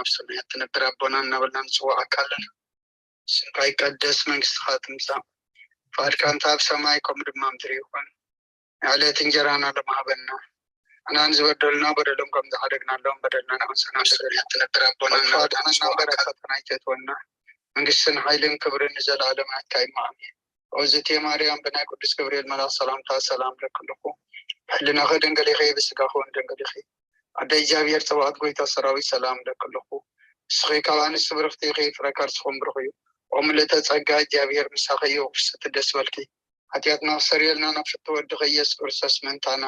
ኣብ ሰማያት ትነብር ኣቦና እናበልና ንጽውዓካ ኣለና። ስምካ ይቀደስ፣ መንግስትኻ ትምጻእ፣ ፍቓድካ እንተ ኣብ ሰማይ ከምኡ ድማ ምድሪ ይኹን። ንዕለት እንጀራና ሎሚ ሃበና፣ ንሕና ንዝበደሉና በደሎም ከም ዝዓደግናሎም በደልና ንኣንሰና። ኣብ ሰማያት ትነብር ኣቦና እናበልና ንጽውዓካ ፈተና ኣይተእትወና፣ መንግስትን ሓይልን ክብርን ንዘለኣለም ናትካ እዩ። ኣሜን። ኦዝቴ ማርያም ብናይ ቅዱስ ገብርኤል መልኣኽ ሰላምታ ሰላም ለክልኹ፣ ብሕልናኺ ድንግል ኢኺ፣ ብስጋኺ እውን ድንግል ኢኺ። ኣደ እግዚኣብሔር ጽባኦት ጎይታ ሰራዊት ሰላም ለክልኹ። ንስኺ ካብ ኣንስቲ ብርኽቲ ኢኺ፣ ፍረ ከርስኹም ብሩኽ እዩ። ኦ ምልእተ ጸጋ እግዚኣብሔር ምሳኺ እዩ፣ ቅድስቲ ደስ በልኪ። ሓጢኣትና ክሰርየልና ናብ ፍትወ ወድኺ ኢየሱስ ክርስቶስ ምእንታና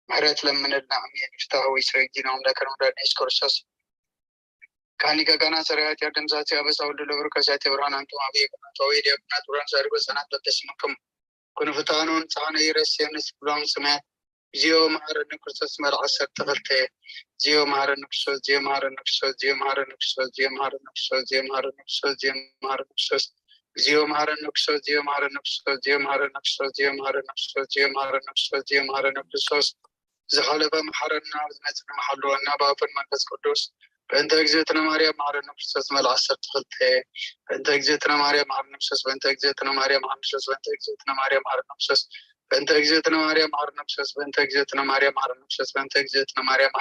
ምሕረት ለምንልና። ኣሜን። ፍትሐ ወይ ስረጊና ኣምላከ ወዳድና ኢየሱስ ክርስቶስ ካኒ ገጋና ሰራያት ያደምሳሲ አበሳ ወልድ ለብሩ ከሳቴ ብርሃን አንቱም አብየ ቅዱስ ወይ ዲያቆናት ብርሃን ሳድጎ ሰናት በተስምክም ኩንፍታኑን ጻነ ይረስየንስ ብሎም ስማያት ዚዮ መሐረኒ ክርስቶስ መልዓ ዓሰርተ ክልተ ዚዮ መሐረኒ ክርስቶስ ዚዮ መሐረኒ ክርስቶስ ዚዮ መሐረኒ ክርስቶስ ዚዮ መሐረኒ ክርስቶስ ዚዮ መሐረኒ ክርስቶስ ዚዮ መሐረኒ ክርስቶስ ዚዮ መሐረኒ ክርስቶስ ዚዮ መሐረኒ ክርስቶስ ዚዮ መሐረኒ ክርስቶስ ዚዮ መሐረኒ ክርስቶስ ዚዮ መሐረኒ ክርስቶስ ዝሓለፈ መሓረና፣ ዝመጽእ መሓልወና ብኣፈን መንፈስ ቅዱስ። በእንተ እግዝእትነ ማርያም መሓረነ ክርስቶስ መልዓ ዓሰርተ ክልተ በእንተ እግዝእትነ ማርያም መሓረነ ክርስቶስ በእንተ እግዝእትነ ማርያም መሓረነ ክርስቶስ በእንተ እግዝእትነ ማርያም መሓረነ ክርስቶስ በእንተ እግዝእትነ ማርያም መሓረነ ክርስቶስ በእንተ እግዝእትነ ማርያም መሓረነ ክርስቶስ በእንተ እግዝእትነ ማርያም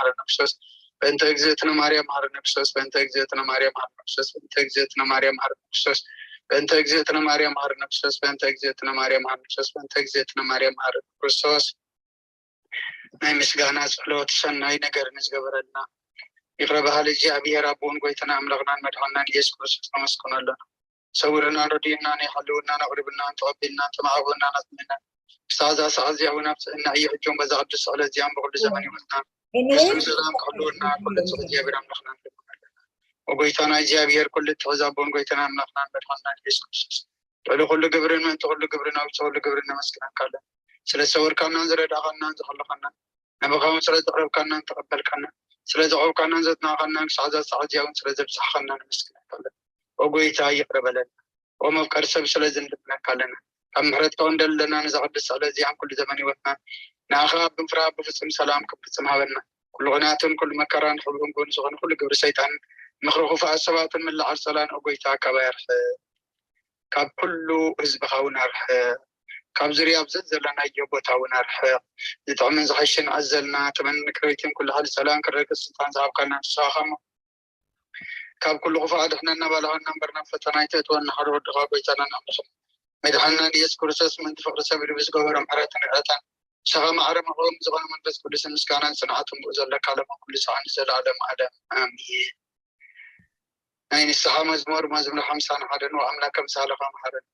መሓረነ ክርስቶስ በእንተ እግዝእትነ ማርያም መሓረነ ክርስቶስ በእንተ እግዝእትነ ማርያም መሓረነ ክርስቶስ በእንተ እግዝእትነ ማርያም መሓረነ ክርስቶስ በእንተ እግዝእትነ ማርያም መሓረነ ክርስቶስ በእንተ እግዝእትነ ማርያም መሓረነ ክርስቶስ ናይ ምስጋና ጸሎት ሰናይ ነገር ንዝገበረልና ይቕረ በሃሊ እግዚኣብሔር ኣቦን ጎይታና ኣምላኽናን መድሓንናን ኢየሱስ ክርስቶስ ነመስግኖ ኣለና። ሰውርናን ረድኡናን የሓልውናን ኣቕርብናን ተቐቢልናን ተማዕቑናን ኣጽንዕናን ክሳዕ እዛ ሰዓት እዚኣ እውን ኣብጽእና እዩ። ሕጆን በዛ ቅዱስ ስዕለት እዚኣን ብኹሉ ዘመን ይወትና ፍጹም ሰላም ክሕልወና ኩሉ ጽ እግዚኣብሔር ኣምላኽና ንልምኖ ኣለና። ኦጎይታና እግዚኣብሔር ኩሉ እትሕዝ ኣቦን ጎይታና ኣምላኽናን መድሓንናን ኢየሱስ ክርስቶስ ልዕሊ ኩሉ ግብርን ምእንቲ ኩሉ ግብርን ኣብ ኩሉ ግብርን ነመስግነካ ኣለና። ስለ ዝሰወርካናን ዝረዳእኻናን ዝኸለኻናን ናባኻ እውን ስለ ዘቕረብካናን ተቐበልካናን ስለ ዘቕረብካናን ዘጽናዕኻናን ክሳዕ እዛ ሰዓት እዚኣ እውን ስለ ዘብጻሕኻና ነመስግነካ ኣለና። ኦ ጎይታ ይቕረ በለና። ኦ መፍቀሪ ሰብ ስለ ዝንልምነካ ኣለና። ካብ ምሕረትካ እውን ደለና ነዛ ቅድስቲ ስዕለት እዚኣን ኩሉ ዘመን ህይወትናን ንኣኻ ብምፍራህ ብፍጹም ሰላም ክንፍጽም ሃበና። ኩሉ ቅንኣትን ኩሉ መከራን ሕብሩን ጎኒ ዝኾነ ኩሉ ግብሪ ሰይጣንን ምኽሪ ክፉኣት ሰባትን ምልዓል ጸላን ኦ ጎይታ ካባይ ኣርሕቕ። ካብ ኩሉ ህዝብኻ እውን ኣርሕቕ። ካብ ዙርያ ኣብ ዘዘለናዮ ቦታ እውን ኣርሕቕ። ዝጥዕምን ዝሓሽን ኣዘልና ተመን ቅርቢትን ኩሉ ሓይሊ ጸላን ክረግጽ ስልጣን ዝሃብካና ንስኻ እሞ ካብ ኩሉ ክፉእ ኣድሕነና ባልኻና እምበር ናብ ፈተና ኣይተእትወና ሓደ ወድኻ ጎይታናን ኣምላኽና መድሓንናን ኢየሱስ ክርስቶስ ምእንቲ ፍቕሪ ሰብ ኢሉ ብዝገበሮ ምሕረትን ርሕታን ንስኻ ማዕረ መቐወሚ ዝኾነ መንፈስ ቅዱስን ምስጋናን ጽንዓትን ብኡ ዘለካ ሎሚ ኩሉ ሰዓት ንዘለኣለም ኣለም ኣሜን። ናይ ንስሓ መዝሙር መዝሙር ሓምሳን ሓደን ኣምላከ ምሳሌኻ መሓረኒ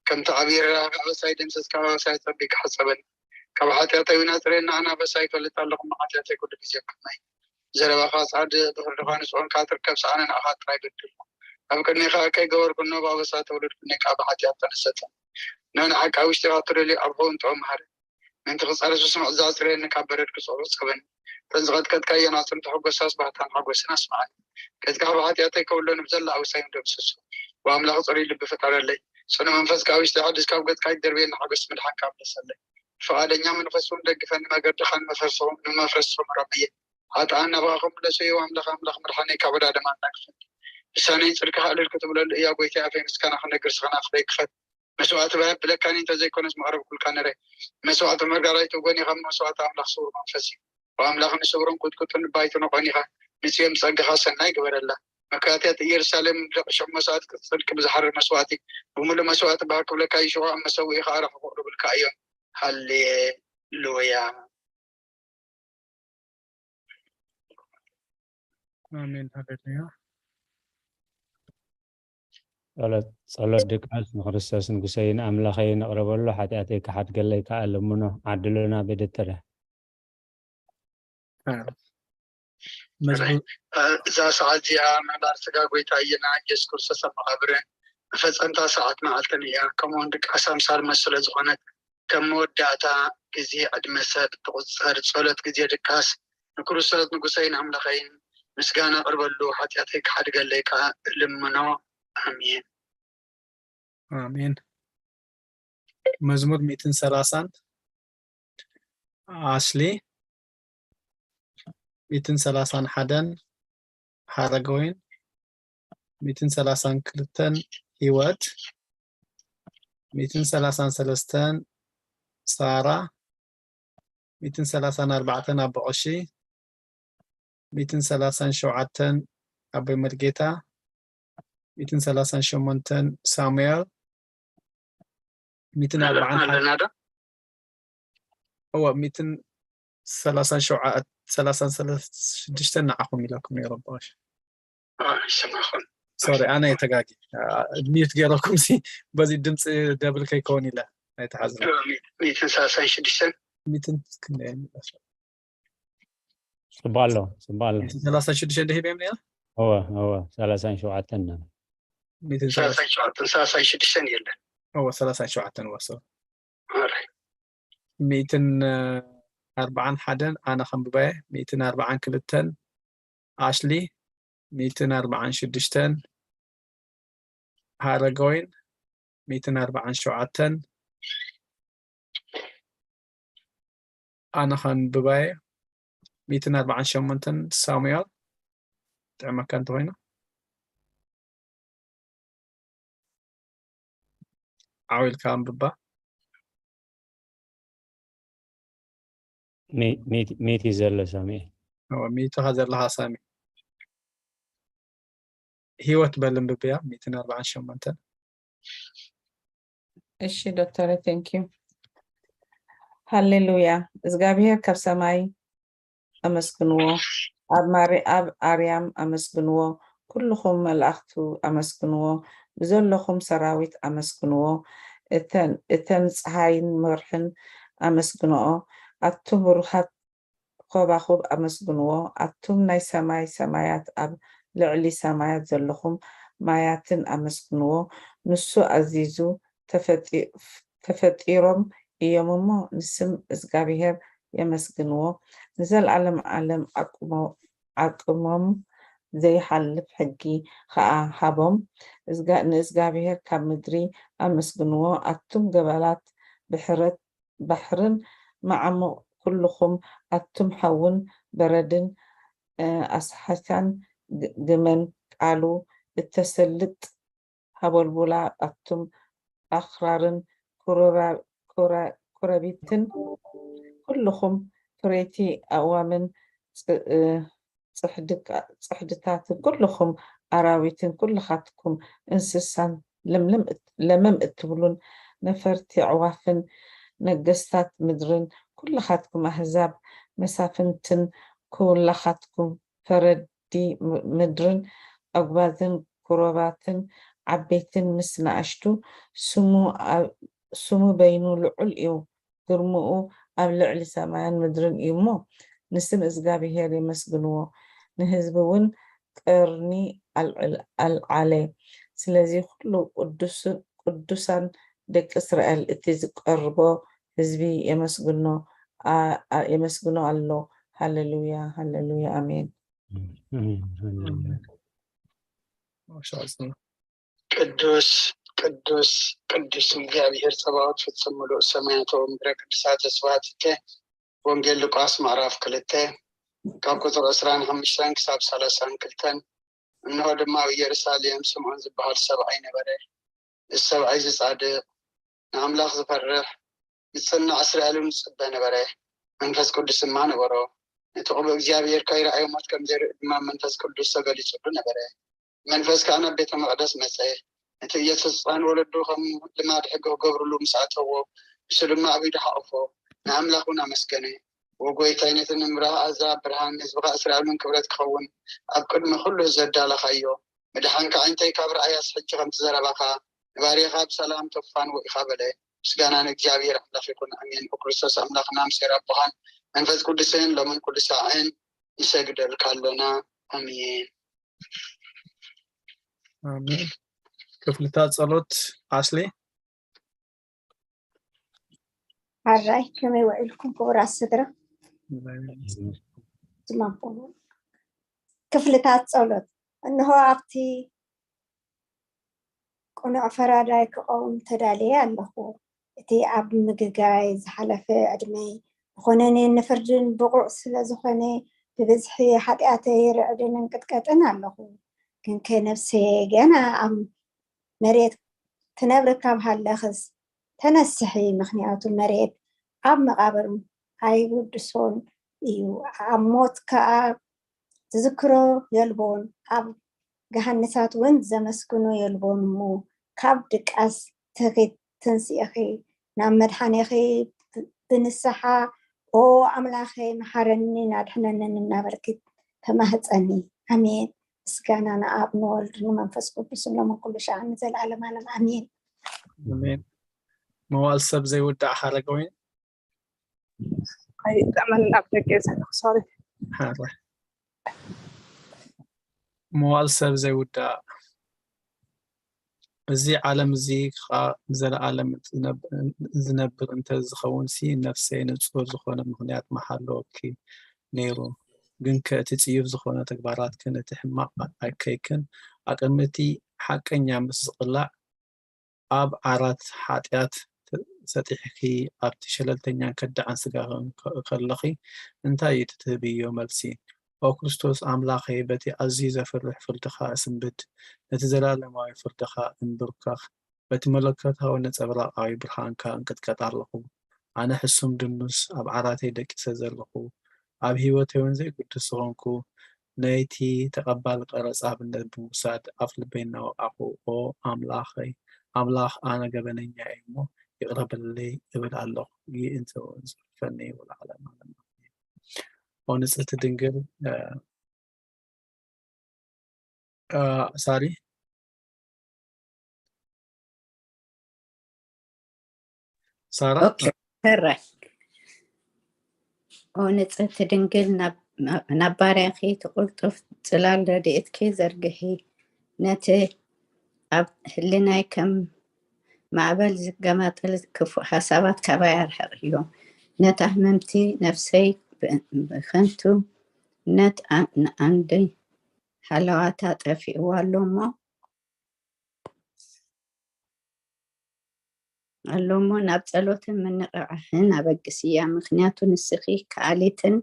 ከምቲ ዓብዪ ርህራሄኻ ኣበሳይ ደምሰስካ ኣበሳይ ጸቢቅካ ሕጸበኒ ካብ ሓጢኣተይ እውን ኣጽርየኒ ኣነ ኣበሳይ ይፈልጥ ኣለኹ እሞ ሓጢኣተይ ኩሉ ግዜ ክሕመይ ዘረባኻ ጻድቕ ብፍርድኻ ንጹህ እንካ ትርከብ ሰኣነ ንኣኻ ጥራይ በደልኩ ኣብ ቅድሜኻ ከይገበርኩ እነሆ ብኣበሳ ተወለድኩ እኔ ከዓ ብሓጢኣት ተነሰተ እነሆ ንሓቂ ኣብ ውሽጢኻ ትደልዮ ኣብርሆ እንጥዑም መሃረኒ ምእንቲ ክጻረስ ብስምዒት ዘዕጽረኒ ካብ በረድ ክጽዕሩ ጸበኒ። እተን ዝቐጥቀጥካየን ኣዕጽምቲ ሕጎሳስ ባህታን ሓጎስን ኣስምዓኒ። ገጽካ ብሓጢኣተይ ከውሎ ንብዘላ ኣውሳይን ደምስሶ። ብኣምላኽ ጽሩይ ልቢ ፍጠረለይ። ጽኑ መንፈስ ካብ ውሽጢ ሓድስ ካብ ገጽካ ይደርብየኒ ሓጎስ ምድሓንካ ኣፍለሰለይ። ብፍቓደኛ መንፈስ እውን ደግፈኒ መገድኻ ንመፍረስኹም ንመፍረስኹም ረመየ። ሓጥኣን ናባኻ ክምለሱ እዩ ኣምላኽ ኣምላኽ ምድሓነይ ካብ ዕዳ ደማ ኣናግፈኒ። ልሳነይ ጽድቅኻ እልል ክትብለሉ እያ ጎይታይ ኣፈይ ምስጋና ክነግር ስኽና ክፍለይ ክፈት መስዋእቲ ባየብለካኒ እንተዘይኮነስ መቕረብኩልካ ነረ። መስዋእቲ መርጋራይቱ ጎኒኻ መስዋእቲ ኣምላኽ ስውር መንፈስ እዩ። ብኣምላኽ ንስውርን ቁጥቁጥን ባይትኖ ቆኒኻ ንጽዮን ብጸጋኻ ሰናይ ግበረላ። መካትያት ኢየሩሳሌም ደቂ ሽዑ መስዋእቲ ጽድቂ ብዝሓርር መስዋእቲ ብምሉእ መስዋእቲ ባህ ክብለካ እዩ ሽዑ ኣብ መሰውኢኻ ኣራኹ ክቕርብልካ እዮም። ሃሌሉያ። ኣሜን ሃሌሉያ። ጸሎት ጸሎት ድቃስ ንክርስቶስ ንጉሰይ ንኣምላኸይ ነቕርበሉ ሓጢኣተይ ክሓድገለይ ከዓ ልምኖ ዓድሉና ቤደተረ መዝሙር እዛ ሰዓት እዚኣ ምንባር ስጋ ጎይታ እየና ኢየሱስ ክርስቶስ ኣብ መቓብርን መፈጸምታ ሰዓት መዓልትን እያ። ከምኡውን ድቃስ ኣምሳል መስ ስለ ዝኾነት ከም መወዳእታ ግዜ ዕድመ ሰብ እትቑጸር ጸሎት ግዜ ድቃስ ንክርስቶስ ንጉሰይን ኣምላኸይን ምስጋና ኣቕርበሉ፣ ሓጢኣተይ ክሓድገለይ ከኣ እልምኖ። ኣሜን። ኣሜን። መዝሙር ሚእትን ሰላሳን ኣስሊ ሚእትን ሰላሳን ሓደን ሓረገወይን ሚእትን ሰላሳን ክልተን ህይወት፣ ሚእትን ሰላሳን ሰለስተን ሳራ፣ ሚእትን ሰላሳን ኣርባዕተን ኣቦ ቀሺ፣ ሚእትን ሰላሳን ሸውዓተን ኣቦይ መርጌታ፣ ሚእትን ሰላሳን ሸሞንተን ሳሙኤል፣ ሚእትን ኣርባዓን ኣለና ዶ? እወ፣ ሚእትን ሰላሳን ሸውዓተ፣ ሰላሳን ሽዱሽተን ንዓኹም ኢለኩም ነይረ ኣቦ ቀሺ። ይሰማኹም። ሶሪ፣ ኣነ የተጋጊ ሚዩት ገይረኩም ሲ፣ በዚ ድምፂ ደብል ከይከውን ኢለ ኣይተሓዝነ። ሚእትን ሰላሳን ሽዱሽተን ሚእትን ክንደይ? ጽባሎ ጽባሎ ሚእትን ሰላሳን ሽዱሽተን ደሂበ እዮም ነይረ። እወ እወ ሰላሳን ሸውዓተን ና ሚእትን ሰላሳን ሸውዓተን ሰላሳን ሽዱሽተን የለን። እወ ሰላሳን ሸውዓተን ወሰ ማራይ ሚእትን ኣርባዓን ሓደን ኣነ ከንብባየ፣ ሚእትን ኣርባዓን ክልተን ኣሽሊ፣ ሚእትን ኣርባዓን ሽዱሽተን ሃረገወይን፣ ሚእትን ኣርባዓን ሸውዓተን ኣነ ከንብባየ፣ ሚእትን ኣርባዓን ሸሞንተን ሳሙኤል፣ ጥዕመካ እንተኮይኑ ዓው ኢልካ ኣንብባ። ሚእቲ ዘሎ ሳሚ። ሚእቲ ከ ዘለካ ሳሚ፣ ህይወት በል ኣንብብያ። ሚእትን ኣርባዓን ሸሞንተን እሺ ዶክተር፣ thank you። ሃሌሉያ። እግዚኣብሔር ካብ ሰማይ ኣመስግንዎ፣ ኣብ ማሪ ኣብ ኣርያም ኣመስግንዎ፣ ኩልኹም መላእኽቱ ኣመስግንዎ፣ ብዘለኹም ሰራዊት ኣመስግንዎ፣ እተን እተን ጸሓይን ወርሕን ኣመስግንኦ፣ ኣቱም ብሩሃት ኮባኹብ ኣመስግንዎ፣ ኣቱም ናይ ሰማይ ሰማያት ኣብ ልዕሊ ሰማያት ዘለኹም ማያትን ኣመስግንዎ፣ ንሱ ኣዚዙ ተፈጢ ተፈጢሮም እዮም እሞ ንስም እዝጋብሄር የመስግንዎ። ንዘልኣለም ዓለም ዓቅሞም ዘይሓልፍ ሕጊ ኸዓ ሃቦም። ንእዝጋብሄር ካብ ምድሪ ኣመስግንዎ። ኣቱም ገባላት ባሕርን መዓሙቕ ኩልኹም ኣቱም ሓውን በረድን ኣስሓታን ግመን ቃሉ እተሰልጥ ሃቦልቡላ ኣቱም ኣኽራርን ኮረቢትን ኩልኹም ፍረይቲ ኣእዋምን ጽሕድታትን ኩልኹም ኣራዊትን ኩልኻትኩም እንስሳን ለምም እትብሉን ነፈርቲ ኣዕዋፍን ነገስታት ምድርን ኩልኻትኩም ኣህዛብ መሳፍንትን ኩላኻትኩም ፈረዲ ምድርን ኣጉባዝን ኩሮባትን ዓበይትን ምስ ንኣሽቱ ስሙ በይኑ ልዑል እዩ። ግርምኡ ኣብ ልዕሊ ሰማይን ምድርን እዩ እሞ፣ ንስም እዝጋብሄር የመስግንዎ፣ ንህዝቢ እውን ቀርኒ ኣልዓለ። ስለዚ ኩሉ ቅዱሳን ደቂ እስራኤል እቲ ዝቀርቦ ህዝቢ የመስግኖ ኣሎ። ሃሌሉያ፣ ሃሌሉያ፣ ኣሜን። ቅዱስ ቅዱስ ቅዱስ እግዚኣብሔር ጸባኦት ፍጹም ምሉእ ሰማያት ወምድረ ቅዱሳተ ስብሐትከ። ወንጌል ሉቃስ ምዕራፍ ክልተ ካብ ቁጽሪ ዕስራን ሓሙሽተን ክሳብ ሰላሳን ክልተን። እንሆ ድማ ኣብ ኢየሩሳሌም ስምዖን ዝበሃል ሰብኣይ ነበረ። እዚ ሰብኣይ እዚ ጻድቕ፣ ንኣምላኽ ዝፈርሕ፣ ዝጽናዕ እስራኤል እውን ዝጽበ ነበረ። መንፈስ ቅዱስ ድማ ነበሮ። ነቲ ቅቡእ እግዚኣብሔር ከይረኣዮ ሞት ከም ዘይርኢ ድማ መንፈስ ቅዱስ ተገሊጹሉ ነበረ። መንፈስ ከኣ ናብ ቤተ መቕደስ መጸ። ነቲ ኢየሱስ ህጻን ወለዱ ከም ልማድ ሕጊ ክገብርሉ ምስ ኣተዎ፣ ንሱ ድማ ኣብ ኢዱ ሓቖፎ፣ ንኣምላኽ እውን ኣመስገነ። ወጎይታይ ነቲ ንምብራህ ኣዛ ብርሃን፣ ንህዝብኻ እስራኤል እውን ክብረት ክኸውን ኣብ ቅድሚ ኩሉ ህዝቢ ኣዳለኻዮ። ምድሓንካ ዓይንተይ ካብ ረኣያስ ሕጂ ከምቲ ዘረባኻ ንባርያኻ ብሰላም ተፋንዎ ኢኻ በለ። ምስጋና ንእግዚኣብሔር ኣምላኽ ይኹን፣ ኣሜን። ብክርስቶስ ኣምላኽና ምስ ኣቦኻን መንፈስ ቅዱስን ሎምን ኩሉ ሳዕን ንሰግደልካ ኣሎና፣ ኣሜን። ኣሜን። ክፍልታት ጸሎት ኣስሊ። ሓራይ ከመይ ውዒልኩም ክቡራት ስድራ? ክፍልታት ጸሎት። እንሆ ኣብቲ ቅኑዕ ፈራዳይ ክቐውም ተዳልየ ኣለኹ። እቲ ኣብ ምግጋይ ዝሓለፈ ዕድመይ ንኾነኔን ንፍርድን ብቑዕ ስለ ዝኾነ ብብዝሒ ሓጢኣተይ ርዕድን እንቅጥቀጥን ኣለኹ። ግንከ ነፍሰየ ገና ኣብ መሬት ትነብሪ ካብ ሃለኽስ ተነስሒ፣ ምኽንያቱ መሬት ኣብ መቓብር ኣይውድሶን እዩ፣ ኣብ ሞት ከኣ ዝዝክሮ የልቦን፣ ኣብ ገሃንሳት እውን ዘመስግኖ የልቦን እሞ፣ ካብ ድቃስ ትኺ ትንስእኺ ናብ መድሓኔኺ ብንስሓ፣ ኦ ኣምላኸይ መሓረኒ ናድሕነንን እናበልኪ ተማህፀኒ። ኣሜን። ምስጋና ንኣብ ንወልድ ንመንፈስ ቅዱስ እሎምን ኩሉ ሻዕ ንዘለዓለም ዓለም ኣሜን። ኣሜን። መዋል ሰብ ዘይውዳእ ሓረገወይን ኣይጠመን ኣብ ደገ ዘለኹ ሶሪ ሓረ መዋል ሰብ ዘይውዳእ፣ እዚ ዓለም እዚ ከዓ ንዘለኣለም ዝነብ- ዝነብር እንተ ዝኸውን ሲ ነፍሰይ ንጹር ዝኾነ ምኽንያት ምሓለወኪ ነይሩ። ግንከ እቲ ጽዩፍ ዝኾነ ተግባራትክን እቲ ሕማቕ ኣካይክን ኣብ ቅድሚ እቲ ሓቀኛ ምስ ዝቕላዕ ኣብ ዓራት ሓጢኣት ሰጢሕኪ ኣብቲ ሸለልተኛን ከዳዕን ስጋኽን ከለኺ እንታይ እዩ እቲ ትህብዮ መልሲ? ኦ ክርስቶስ ኣምላኸይ በቲ ኣዝዩ ዘፍርሕ ፍርድኻ እስንብድ፣ ነቲ ዘላለማዊ ፍርድኻ እንብርከኽ፣ በቲ መለኮታዊ ነጸብራቓዊ ብርሃንካ እንቅጥቀጥ ኣለኹ። ኣነ ሕሱም ድኑስ ኣብ ዓራተይ ደቂሰ ዘለኹ፣ ኣብ ህይወተይ እውን ዘይግዱስ ዝኾንኩ፣ ነይቲ ተቐባሊ ቀረጽ ኣብነት ብምውሳድ ኣፍ ልበይ እናወቓዕኹ፣ ኦ ኣምላኸይ፣ ኣምላኽ ኣነ ገበነኛ እየ እሞ ይቕረ በለለይ እብል ኣለኹ፣ ይእንጽፈኒ ወለዓለም ዓለም። ኦ ንጽህቲ ድንግል ሳሪ ሳራ ሕራይ ኦ ንጽህቲ ድንግል ናብ ባርያኺ ትቕልጡፍ ጽላል ረድኤትኪ ዘርግሒ፣ ነቲ ኣብ ህልናይ ከም ማዕበል ዝገማጠል ክፉእ ሓሳባት ካባይ ኣርሕቕዮ። ነታ ህምምቲ ነፍሰይ ብኸንቱ ነት ኣንዲ ሃለዋታ ጠፊእዋ ኣሎ እሞ ኣሎ እሞ ናብ ጸሎትን ምንቕቓሕን ኣበግስያ፣ ምኽንያቱ ንስኺ ከኣሊትን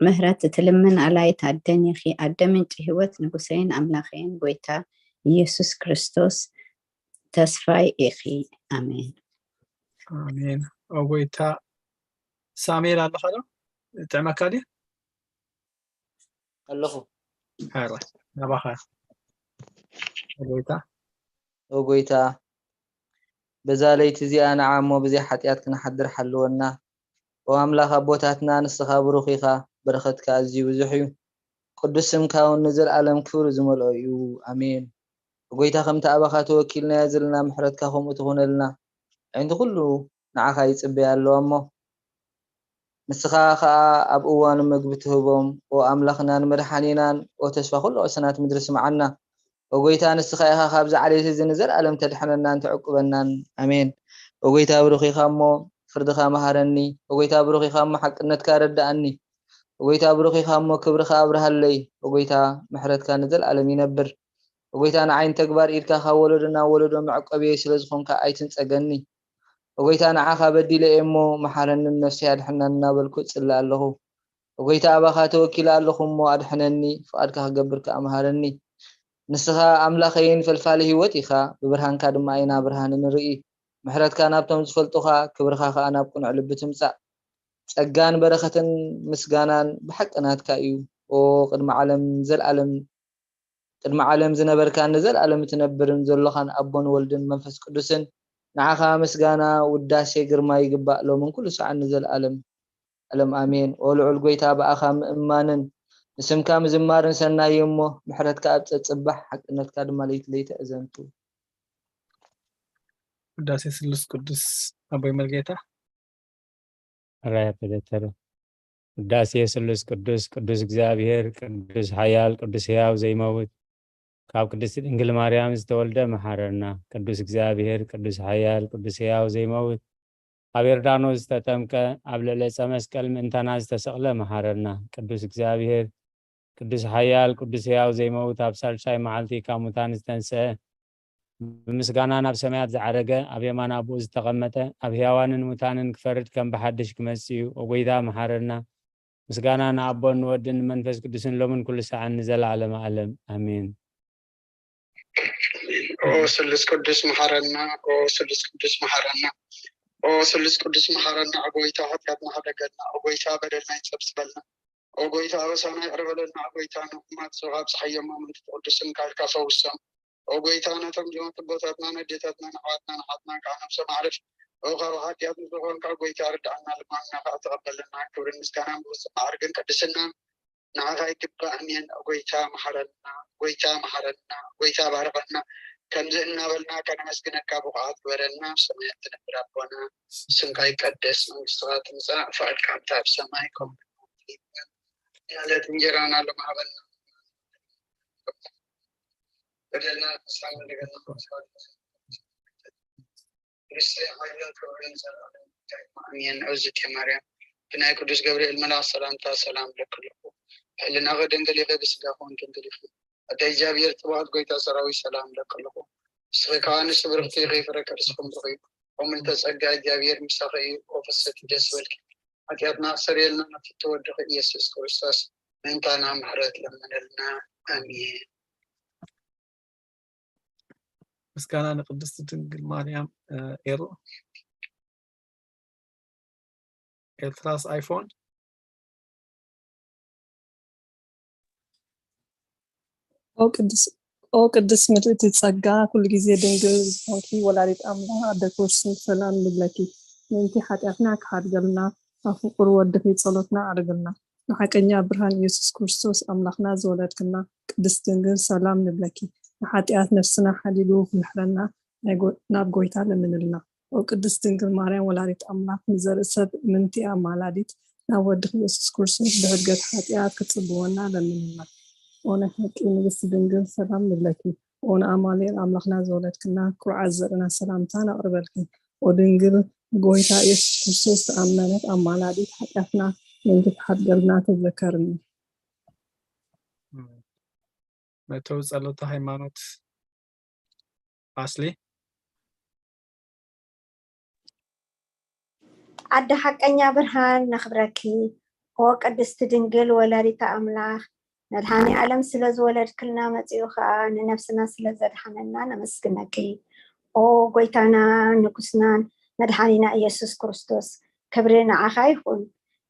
ምሕረት እትልምን ኣላይት ኣደን ኢኺ፣ ኣደ ምንጪ ህይወት ንጉሰይን ኣምላኸይን ጎይታ ኢየሱስ ክርስቶስ ተስፋይ ኢኺ። ኣሜን። ኣሜን። ኦ ጎይታ ሳሙኤል ኣለኻ ዶ? ጥዕመካ ድዩ? ኣለኹ። ናባኻ ጎይታ ኦ ጎይታ በዛ ለይቲ እዚኣ ንዓ እሞ ብዘይ ሓጢኣት ክንሓድር ሓልወና። ኦ ኣምላኽ ኣቦታትና ንስኻ ብሩኽ ኢኻ፣ በረኸትካ ኣዝዩ ብዙሕ እዩ። ቅዱስ ስምካ እውን ንዘለኣለም ክብሪ ዝመልኦ እዩ። ኣሜን። ኦ ጎይታ ከምቲ ኣባኻ ተወኪልናዮ ዘለና ምሕረትካ ከምኡ ትኹነልና። ኣዒንቲ ኩሉ ንዓኻ ይጽበያ ኣለዋ እሞ ንስኻ ኸኣ ኣብ እዋኑ ምግቢ ትህቦም። ኦ ኣምላኽናን መድሓኒናን ኦ ተስፋ ኩሉ ቅሰናት ምድሪ ስምዓና። ኦ ጎይታ ንስኻ ኢኻ ካብዚ ዓሌት እዚ ንዘለኣለም ተድሕነናን ተዕቁበናን። ኣሜን። ኦ ጎይታ ብሩኽ ኢኻ እሞ ፍርድኻ መሃረኒ። ኦ ጎይታ ብሩኽ ኢኻ እሞ ሓቅነትካ ረድኣኒ። ኦ ጎይታ ብሩኽ ኢኻ እሞ ክብርኻ ኣብርሃለይ። ኦ ጎይታ ምሕረትካ ንዘለኣለም ይነብር። ኦ ጎይታ ንዓይ ንተግባር ኢድካ ካብ ወለዶ ናብ ወለዶ መዕቆብየይ ስለ ዝኾንካ ኣይትንጸገኒ። ኦ ጎይታ ንዓኻ በዲለ እየ እሞ መሓረኒ ንነፍሰይ ኣድሕና እናበልኩ እጽሊ ኣለኹ። ኦ ጎይታ ኣባኻ ተወኪለ ኣለኹ እሞ ኣድሕነኒ፣ ፍቓድካ ክገብር ከኣ መሃረኒ። ንስኻ ኣምላኸይን ፈልፋሊ ህይወት ኢኻ፣ ብብርሃንካ ድማ ኢና ብርሃን እንርኢ። ምሕረትካ ናብቶም ዝፈልጡኻ፣ ክብርኻ ከኣ ናብ ቅኑዕ ልቢ ትምጻእ። ጸጋን በረኸትን ምስጋናን ብሓቂ ናትካ እዩ። ኦ ቅድሚ ዓለም ንዘለኣለም ቅድሚ ዓለም ዝነበርካን ንዘለኣለም እትነብርን ዘሎኻን ኣቦን ወልድን መንፈስ ቅዱስን ንዓኻ ምስጋና ውዳሴ ግርማ ይግባእ ሎምን ኩሉ ሰዓን ንዘለኣለም ዓለም ኣሜን። ኦ ልዑል ጎይታ ብኣኻ ምእማንን ንስምካ ምዝማርን ሰናይ እዩ እሞ ምሕረትካ ኣብ ጸጽባሕ ሓቅነትካ ድማ ለይቲ ለይቲ ኣዘንቱ። ውዳሴ ስሉስ ቅዱስ ኣቦይ መርጌታ ራያ ተደተረ ውዳሴ ስሉስ ቅዱስ ቅዱስ እግዚኣብሔር ቅዱስ ሓያል ቅዱስ ሕያው ዘይመውት ካብ ቅድስቲ ድንግል ማርያም ዝተወልደ መሓረና ቅዱስ እግዚኣብሔር ቅዱስ ሓያል ቅዱስ ሕያው ዘይመውት ኣብ ዮርዳኖስ ዝተጠምቀ ኣብ ልዕሊ ዕፀ መስቀል ምእንታና ዝተሰቕለ መሓረና ቅዱስ እግዚኣብሔር ቅዱስ ሓያል ቅዱስ ሕያው ዘይመውት ኣብ ሳልሳይ መዓልቲ ካብ ሙታን ዝተንስአ ብምስጋና ናብ ሰማያት ዝዓረገ ኣብ የማን ኣቦኡ ዝተቐመጠ ኣብ ሕያዋንን ሙታንን ክፈርድ ከም ብሓድሽ ክመጽእ እዩ። ኦ ጎይታ መሓረና። ምስጋና ንኣቦን ንወድን ንመንፈስ ቅዱስን ሎምን ኩሉ ሰዓን ንዘለዓለመ ዓለም። ኣሜን። ኦ ስሉስ ቅዱስ መሓረና፣ ኦ ስሉስ ቅዱስ መሓረና፣ ኦ ስሉስ ቅዱስ መሓረና። ኦ ጎይታ ሓጢኣትና ሕደገልና፣ ኦ ጎይታ በደልና ይጸብስበልና፣ ኦ ጎይታ ኣበሳና ይቕረ በለልና፣ ኦ ጎይታ ንሕማት ዞኻ ኣብጽሓዮ። ማመንቱ ቅዱስን ካልካ ፈውሶም። ኦ ጎይታ ነቶም ዝሞቱ ኣቦታትና፣ ነዴታትና፣ ንኣሕዋትና፣ ንሓትና ከዓ ነብሶም ኣዕርፍ። ኦ ካብ ሓጢኣት ንዝኾንካ ጎይታ ርድኣና፣ ልማንና ከዓ ተቐበለና። ክብርን ምስጋናን ብውፅእ ማዕርግን ቅድስናን ንዓኻ ይግባእ። ኣሜን። ጎይታ መሓረና፣ ጎይታ መሓረና፣ ጎይታ ባርኸና። ከምዚ እናበልና ከነመስግነካ ብቑዓት ግበረና። ኣብ ሰማይ እትነብር ኣቦና፣ ስምካ ይቀደስ፣ መንግስትኻ ትምጻእ፣ ፍቓድካ ከምቲ ኣብ ሰማይ ከምኡ። ዕለት እንጀራና ሎሚ ሃበና። በደልና ንስሓ እንደገና ንስሓ። ክርስቶስ ሓይልን ክብርን ዘላለም ኣሜን። እግዝእትየ ማርያም ብናይ ቅዱስ ገብርኤል መልኣክ ሰላምታ ሰላም እለኪ ኣለኹ። ሕልናኺ ድንግል ኢኺ፣ ብስጋኺ እውን ድንግል ኢኺ። ኣደ እግዚኣብሔር ጽባኦት ጎይታ ሰራዊት ሰላም እለኪ ኣለኹ። ንስኺ ከኣ ንስብርኽቲ ኢኺ፣ ፍረ ከርስኺ ብሩኽ እዩ። ኦ ምልዕተ ጸጋ እግዚኣብሔር ምሳኺ እዩ። ኦ ፍስሕቲ ደስ በልኪ፣ ሓጢኣትና ክሰርየልና ናብቲ እተወደኺ ኢየሱስ ክርስቶስ ምእንታና ምሕረት ለምነልና። ኣሜን። ምስጋና ንቅድስቲ ድንግል ማርያም። ኤሩ ኤርትራስ ኣይፎን ኦ ቅድስት ምልእቲ ጸጋ ኩሉ ግዜ ድንግል ዝኾንኪ ወላዲት ኣምላኽ ኣደ ክርስቶስ ሰላም ንብለኪ። ምእንቲ ሓጢኣትና ክሓድገልና ኣብ ፍቁር ወድኺ ጸሎትና ኣዕርግልና። ንሓቀኛ ብርሃን ኢየሱስ ክርስቶስ ኣምላኽና ዝወለድክና ቅድስት ድንግል ሰላም ንብለኪ። ንሓጢኣት ነፍስና ሓዲጉ ክምሕረና ናይ ጎ- ናብ ጎይታ ለምንልና። ኦ ቅድስት ድንግል ማርያም ወላዲት ኣምላኽ ንዘርኢ ሰብ ምእንቲ ኣማላዲት ናብ ወድኺ ኢየሱስ ክርስቶስ ብሕድገት ሓጢኣት ክትጽብወና ለምንልና። ኦ ናይ ሓቂ ንግስቲ ድንግል ሰላም ንብለኪ። ኦ ንኣማኑኤል ኣምላኽና ዝወለድክና ኩርዓት ዘርእና ሰላምታ ነቕርበልኪ። ኦ ድንግል ብጎይታ ኢየሱስ ክርስቶስ ተኣመነት ኣማላዲት ሓጢኣትና ምእንቲ ትሓድገልና ተዘከርኒ። መእተዊ ጸሎተ ሃይማኖት ኣስሊ ኣደ ሓቀኛ ብርሃን ነኽብረኪ ኦ ቅድስቲ ድንግል ወላዲተ ኣምላኽ መድሓኒ ዓለም ስለ ዝወለድክልና መጺኡ ኸኣ ንነፍስና ስለ ዘድሓነና ነመስግነኪ ኦ ጎይታና ንጉስናን መድሓኒና ኢየሱስ ክርስቶስ ክብሪ ንዓኻ ይኹን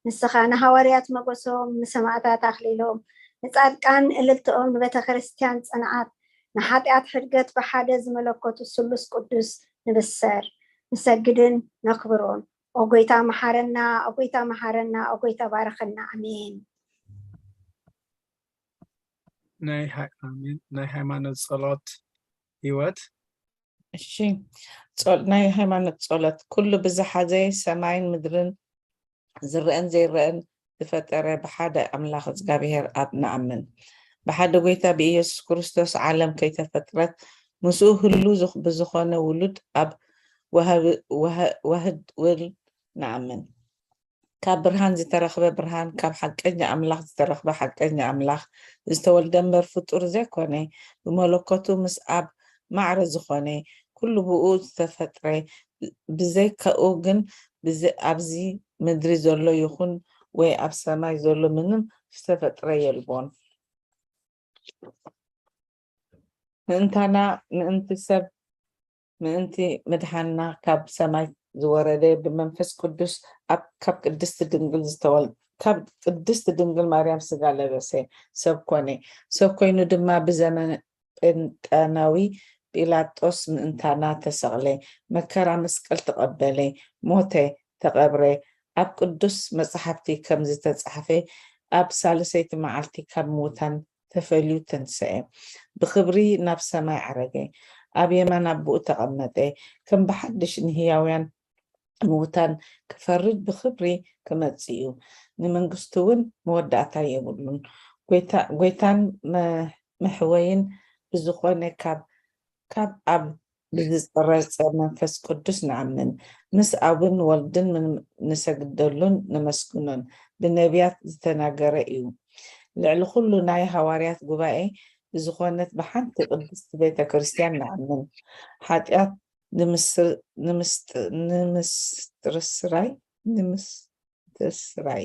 ንስኻ ንሃዋርያት መጎሶም ንሰማእታት ኣኽሊሎም ንጻድቃን እልልትኦም ንቤተ ክርስቲያን ጽንዓት ንሓጢኣት ሕድገት ብሓደ ዝመለኮቱ ስሉስ ቅዱስ ንብሰር ንሰግድን ነኽብሮን ኦ ጎይታ መሓረና ኦ ጎይታ መሓረና ኦ ጎይታ ባርኸና ኣሜን ናይ ሃይማኖት ጸሎት ህይወት እሺ ናይ ሃይማኖት ጸሎት ኩሉ ብዝሓዘ ሰማይን ምድርን ዝረአን ዘይረአን ዝፈጠረ ብሓደ ኣምላኽ እግዚኣብሔር ኣብ ንኣምን ብሓደ ጎይታ ብኢየሱስ ክርስቶስ ዓለም ከይተፈጥረት ምስኡ ህሉ ብዝኾነ ውሉድ ኣብ ዋህድ ውል ንኣምን ካብ ብርሃን ዝተረኽበ ብርሃን ካብ ሓቀኛ ኣምላኽ ዝተረኽበ ሓቀኛ ኣምላኽ ዝተወልደ እምበር ፍጡር ዘይኮነ ብመለኮቱ ምስ ኣብ ማዕረ ዝኾነ ኩሉ ብኡ ዝተፈጥረ ብዘይካኡ ግን ኣብዚ ምድሪ ዘሎ ይኹን ወይ ኣብ ሰማይ ዘሎ ምንም ዝተፈጥረ የልቦን። ምእንታና ምእንቲ ሰብ ምእንቲ ምድሓንና ካብ ሰማይ ዝወረደ ብመንፈስ ቅዱስ ኣብ ካብ ቅድስቲ ድንግል ዝተወል ካብ ቅድስቲ ድንግል ማርያም ስጋ ለበሰ ሰብ ኮነ ሰብ ኮይኑ ድማ ብዘመን ጴንጠናዊ ጲላጦስ ምእንታና ተሰቕለ፣ መከራ መስቀል ተቐበለ፣ ሞተ፣ ተቐብረ። ኣብ ቅዱስ መጻሕፍቲ ከም ዝተጻሕፈ፣ ኣብ ሳልሰይቲ መዓልቲ ካብ ምዉታን ተፈልዩ ተንስአ፣ ብኽብሪ ናብ ሰማይ ዓረገ፣ ኣብ የማን ኣቦኡ ተቐመጠ፣ ከም ብሓድሽ ንህያውያን ምዉታን ክፈርድ ብኽብሪ ክመጽእ እዩ፣ ንመንግስቱ እውን መወዳእታ የብሉን። ጎይታን መሕወይን ብዝኾነ ካብ ካብ ኣብ ብዝጸረጸ መንፈስ ቅዱስ ንኣምን፣ ምስ ኣብን ወልድን ንሰግደሉን ነመስግኖን፣ ብነብያት ዝተናገረ እዩ። ልዕሊ ኩሉ ናይ ሃዋርያት ጉባኤ ብዝኾነት ብሓንቲ ቅድስቲ ቤተ ክርስቲያን ንኣምን፣ ሓጢኣት ንምስትርስራይ ንምስትርስራይ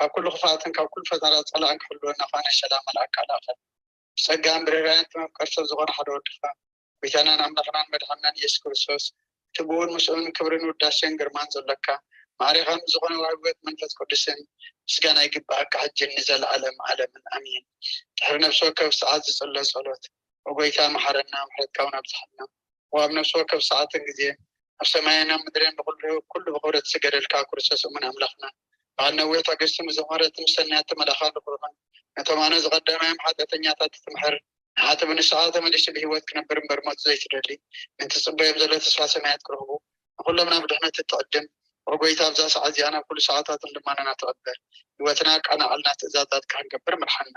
ካብ ኩሉ ክፍኣትን ካብ ኩሉ ፈተናታት ጸላእን ክሕልወና ኾነ ሰላም መልኣካ ላኸ። ብጸጋን ብርህራን እቲ መፍቀር ሰብ ዝኾነ ሓደ ወድኻ፣ ጎይታናን ኣምላኽናን መድሓንናን ኢየሱስ ክርስቶስ፣ እቲ ብእውን ምስኡን ክብርን ውዳሴን ግርማን ዘሎካ፣ ማዕሬኻ ምስ ዝኾነ ዋህቢ ሕይወት መንፈስ ቅዱስን ምስጋና ይግብኣካ፣ ሕጅን ንዘለኣለም ዓለምን ኣሜን። ድሕሪ ነፍሲ ወከፍ ሰዓት ዝጽሎ ጸሎት፣ ኦ ጎይታ መሓረና፣ ምሕረትካ እውን ኣብዝሓልና። ወኣብ ነፍሲ ወከፍ ሰዓትን ግዜን፣ ኣብ ሰማይን ኣብ ምድርን ብኹሉ ኩሉ ብኽብረት ዝሰገደልካ ክርስቶስ እሙን ኣምላኽና፣ በዓል ነዊሕ ትዕግስቲ፣ ምሕረትን ምሰናያት ተመላኻን ርሕሩሕን፣ ነቶም ኣነ ዝቐደማዮም ሓጢኣተኛታት ትምሕር፣ ንሓቲ ብንስሓ ተመሊሱ ብህይወት ክነብር እምበር ሞት ዘይትደሊ፣ ምእንቲ ጽበዮም ዘሎ ተስፋ ሰማያት ክረኽቡ፣ ንኹሎም ናብ ድሕነት እትዕድም፣ ኦ ጎይታ፣ ኣብዛ ሰዓት እዚኣ ናብ ኩሉ ሰዓታትን ልማናና ትቐበል፣ ህይወትና ኣቃናዕልና፣ ትእዛዛትካ ክንገብር ምርሓና።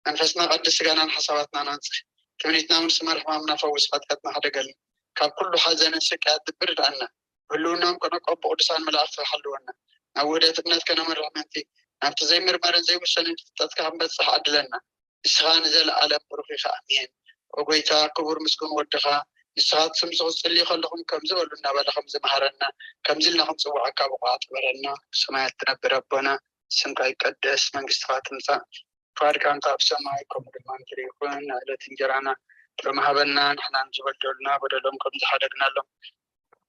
መንፈስና ቀድስ፣ ስጋናን ሓሳባትናን ኣንጽህ። ትምኒትና እውን ስመር፣ ሕማምና ፈውስ፣ ሓጢኣትና ሕደገልና። ካብ ኩሉ ሓዘንን ስቃያት ድብር ዳኣና። ህልውናም ከነቆ ብቅዱሳን መላእኽቲ ሓልወና። ናብ ውህደት እምነት ከነምርሕ ምእንቲ፣ ናብቲ ዘይምርመርን ዘይውሰንን ፍልጠትካ ክንበጽሕ ዓድለና። ንስኻ ንዘለኣለም ብሩኽ ኢኻ። ኣሜን። ኦ ጎይታ፣ ክቡር ምስጉን ወድኻ፣ ንስኻ እቲ ስም ዝቕጽል እዩ ከለኹም ከምዚ በሉ እናበለ ከምዚ መሃረና፣ ከምዚ ኢልና ክንጽውዓካ ብቑዓት ግበረና። ብሰማያት ትነብር ኣቦና፣ ስምካ ይቀደስ፣ መንግስትኻ ትምጻእ፣ ፍቓድካ እንተ ኣብ ሰማይ ከምኡ ድማ ምድሪ ይኹን። ንዕለት እንጀራና ሎሚ ሃበና፣ ንሕና ንዝበደሉና በደሎም ከም ዝሓደግናሎም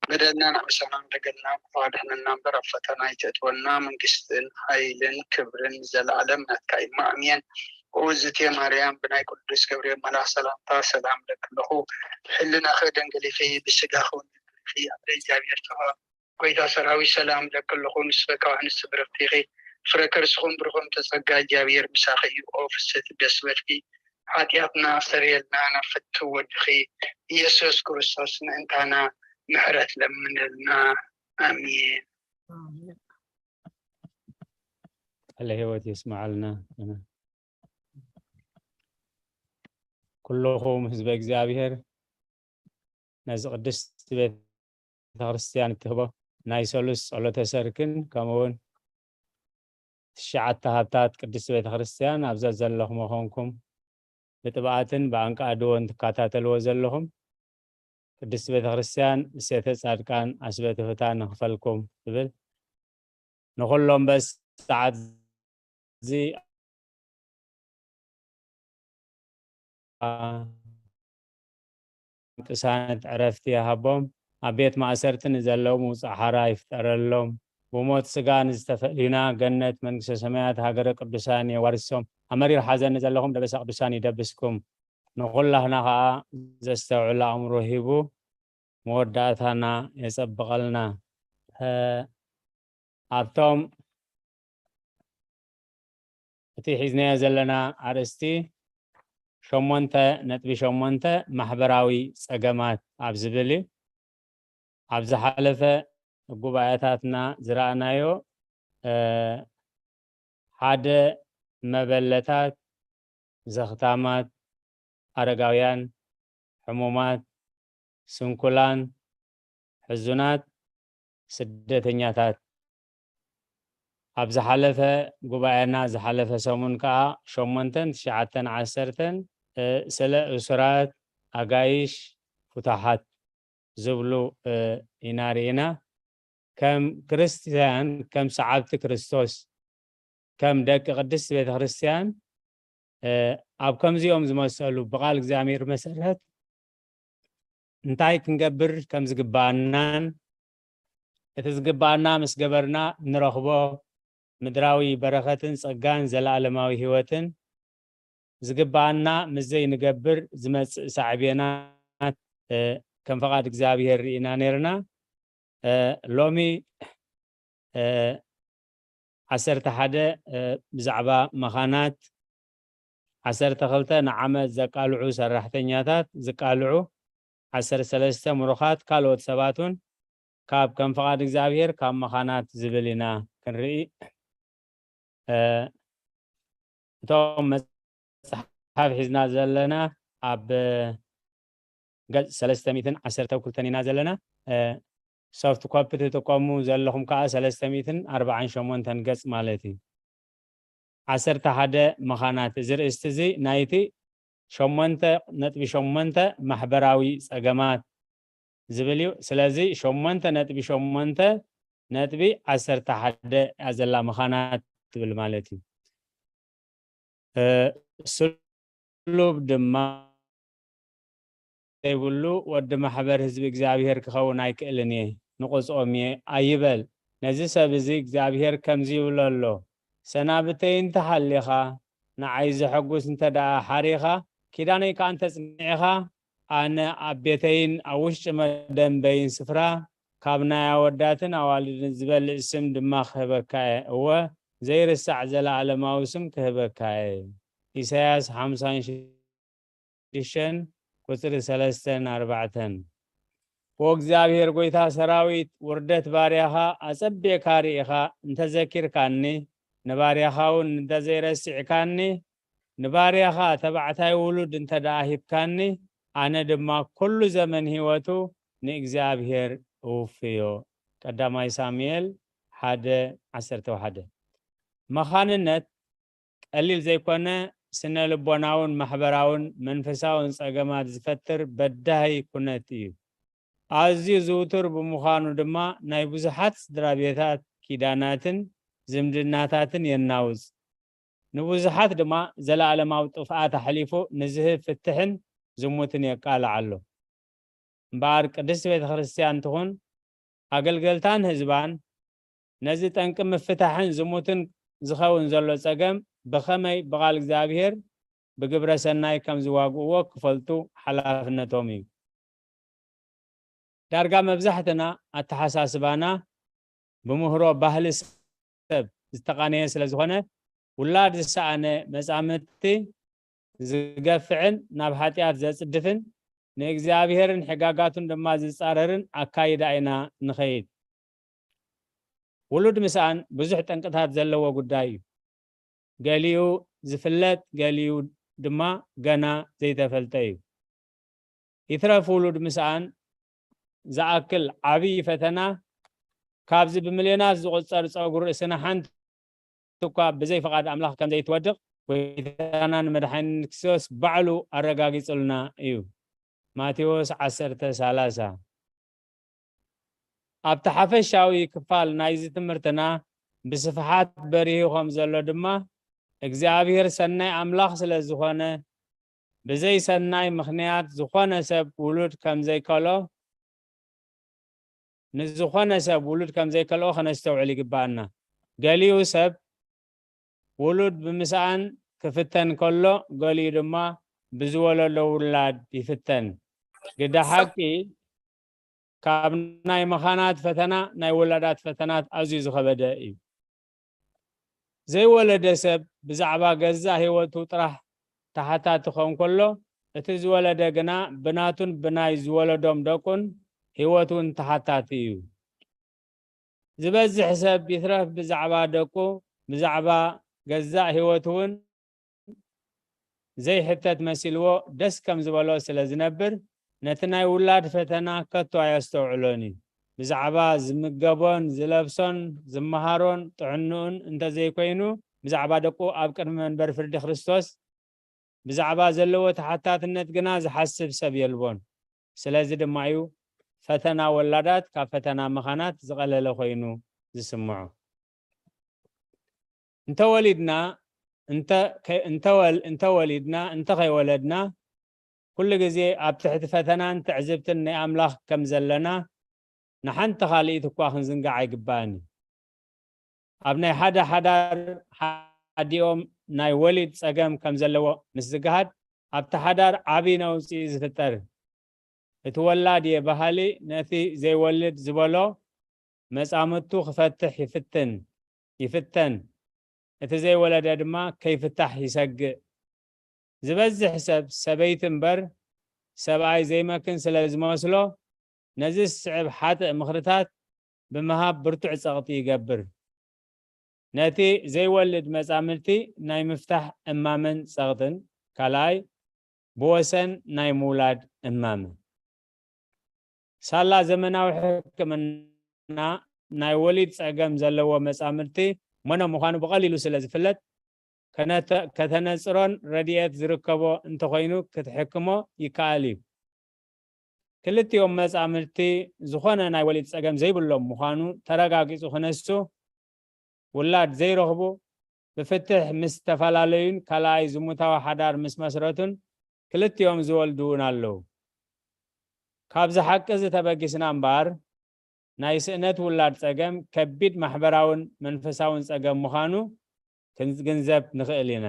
በደልና ንዕብሰና ንደገልና፣ ክፉእ ኣድሕነና እምበር ኣብ ፈተና ኣይተእትወና፣ መንግስትን ሓይልን ክብርን ዘለኣለም ናትካ እዩ። ኣሜን። ኦ እግዝእትየ ማርያም፣ ብናይ ቅዱስ ገብርኤል መልኣኽ ሰላምታ ሰላም እለኪ ኣለኹ። ብሕልናኺ ድንግል ኢኺ፣ ብስጋኺ እውን ድንግል ኢኺ። ኣደ እግዚኣብሔር ተባ ጎይታ ሰራዊት ሰላም እለኪ ኣለኹ። ንስኺ ካብ ኣንስቲ ብርኽቲ ኢኺ፣ ፍረ ከርስኹም ብሩኽ እምተ ጸጋ እግዚኣብሔር ምሳኺ እዩ። ኦ ፍስሕቲ ደስ በልኪ፣ ሓጢኣትና ኣስተርየልና፣ ናብ ፍትው ወድኺ ኢየሱስ ክርስቶስ ምእንታና ምሕረት ለምንልና። ኣሜን። ቃለ ህይወት የስምዓልና። ኩልኹም ህዝበ እግዚኣብሔር ነዚ ቅድስቲ ቤተክርስትያን እትህቦ ናይ ሰሉስ ጸሎተ ሰርክን ከምኡ እውን ትሽዓተ ሃብታት ቅድስቲ ቤተክርስትያን ኣብ ዘዘለኹም ኮንኩም ብጥብኣትን ብኣንቃ ድዎን ትከታተልዎ ዘለኹም ቅድስቲ ቤተክርስትያን እሴተ ጻድቃን ኣስበትፍታ ንኽፈልኩም ትብል። ንኹሎም በዚ ሰዓት እዚ ቅሳነት ዕረፍቲ ይሃቦም። ኣብ ቤት ማእሰርቲ ንዘለዉ ምውጻእ ሓራ ይፍጠረሎም። ብሞት ስጋ ንዝተፈለዩና ገነት መንግስተ ሰማያት ሃገረ ቅዱሳን የዋርሶም። ኣብ መሪር ሓዘን ንዘለኹም ደበሳ ቅዱሳን ይደብስኩም። ንኹላህና ኸኣ ዘስተውዕል ኣእምሮ ሂቡ መወዳእታና የጸብቐልና። እ፣ ኣብቶም እቲ ሒዝናዮ ዘለና ኣርእስቲ ሸሞንተ ነጥቢ ሸሞንተ ማሕበራዊ ጸገማት ኣብ ዝብል እዩ። ኣብ ዝሓለፈ ጉባኤታትና ዝረኣናዮ፣ እ፣ ሓደ መበለታት፣ ዘኽታማት፣ ኣረጋውያን፣ ሕሙማት፣ ስንኩላን፣ ሕዙናት፣ ስደተኛታት። ኣብ ዝሓለፈ ጉባኤና ዝሓለፈ ሰሙን ከኣ ሸሞንተን ትሽዓተን ዓሰርተን፣ እ፣ ስለ እሱራት፣ ኣጋይሽ፣ ፍቱሓት ዝብሉ፣ እ፣ ኢና ርኢና። ከም ክርስትያን፣ ከም ሰዓብቲ ክርስቶስ፣ ከም ደቂ ቅድስቲ ቤተ ክርስትያን፣ እ፣ ኣብ ከምዚኦም ዝመሰሉ ብቓል እግዚኣብሔር መሰረት እንታይ ክንገብር ከም ዝግባኣናን፣ እቲ ዝግባኣና ምስ ገበርና እንረኽቦ ምድራዊ በረኸትን ጸጋን ዘለኣለማዊ ህይወትን ዝግባኣና ምስ ዘይንገብር ዝመጽእ ሳዕቤናት፣ እ፣ ከም ፈቓድ እግዚኣብሔር ርኢና ነይርና። እ፣ ሎሚ፣ እ፣ ዓሰርተ ሓደ፣ እ፣ ብዛዕባ መኻናት፣ ዓሰርተ ክልተ ንዓመት ዘቃልዑ ሰራሕተኛታት ዝቃልዑ፣ ዓሰርተ ሰለስተ ምሩኻት ካልኦት ሰባት እውን ካብ ከም ፍቓድ እግዚኣብሔር ካብ መኻናት ዝብል ኢና ክንርኢ። እ፣ እቶም መጽሓፍ ሒዝና ዘለና ኣብ ገጽ ሰለስተ ሚእትን ዓሰርተ ክልተን ኢና ዘለና። እ፣ ሶፍት ኮፒ ትጥቀሙ ዘለኹም ከኣ ሰለስተ ሚእትን ኣርባዓን ሸሞንተን ገጽ ማለት እዩ። ዓሰርተ ሓደ መኻናት፣ እዚ ርእስቲ እዚ ናይቲ ሸሞንተ ነጥቢ ሸሞንተ ማሕበራዊ ጸገማት ዝብል እዩ። ስለዚ ሸሞንተ ነጥቢ ሸሞንተ ነጥቢ ዓሰርተ ሓደ እያ ዘላ መኻናት ትብል ማለት እዩ። እ፣ ስሉብ ድማ ዘይብሉ ወዲ ማሕበር ህዝቢ እግዚኣብሔር ክኸውን ኣይክእልን እየ፣ ንቑጽኦም እየ ኣይበል። ነዚ ሰብ እዚ እግዚኣብሔር ከምዚ ይብሎ ኣሎ፣ ሰናብተይ እንተሃሊኻ፣ ንዓይ ዘሐጉስ እንተ ደኣ ሓሪኻ፣ ኪዳነይ ከኣ እንተ ጽኒዕኻ፣ ኣነ ኣብ ቤተይን ኣብ ውሽጢ መደምበይን ስፍራ ካብ ናይ ኣወዳትን ኣዋልድን ዝበልጽ ስም ድማ ክህበካ እየ። እወ፣ ዘይርሳዕ ዘለኣለማዊ ስም ክህበካ እየ። ኢሳያስ ሓምሳን ሽዱሽተን ቁጽሪ ሰለስተን ኣርባዕተን። ኦ እግዚኣብሔር ጐይታ ሰራዊት፣ ውርደት ባርያኻ ኣጸቢቕካ ርኢኻ እንተ ዘኪርካኒ፣ ንባርያኻ እውን እንተ ዘይረሲዕካኒ፣ ንባርያኻ ተባዕታይ ውሉድ እንተ ደኣ ሂብካኒ፣ ኣነ ድማ ኩሉ ዘመን ህይወቱ ንእግዚኣብሔር እውፍዮ። ቀዳማይ ሳሙኤል ሓደ ዓሰርተ ሓደ። መኻንነት ቀሊል ዘይኮነ ስነ ልቦናውን ማሕበራውን መንፈሳውን ጸገማት ዝፈጥር በዳሂ ኩነት እዩ። ኣዝዩ ዝውቱር ብምዃኑ ድማ ናይ ብዙሓት ስድራ ቤታት ኪዳናትን ዝምድናታትን የናውጽ። ንብዙሓት ድማ ዘለኣለማዊ ጥፍኣት ኣሕሊፉ ንዝህብ ፍትሕን ዝሙትን የቃልዕ ኣሎ። እምበኣር ቅድስት ቤተ ክርስቲያን ትኹን ኣገልገልታን ህዝባን ነዚ ጠንቂ ምፍታሕን ዝሙትን ዝኸውን ዘሎ ጸገም ብኸመይ ብቓል እግዚኣብሔር ብግብረ ሰናይ ከም ዝዋግእዎ ክፈልጡ ሓላፍነቶም እዩ። ዳርጋ መብዛሕትና ኣተሓሳስባና ብምህሮ ባህሊ ሰብ ዝተቓነየ ስለ ዝኾነ፣ ውላድ ዝሰኣነ መጻምድቲ ዝገፍዕን ናብ ሓጢኣት ዘጽድፍን ንእግዚኣብሔርን ሕጋጋቱን ድማ ዝጻረርን ኣካይዳ ኢና ንኸይድ። ውሉድ ምስኣን ብዙሕ ጠንቅታት ዘለዎ ጉዳይ እዩ። ገሊኡ ዝፍለጥ፣ ገሊኡ ድማ ገና ዘይተፈልጠ እዩ። ይትረፍ ውሉድ ምስኣን ዝኣክል ዓብዪ ፈተና፣ ካብዚ ብሚልዮናት ዝቑጸር ጸጉሪ ርእስና ሓንቲ እኳ ብዘይ ፍቓድ ኣምላኽ ከም ዘይትወድቕ፣ ጐይታናን መድሓኒን ክርስቶስ ባዕሉ ኣረጋጊጹልና እዩ። ማቴዎስ ዓሰርተ ሰላሳ። ኣብቲ ሓፈሻዊ ክፋል ናይዚ ትምህርትና ብስፍሓት በሪሁ ከም ዘሎ ድማ፣ እግዚኣብሔር ሰናይ ኣምላኽ ስለ ዝኾነ፣ ብዘይ ሰናይ ምኽንያት ዝኾነ ሰብ ውሉድ ከም ዘይከልኦ፣ ንዝኾነ ሰብ ውሉድ ከም ዘይከልኦ ከነስተውዕል ይግባኣና። ገሊኡ ሰብ ውሉድ ብምስኣን ክፍተን ከሎ፣ ገሊኡ ድማ ብዝወለዶ ውላድ ይፍተን። ግደ ሓቂ፣ ካብ ናይ መኻናት ፈተና ናይ ወላዳት ፈተናት ኣዝዩ ዝኸበደ እዩ። ዘይወለደ ሰብ ብዛዕባ ገዛእ ህይወቱ ጥራሕ ተሓታቲ ክኸውን ከሎ፣ እቲ ዝወለደ ግና ብናቱን ብናይ ዝወለዶም ደቁን ህይወቱን ተሓታቲ እዩ። ዝበዝሕ ሰብ ይትረፍ ብዛዕባ ደቁ፣ ብዛዕባ ገዛእ ህይወቱ እውን ዘይሕተት መሲልዎ ደስ ከም ዝበሎ ስለ ዝነብር፣ ነቲ ናይ ውላድ ፈተና ከቶ ኣየስተውዕሎን እዩ። ብዛዕባ ዝምገቦን ዝለብሶን ዝመሃሮን ጥዕንኡን እንተዘይኮይኑ፣ ብዛዕባ ደቁ ኣብ ቅድሚ መንበር ፍርዲ ክርስቶስ ብዛዕባ ዘለዎ ተሓታትነት ግና ዝሓስብ ሰብ የልቦን። ስለዚ ድማ እዩ ፈተና ወላዳት ካብ ፈተና መኻናት ዝቐለለ ኮይኑ ዝስምዖ። እንተወሊድና፣ እንተ-፣ ከ-፣ እንተወል-፣ እንተወሊድና፣ እንተኸይወለድና፣ ኩሉ ግዜ ኣብ ትሕቲ ፈተናን ትዕዝብትን ናይ ኣምላኽ ከም ዘለና ንሓንቲ ካልኢት እኳ ክንዝንጋዕ ኣይግባእን እዩ። ኣብ ናይ ሓደ ሓዳር ሓዲኦም ናይ ወሊድ ጸገም ከም ዘለዎ ምስ ዝገሃድ፣ ኣብቲ ሓዳር ዓቢ ነውጺ ዝፍጠር። እቲ ወላድ እየ በሃሊ ነቲ ዘይወልድ ዝበሎ መጻምድቱ ክፈትሕ ይፍትን፣ ይፍተን። እቲ ዘይወለደ ድማ ከይፍታሕ ይሰግእ። ዝበዝሕ ሰብ ሰበይቲ እምበር ሰብኣይ ዘይመክን ስለ ዝመስሎ፣ ነዚ ዝስዕብ ሓጥእ ምኽርታት ብምሃብ ብርቱዕ ጸቕጢ ይገብር። ነቲ ዘይወልድ መጻምድቲ ናይ ምፍታሕ እማመን ጸቕጥን፣ ካልኣይ ብወሰን ናይ ምውላድ እማመ። ሳላ ዘመናዊ ሕክምና ናይ ወሊድ ጸገም ዘለዎ መጻምድቲ መኖ ምዃኑ ብቐሊሉ ስለ ዝፍለጥ፣ ከነተ-፣ ከተነጽሮን ረድኤት ዝርከቦ እንተኾይኑ ክትሕክሞ ይከኣል እዩ። ክልቲኦም መጻምድቲ ዝኾነ ናይ ወሊድ ጸገም ዘይብሎም ምዃኑ ተረጋጊጹ ክነሱ፣ ውላድ ዘይረኽቡ፣ ብፍትሕ ምስ ተፈላለዩን ካልኣይ ዝሙታዊ ሓዳር ምስ መስረቱን ክልቲኦም ዝወልዱ እውን ኣለዉ። ካብዚ ሓቂ እዚ ተበጊስና እምበኣር፣ ናይ ስእነት ውላድ ጸገም ከቢድ ማሕበራውን መንፈሳውን ጸገም ምዃኑ ክንግንዘብ ንኽእል ኢና።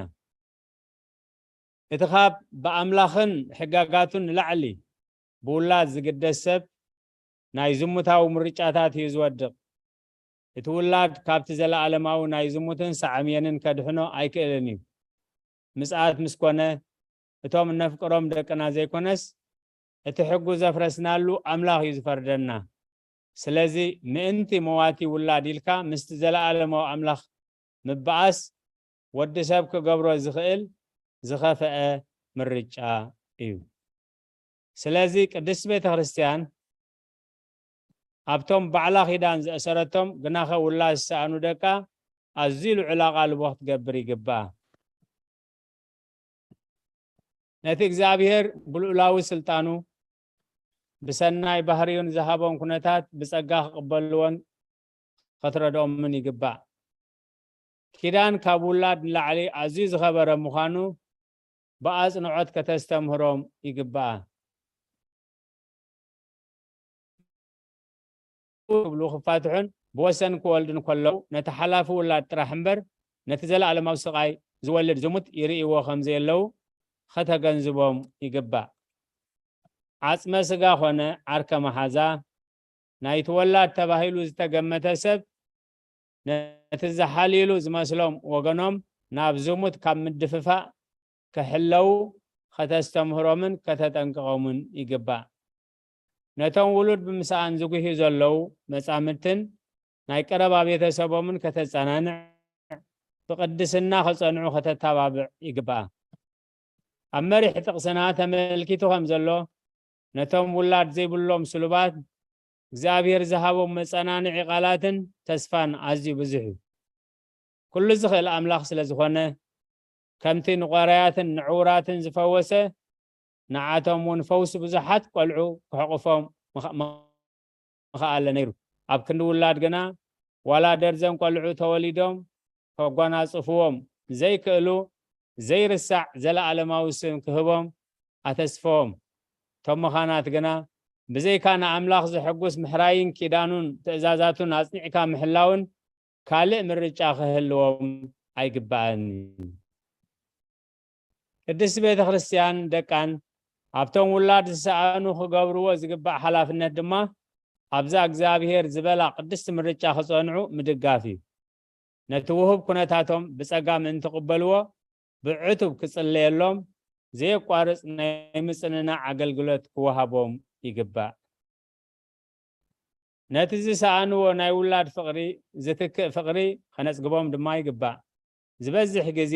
እቲ ካብ ብኣምላኽን ሕጋጋቱን ንላዕሊ ብውላድ ዝግደስ ሰብ፣ ናይ ዝሙታዊ ምርጫታት እዩ ዝወድቕ። እቲ ውላድ ካብቲ ዘለኣለማዊ ናይ ዝሙትን ሳዕምየንን ከድሕኖ ኣይክእልን እዩ። ምጽኣት ምስ ኮነ፣ እቶም እነፍቅሮም ደቅና ዘይኮነስ፣ እቲ ሕጉ ዘፍረስናሉ ኣምላኽ እዩ ዝፈርደና። ስለዚ፣ ምእንቲ መዋቲ ውላድ ኢልካ ምስቲ ዘለኣለማዊ ኣምላኽ ምበኣስ፣ ወዲ ሰብ ክገብሮ ዝኽእል ዝኸፍአ ምርጫ እዩ። ስለዚ፣ ቅድስት ቤተ ክርስቲያን ኣብቶም ባዕላ ኪዳን ዘእሰረቶም ግናኸ ውላድ ዝሰኣኑ ደቃ ኣዝዩ ልዑል ኣቓልቦ ክትገብር ይግባእ። ነቲ እግዚኣብሔር ብልዑላዊ ስልጣኑ ብሰናይ ባህርዩን ዝሃቦም ኩነታት ብጸጋ ክቕበልዎን ከተረድኦምን ይግባእ። ኪዳን ካብ ውላድ ንላዕሊ ኣዝዩ ዝኸበረ ምዃኑ ብኣጽንዖት ከተስተምህሮም ይግባእ። ክብሉ ክፋትሑን ብወሰን ክወልዱን ከለዉ፣ ነቲ ሓላፊ ውላድ ጥራሕ እምበር፣ ነቲ ዘለኣለማዊ ስቓይ ዝወልድ ዝሙት ይርእይዎ ከም ዘየለዉ ከተገንዝቦም ይግባእ። ዓጽመ ስጋ ኾነ ዓርከ መሓዛ፣ ናይቲ ወላድ ተባሂሉ ዝተገመተ ሰብ፣ ነቲ ዝሓልዩሉ ዝመስሎም ወገኖም ናብ ዝሙት ካብ ምድፍፋእ ክሕለዉ ከተስተምህሮምን ከተጠንቅቖምን ይግባእ። ነቶም ውሉድ ብምስኣን ዝጉህዩ ዘለዉ መጻምድትን ናይ ቀረባ ቤተሰቦምን ከተጸናንዕ፣ ብቕድስና ክጸንዑ ከተተባብዕ ይግባእ። ኣብ መሪሕ ጥቕስና ተመልኪቱ ከም ዘሎ፣ ነቶም ውላድ ዘይብሎም ስሉባት እግዚኣብሔር ዝሃቦም መጸናንዒ ቃላትን ተስፋን ኣዝዩ ብዙሕ እዩ። ኩሉ ዝኽእል ኣምላኽ ስለ ዝኾነ፣ ከምቲ ንቆራያትን ንዕውራትን ዝፈወሰ፣ ንዓቶም እውን ፈውሲ ብዙሓት ቆልዑ ክሕቑፎም ምኸ-፣ ምኸኣለ ነይሩ። ኣብ ክንዲ ውላድ ግና፣ ዋላ ደርዘን ቆልዑ ተወሊዶም ከጓናጽፍዎም ዘይክእሉ፣ ዘይርሳዕ ዘለኣለማዊ ስም ክህቦም ኣተስፈዎም። እቶም መኻናት ግና፣ ብዘይካ ንኣምላኽ ዘሐጉስ ምሕራይን ኪዳኑን ትእዛዛቱን ኣጽኒዕካ ምሕላውን ካልእ ምርጫ ክህልዎም ኣይግባእን እዩ። ቅድስቲ ቤተ ክርስቲያን ደቃን ኣብቶም ውላድ ዝሰኣኑ ክገብርዎ ዝግባእ ሓላፍነት ድማ ኣብዛ እግዚኣብሔር ዝበላ ቅድስቲ ምርጫ ክጸንዑ ምድጋፍ እዩ። ነቲ ውሁብ ኩነታቶም ብጸጋ ምእንቲ ክቕበልዎ ብዕቱብ ክጽለየሎም ዘየቋርጽ ናይ ምጽንናዕ ኣገልግሎት ክወሃቦም ይግባእ። ነቲ ዝሰኣንዎ ናይ ውላድ ፍቕሪ ዝትክእ ፍቕሪ ከነጽግቦም ድማ ይግባእ። ዝበዝሕ ግዜ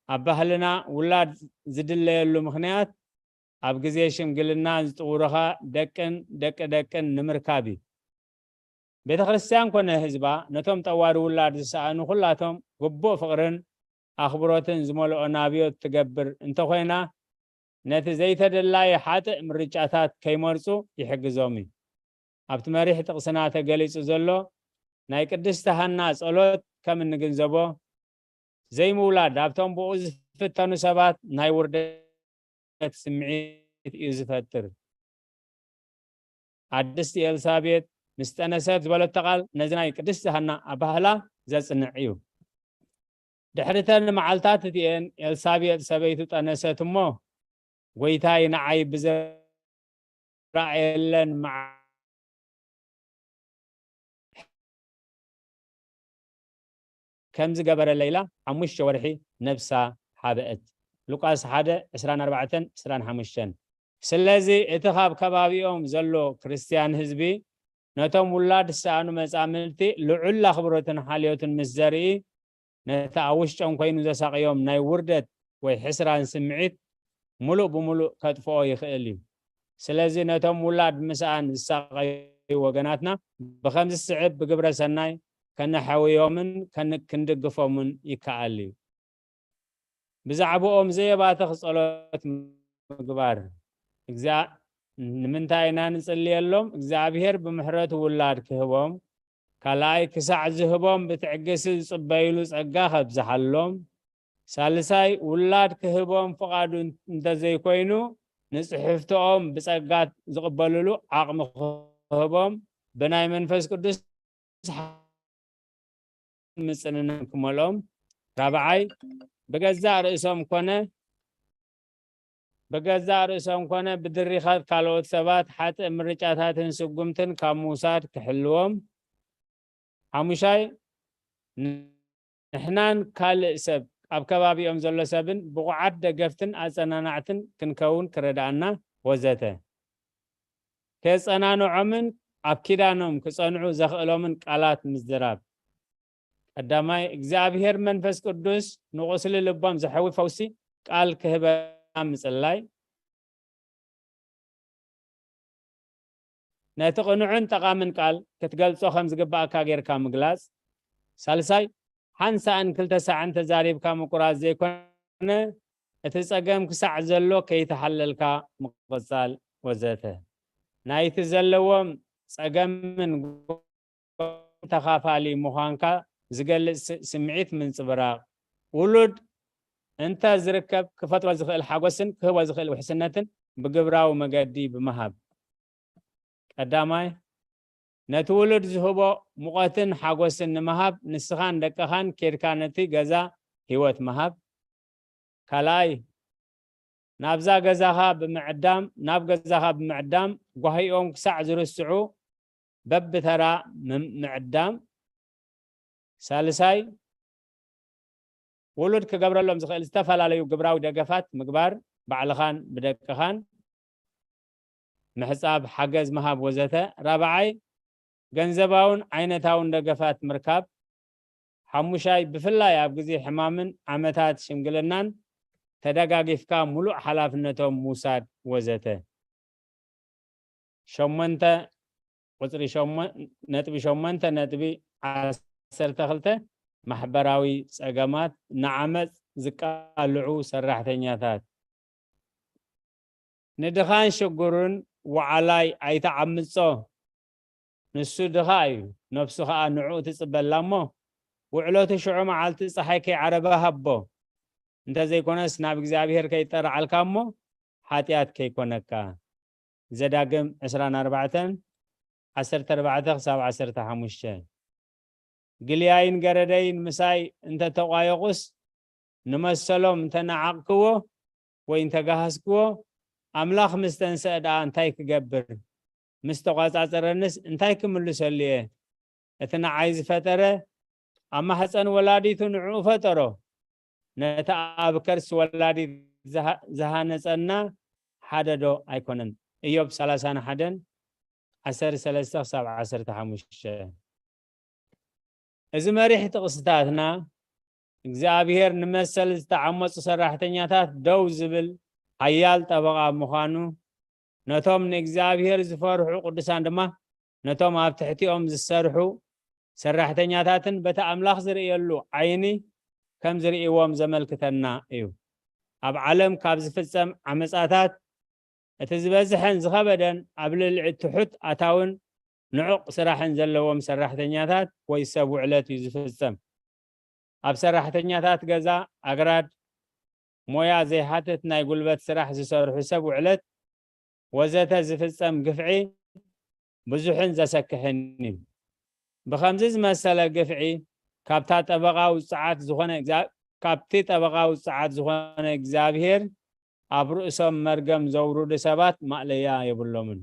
ኣብ ባህልና ውላድ ዝድለየሉ ምኽንያት ኣብ ግዜ ሽምግልና ዝጥውሩኻ ደቅን ደቂ ደቅን ንምርካብ እዩ። ቤተ ክርስቲያን ኮነ ህዝባ ነቶም ጠዋሪ ውላድ ዝሰኣኑ ኩላቶም ግቡእ ፍቕርን ኣኽብሮትን ዝመልኦ ናብዮት ትገብር እንተኾይና፣ ነቲ ዘይተደላየ ሓጥእ ምርጫታት ከይመርጹ ይሕግዞም እዩ። ኣብቲ መሪሕ ጥቕስና ተገሊጹ ዘሎ ናይ ቅድስቲ ሃና ጸሎት ከም እንግንዘቦ፣ ዘይምውላድ ኣብቶም ብኡ ዝፍተኑ ሰባት ናይ ውርደት ስምዒት እዩ ዝፈጥር። ኣድስቲ ኤልሳቤጥ ምስ ጠነሰት ዝበለቶ ቃል ነዚ ናይ ቅድስቲ ሃና ኣባህላ ዘጽንዕ እዩ። ድሕሪተን መዓልታት እቲኤን ኤልሳቤጥ ሰበይቱ ጠነሰት እሞ፣ "ጐይታይ ንዓይ ብዝረኣየለን መዓ-" ከም ዝገበረለይ ኢላ ሓሙሽተ ወርሒ ነብሳ ሓበአት። ሉቃስ ሓደ፣ ዕስራን ኣርባዕተን፣ ዕስራን ሓሙሽተን። ስለዚ እቲ ካብ ከባቢኦም ዘሎ ክርስትያን ህዝቢ ነቶም ውላድ ዝሰኣኑ መጻምድቲ ልዑል ኣኽብሮትን ሓልዮትን ምስ ዘርኢ፣ ነቲ ኣብ ውሽጦም ኮይኑ ዘሳቕዮም ናይ ውርደት ወይ ሕስራን ስምዒት ምሉእ ብምሉእ ከጥፍኦ ይኽእል እዩ። ስለዚ ነቶም ውላድ ምስኣን ዝሳቐዩ ወገናትና ብኸምዚ ዝስዕብ ብግብረ ሰናይ ከነሐውዮምን ከን-፣ ክንድግፎምን ይከኣል እዩ። ብዛዕባኦም ዘየባትኽ ጸሎት ምግባር። እግዚኣብ-፣ ንምንታይ ኢና ንጽልየሎም? እግዚኣብሔር ብምሕረቱ ውላድ ክህቦም፣ ካልኣይ ክሳዕ ዝህቦም ብትዕግስቲ ዝጽበይሉ ጸጋ ከብዝሓሎም። ሳልሳይ ውላድ ክህቦም ፍቓዱ እንተዘይኮይኑ ንጽሕፍቶኦም ብጸጋ ዝቕበልሉ ዓቕሚ ክህቦም ብናይ መንፈስ ቅዱስ ምጽንናን ክመልኦም። ራብዓይ ብገዛእ ርእሶም ኮነ ብገዛእ ርእሶም ኮነ ብድሪኻት ካልኦት ሰባት ሓጥእ ምርጫታትን ስጉምትን ካብ ምውሳድ ክሕልዎም። ሓሙሻይ ንሕናን ካልእ ሰብ ኣብ ከባቢኦም ዘሎ ሰብን ብቑዓት ደገፍትን ኣጸናናዕትን ክንከውን ክረድኣና ወዘተ። ከጸናንዖምን ኣብ ኪዳኖም ክጸንዑ ዘኽእሎምን ቃላት ምዝራብ። ቀዳማይ እግዚኣብሔር መንፈስ ቅዱስ ንቑስሊ ልቦም ዘሕዊ ፈውሲ ቃል ክህበና ምጽላይ። ነቲ ቅኑዕን ጠቓምን ቃል ክትገልጾ ከም ዝግባእካ ጌርካ ምግላጽ። ሳልሳይ ሓንሳእን ክልተ ሳዕን ተዛሪብካ ምቁራጽ ዘይኮነ እቲ ጸገም ክሳዕ ዘሎ ከይተሓለልካ ምቕጻል ወዘተ። ናይቲ ዘለዎም ጸገምን ተኻፋሊ ምዃንካ ዝገልጽ ስ- ስምዒት ምንጽብራቕ። ውሉድ እንተ ዝርከብ ክፈጥሮ ዝኽእል ሓጎስን ክህቦ ዝኽእል ውሕስነትን ብግብራዊ መገዲ ብምሃብ። ቀዳማይ ነቲ ውሉድ ዝህቦ ሙቐትን ሓጎስን ንምሃብ ንስኻን ደቅኻን ኬድካ ነቲ ገዛ ህይወት ምሃብ። ካልኣይ ናብዛ ገዛኻ ብምዕዳም ናብ ገዛኻ ብምዕዳም ጓሂኦም ክሳዕ ዝርስዑ በብተራ ምም- ምዕዳም። ሳልሳይ ውሉድ ክገብረሎም ዝኽእል ዝተፈላለዩ ግብራዊ ደገፋት ምግባር ባዕልኻን ብደቅኻን ምሕጻብ ሓገዝ ምሃብ ወዘተ። ራብዓይ ገንዘባውን ዓይነታውን ደገፋት ምርካብ። ሓሙሻይ ብፍላይ ኣብ ግዜ ሕማምን ዓመታት ሽምግልናን ተደጋጊፍካ ሙሉእ ሓላፍነቶም ምውሳድ ወዘተ። ሸሞንተ ቁጽሪ ሸሞ- ነጥቢ ሸሞንተ ነጥቢ ዓሰርተ ክልተ ማሕበራዊ ጸገማት ንዓመጽ ዝቃልዑ ሰራሕተኛታት። ንድኻን ሽጉርን ወዓላይ ኣይተዓምጾ፣ ንሱ ድኻ እዩ፣ ነፍሱ ኸኣ ንዕኡ ትጽበላ እሞ ውዕለቱ ሽዑ መዓልቲ ጸሓይ ከይዓረበ ሃቦ። እንተዘይኮነስ ናብ እግዚኣብሔር ከይጠርዓልካ እሞ ሓጢኣት ከይኮነካ። ዘዳግም ዕስራን ኣርባዕተን ዓሰርተ ኣርባዕተ ክሳብ ዓሰርተ ሓሙሽተ። ግልያይን ገረደይን ምሳይ እንተተቋየቑስ ንመሰሎም እንተነዓቕክዎ ወይ እንተጋሃስክዎ ኣምላኽ ምስ ተንሰአ ደኣ እንታይ ክገብር? ምስ ተቋጻጸረንስ እንታይ ክምልሰሉ እየ? እቲ ንዓይ ዝፈጠረ ኣብ ማሕፀን ወላዲቱ ንዕኡ ፈጠሮ። ነቲ ኣብ ከርሲ ወላዲት ዝሃ- ዝሃነጸና ሓደ ዶ ኣይኮነን? እዮብ ሰላሳን ሓደን ዓሰርተ ሰለስተ ክሳብ ዓሰርተ ሓሙሽተ። እዚ መሪሕ ጥቕስታትና እግዚኣብሔር ንመሰል ዝተዓመፁ ሰራሕተኛታት ደው ዝብል ሓያል ጠበቓ ምዃኑ፣ ነቶም ንእግዚኣብሔር ዝፈርሑ ቅዱሳን ድማ ነቶም ኣብ ትሕቲኦም ዝሰርሑ ሰራሕተኛታትን በቲ ኣምላኽ ዝርእየሉ ዓይኒ ከም ዝርእይዎም ዘመልክተና እዩ። ኣብ ዓለም ካብ ዝፍጸም ዓመጻታት እቲ ዝበዝሐን ዝኸበደን ኣብ ልዕሊ ትሑት ኣታውን ንዑቕ ስራሕን ዘለዎም ሰራሕተኛታት ወይ ሰብ ውዕለት እዩ ዝፍጸም። ኣብ ሰራሕተኛታት ገዛ፣ ኣግራድ፣ ሞያ ዘይሓትት ናይ ጉልበት ስራሕ ዝሰርሑ ሰብ ውዕለት ወዘተ ዝፍጸም ግፍዒ ብዙሕን ዘሰክሕን እዩ። ብኸምዚ ዝመሰለ ግፍዒ ካብታ ጠበቓ ውጽዓት ዝኾነ እግዚኣብ- ካብቲ ጠበቓ ውጽዓት ዝኾነ እግዚኣብሔር ኣብ ርእሶም መርገም ዘውርዱ ሰባት ማእለያ የብሎምን።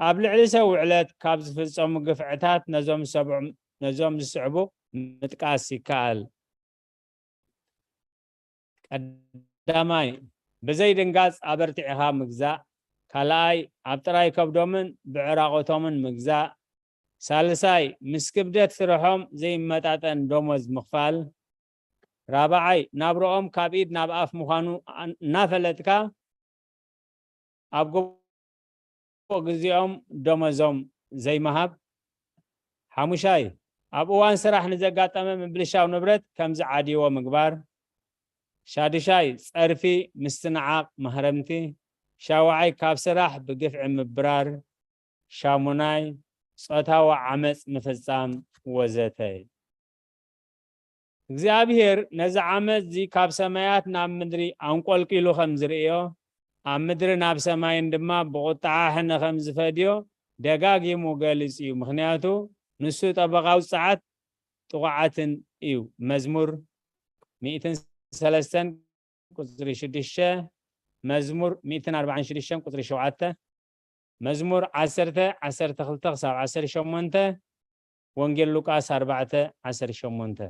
ኣብ ልዕሊ ሰብ ውዕለት ካብ ዝፍጸሙ ግፍዕታት ነዞም ሰብዑ- ነዞም ዝስዕቡ ምጥቃስ ይከኣል። ቀዳማይ ብዘይ ድንጋጽ ኣበርቲዕኻ ምግዛእ። ካልኣይ ኣብ ጥራይ ከብዶምን ብዕራቖቶምን ምግዛእ። ሳልሳይ ምስ ክብደት ስርሖም ዘይመጣጠን ደሞዝ ምኽፋል። ራብዓይ ናብርኦም ካብ ኢድ ናብ ኣፍ ምዃኑ እናፈለጥካ ኣብ ግቡእ ግዜኦም ደሞዞም ዘይምሃብ። ሓሙሻይ ኣብ እዋን ስራሕ ንዘጋጠመ ምብልሻው ንብረት ከም ዝዓድይዎ ምግባር። ሻዱሻይ ጸርፊ፣ ምስትንዓቕ፣ ማህረምቲ። ሻውዓይ ካብ ስራሕ ብግፍዒ ምብራር። ሻሙናይ ጾታዊ ዓመጽ ምፍጻም ወዘተ። እግዚኣብሔር ነዚ ዓመጽ እዚ ካብ ሰማያት ናብ ምድሪ ኣንቆልቂሉ ከም ዝርእዮ፣ ኣብ ምድርን ኣብ ሰማይን ድማ ብቑጥዓ ሕነ ከም ዝፈድዮ ደጋጊሙ ገሊጹ እዩ። ምኽንያቱ ንሱ ጠበቓ ውጽዓት ጥቑዓትን እዩ። መዝሙር ሚእትን ሰለስተን ቁጽሪ ሽዱሽተ፣ መዝሙር ሚእትን ኣርባዓን ሽዱሽተን ቁጽሪ ሸውዓተ፣ መዝሙር ዓሰርተ፣ ዓሰርተ ክልተ ክሳብ ዓሰርተ ሸሞንተ፣ ወንጌል ሉቃስ ኣርባዕተ፣ ዓሰርተ ሸሞንተ።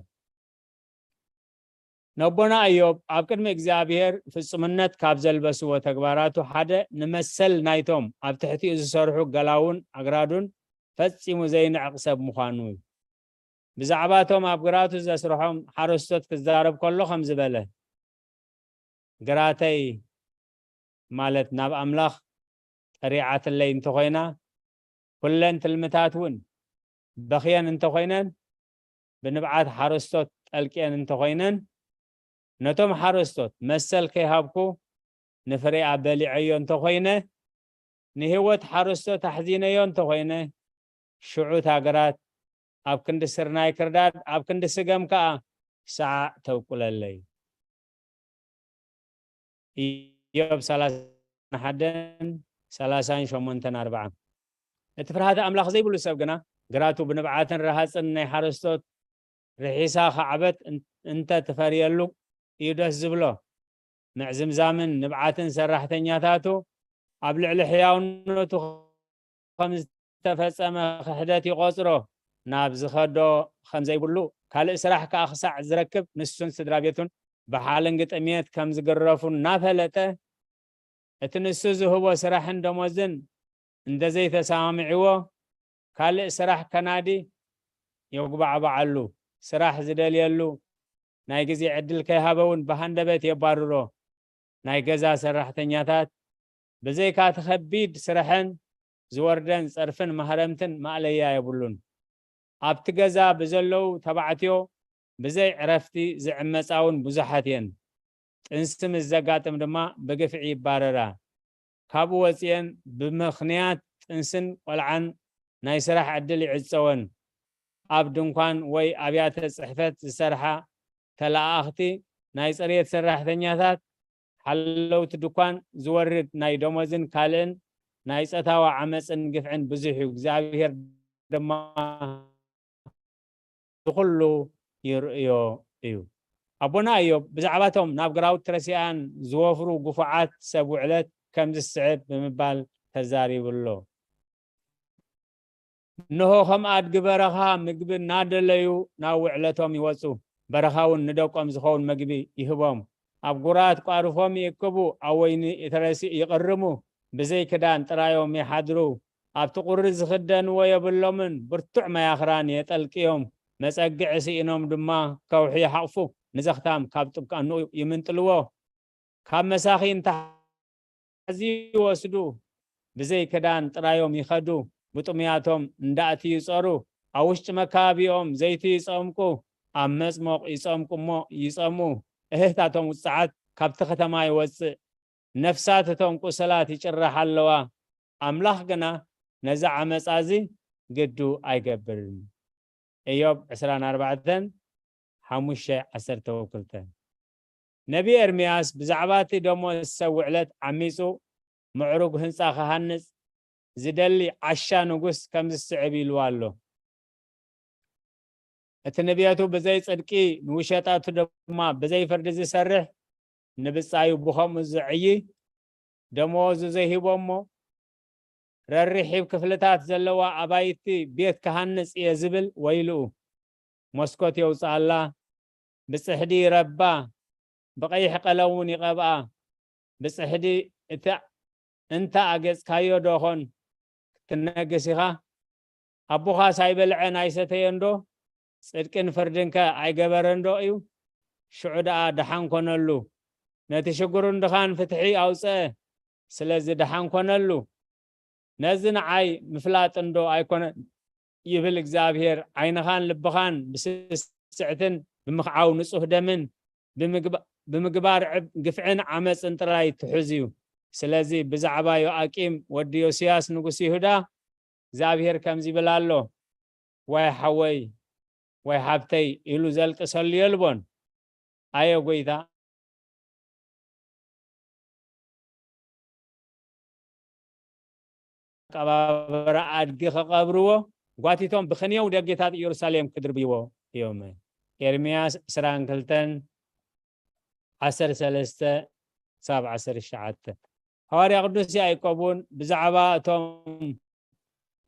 ነቦና እዮብ ኣብ ቅድሚ እግዚኣብሔር ፍጹምነት ካብ ዘልበስዎ ተግባራቱ ሓደ ንመሰል ናይቶም ኣብ ትሕቲኡ ዝሰርሑ ገላዉን ኣግራዱን ፈጺሙ ዘይንዕቕ ሰብ ምዃኑ እዩ። ብዛዕባ እቶም ኣብ ግራቱ ዘስርሖም ሓረስቶት ክዛረብ ከሎ ከምዚ በለ፣ "ግራተይ" ማለት ናብ ኣምላኽ ጠሪዓትለይ እንተኾይና፣ ኩለን ትልምታት እውን በኽየን እንተኾይነን፣ ብንብዓት ሓረስቶት ጠልቅየን እንተኾይነን፣ ነቶም ሓረስቶት መሰል ከይሃብኩ ንፍሬኣ በሊዐዮ እንተኾይነ፣ ንህይወት ሓረስቶት ኣሕዚነዮ እንተኾይነ፣ ሽዑ እታ ግራት ኣብ ክንዲ ስርናይ ክርዳድ፣ ኣብ ክንዲ ስገም ከኣ ሰዓዕ ተብቁለለይ። ኢዮብ ሰላሳን ሓደን፣ ሰላሳን ሸሞንተን ኣርባዓን። እቲ ፍርሃተ ኣምላኽ ዘይብሉ ሰብ ግና፣ ግራቱ ብንብዓትን ረሃጽን ናይ ሓረስቶት ርሒሳ ኻዕበት እን-፣ እንተ ትፈርየሉ እዩ ደስ ዝብሎ። ምዕዝምዛምን ንብዓትን ሰራሕተኛታቱ ኣብ ልዕሊ ሕያውነቱ ከም ዝተፈጸመ ክሕደት ይቖጽሮ። ናብ ዝኸዶ ከም ዘይብሉ፣ ካልእ ስራሕ ከኣ ክሳዕ ዝረክብ ንሱን ስድራ ቤቱን ብሓለንጊ ጥሜት ከም ዝግረፉ እናፈለጠ፣ እቲ ንሱ ዝህቦ ስራሕን ደሞዝን እንተ ዘይተሰማሚዕዎ፣ ካልእ ስራሕ ከናዲ የጉባዕባዓሉ። ስራሕ ዝደልየሉ ናይ ግዜ ዕድል ከይሃበ እውን ብሃንደበት የባርሮ። ናይ ገዛ ሰራሕተኛታት ብዘይካ እቲ ከቢድ ስርሐን ዝወርደን ጸርፍን ማህረምትን ማእለያ የብሉን። ኣብቲ ገዛ ብዘለዉ ተባዕትዮ ብዘይ ዕረፍቲ ዝዕመጻ እውን ብዙሓት እየን። ጥንሲ ምስ ዘጋጥም ድማ ብግፍዒ ይባረራ። ካብኡ ወጺኤን ብምኽንያት ጥንስን ቆልዓን ናይ ስራሕ ዕድል ይዕጸወን። ኣብ ድንኳን ወይ ኣብያተ ጽሕፈት ዝሰርሓ ተለኣኣኽቲ፣ ናይ ጽሬት ሰራሕተኛታት፣ ሓለውቲ ድኳን ዝወርድ ናይ ደሞዝን ካልእን ናይ ጾታዊ ዓመጽን ግፍዕን ብዙሕ እዩ። እግዚኣብሔር ድማ ንኹሉ ይርእዮ እዩ። ኣቦና እዮብ ብዛዕባቶም ናብ ግራውቲ ረሲኣን ዝወፍሩ ግፉዓት ሰብ ውዕለት ከምዚ ዝስዕብ ብምባል ተዛሪቡ ኣሎ። እንሆ፣ ከም ኣድጊ በረኻ ምግቢ እናደለዩ ናብ ውዕለቶም ይወጹ። በረኻ እውን ንደቆም ዝኸውን ምግቢ ይህቦም። ኣብ ጉራት ቋርፎም ይእክቡ፣ ኣብ ወይኒ እተረሲ ይቕርሙ። ብዘይ ክዳን ጥራዮም ይሓድሩ። ኣብቲ ቁሪ ዝኽደንዎ የብሎምን። ብርቱዕ ማይ ኣኽራን የጠልቅዮም። መጸግዒ ስኢኖም ድማ ከውሒ ይሓቑፉ። ንዘኽታም ካብ ጥቃንኡ ይምንጥልዎ። ካብ መሳኺ እንተሓዚ ይወስዱ። ብዘይ ክዳን ጥራዮም ይኸዱ። ብጥሙያቶም እንዳእቲ ይጸሩ። ኣብ ውሽጢ መካቢኦም ዘይቲ ይጸምቁ። ኣብ መጽሞቕ ይጸምቁ እሞ ይጸምኡ። እህህታቶም ውጽዓት ካብቲ ከተማ ይወጽእ። ነፍሳት እቶም ቁሰላት ይጭራሕ ኣለዋ። ኣምላኽ ግና ነዚ ዓመጻ እዚ ግዱ ኣይገብርን። እዮብ ዕስራን ኣርባዕተን፣ ሓሙሽተ፣ ዓሰርተ ክልተ። ነቢ ኤርምያስ ብዛዕባ እቲ ደሞዝ ሰብ ውዕለት ዓሚጹ ምዕሩግ ህንጻ ክሃንጽ ዝደሊ ዓሻ ንጉስ ከምዚ ዝስዕብ ኢልዎ ኣሎ። እቲ ንቤቱ ብዘይ ጽድቂ ንውሸጣቱ ድማ ብዘይ ፍርዲ ዝሰርሕ፣ ንብጻዩ ብኸምኡ ዝዕዪ፣ ደመወዙ ዘይህቦ እሞ፣ ረሪሒብ ክፍልታት ዘለዋ ኣባይቲ ቤት ክሃንጽ እየ ዝብል ወይልኡ። መስኮት የውጽኣላ፣ ብጽሕዲ ይረባ፣ ብቐይሕ ቀለም እውን ይቐብኣ። ብጽሕዲ እቲ እንተ ኣጌጽካዮ ዶ ኾን ክትነግስ ኢኻ? ኣቦኻስ ኣይበልዐን ኣይሰተየን ዶ? ጽድቅን ፍርድንከ ኣይገበረን ዶ እዩ? ሽዑ ደኣ ደሓን ኮነሉ። ነቲ ሽግሩን ድኻን ፍትሒ ኣውጽአ። ስለዚ ደሓን ኮነሉ። ነዚ ንዓይ ምፍላጥ እንዶ ኣይኮነን ይብል እግዚኣብሔር። ዓይንኻን ልብኻን ብስስዕትን ብምኽዓው ንጹህ ደምን ብምግባ-፣ ብምግባር ዕብ-፣ ግፍዕን ዓመፅን ጥራይ ትሑዝ እዩ። ስለዚ ብዛዕባ ዮኣቂም ወዲ ዮስያስ ንጉስ ይሁዳ እግዚኣብሔር ከምዚ ይብል ኣሎ፣ "ዋይ ሓወይ፣ ዋይ ሓብተይ" ኢሉ ዘልቅሰሉ የልቦን። ኣየ ጎይታ፣ ኣቀባብራ ኣድጊ ክቐብርዎ ጓቲቶም ብኽንየው ደጌታት ኢየሩሳሌም ክድርብይዎ እዮም። ኤርምያስ ዕስራን ክልተን ዓሰርተ ሰለስተ ክሳብ ዓሰርተ ትሽዓተ። ሃዋርያ ቅዱስ ያዕቆብ እውን ብዛዕባ እቶም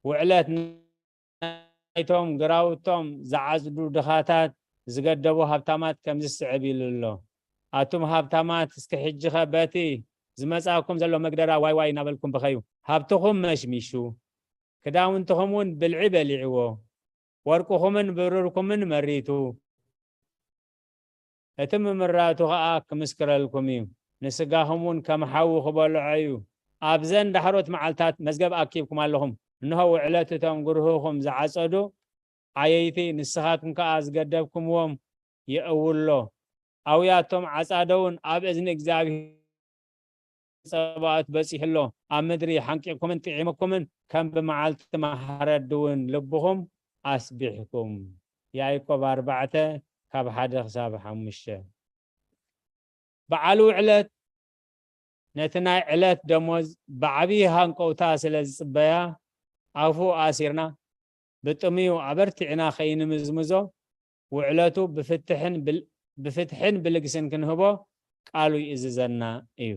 ውዕለት ናይቶም ግራውቶም ዝዓጽዱ ድኻታት ዝገደቡ ሃብታማት ከምዚ ዝስዕብ ኢሉ ኣሎ። ኣቱም ሃብታማት፣ እስከ ሕጂኸ በቲ ዝመጻኩም ዘሎ መግደራ ዋይ ዋይ እናበልኩም ብኸዩ። ሃብትኹም መሽሚሹ፣ ክዳውንትኹም እውን ብልዒ በሊዕዎ፣ ወርቅኹምን ብሩርኩምን መሪቱ፣ እቲ ምምራቱ ኸኣ ክምስክረልኩም እዩ። ንስጋኹም እውን ከም ሓዊ ክበልዖ እዩ። ኣብዘን ዳሕሮት መዓልታት መዝገብ ኣኪብኩም ኣለኹም። እንሆ፣ ውዕለት እቶም ግርህኹም ዝዓጸዱ ዓየይቲ፣ ንስኻትኩም ከኣ ዝገደብኩምዎም የእውሎ። ኣውያቶም ዓጻደውን ኣብ እዝኒ እግዚኣብሔር ጸባኦት በጺሑ ኣሎ። ኣብ ምድሪ ሓንቂቕኩምን ጥዒምኩምን፣ ከም ብመዓልቲ ማሕረዲ እውን ልብኹም ኣስቢሕኩም። ያዕቆብ ኣርባዕተ ካብ ሓደ ክሳብ ሓሙሽተ። በዓል ውዕለት ነቲ ናይ ዕለት ደሞዝ ብዓብዪ ሃንቀውታ ስለ ዝጽበያ፣ ኣፉ ኣሲርና ብጥምዩ ኣበርቲዕና ከይንምዝምዞ፣ ውዕለቱ ብፍትሕን ብል-፣ ብፍትሕን ብልግስን ክንህቦ ቃሉ ይእዝዘና እዩ።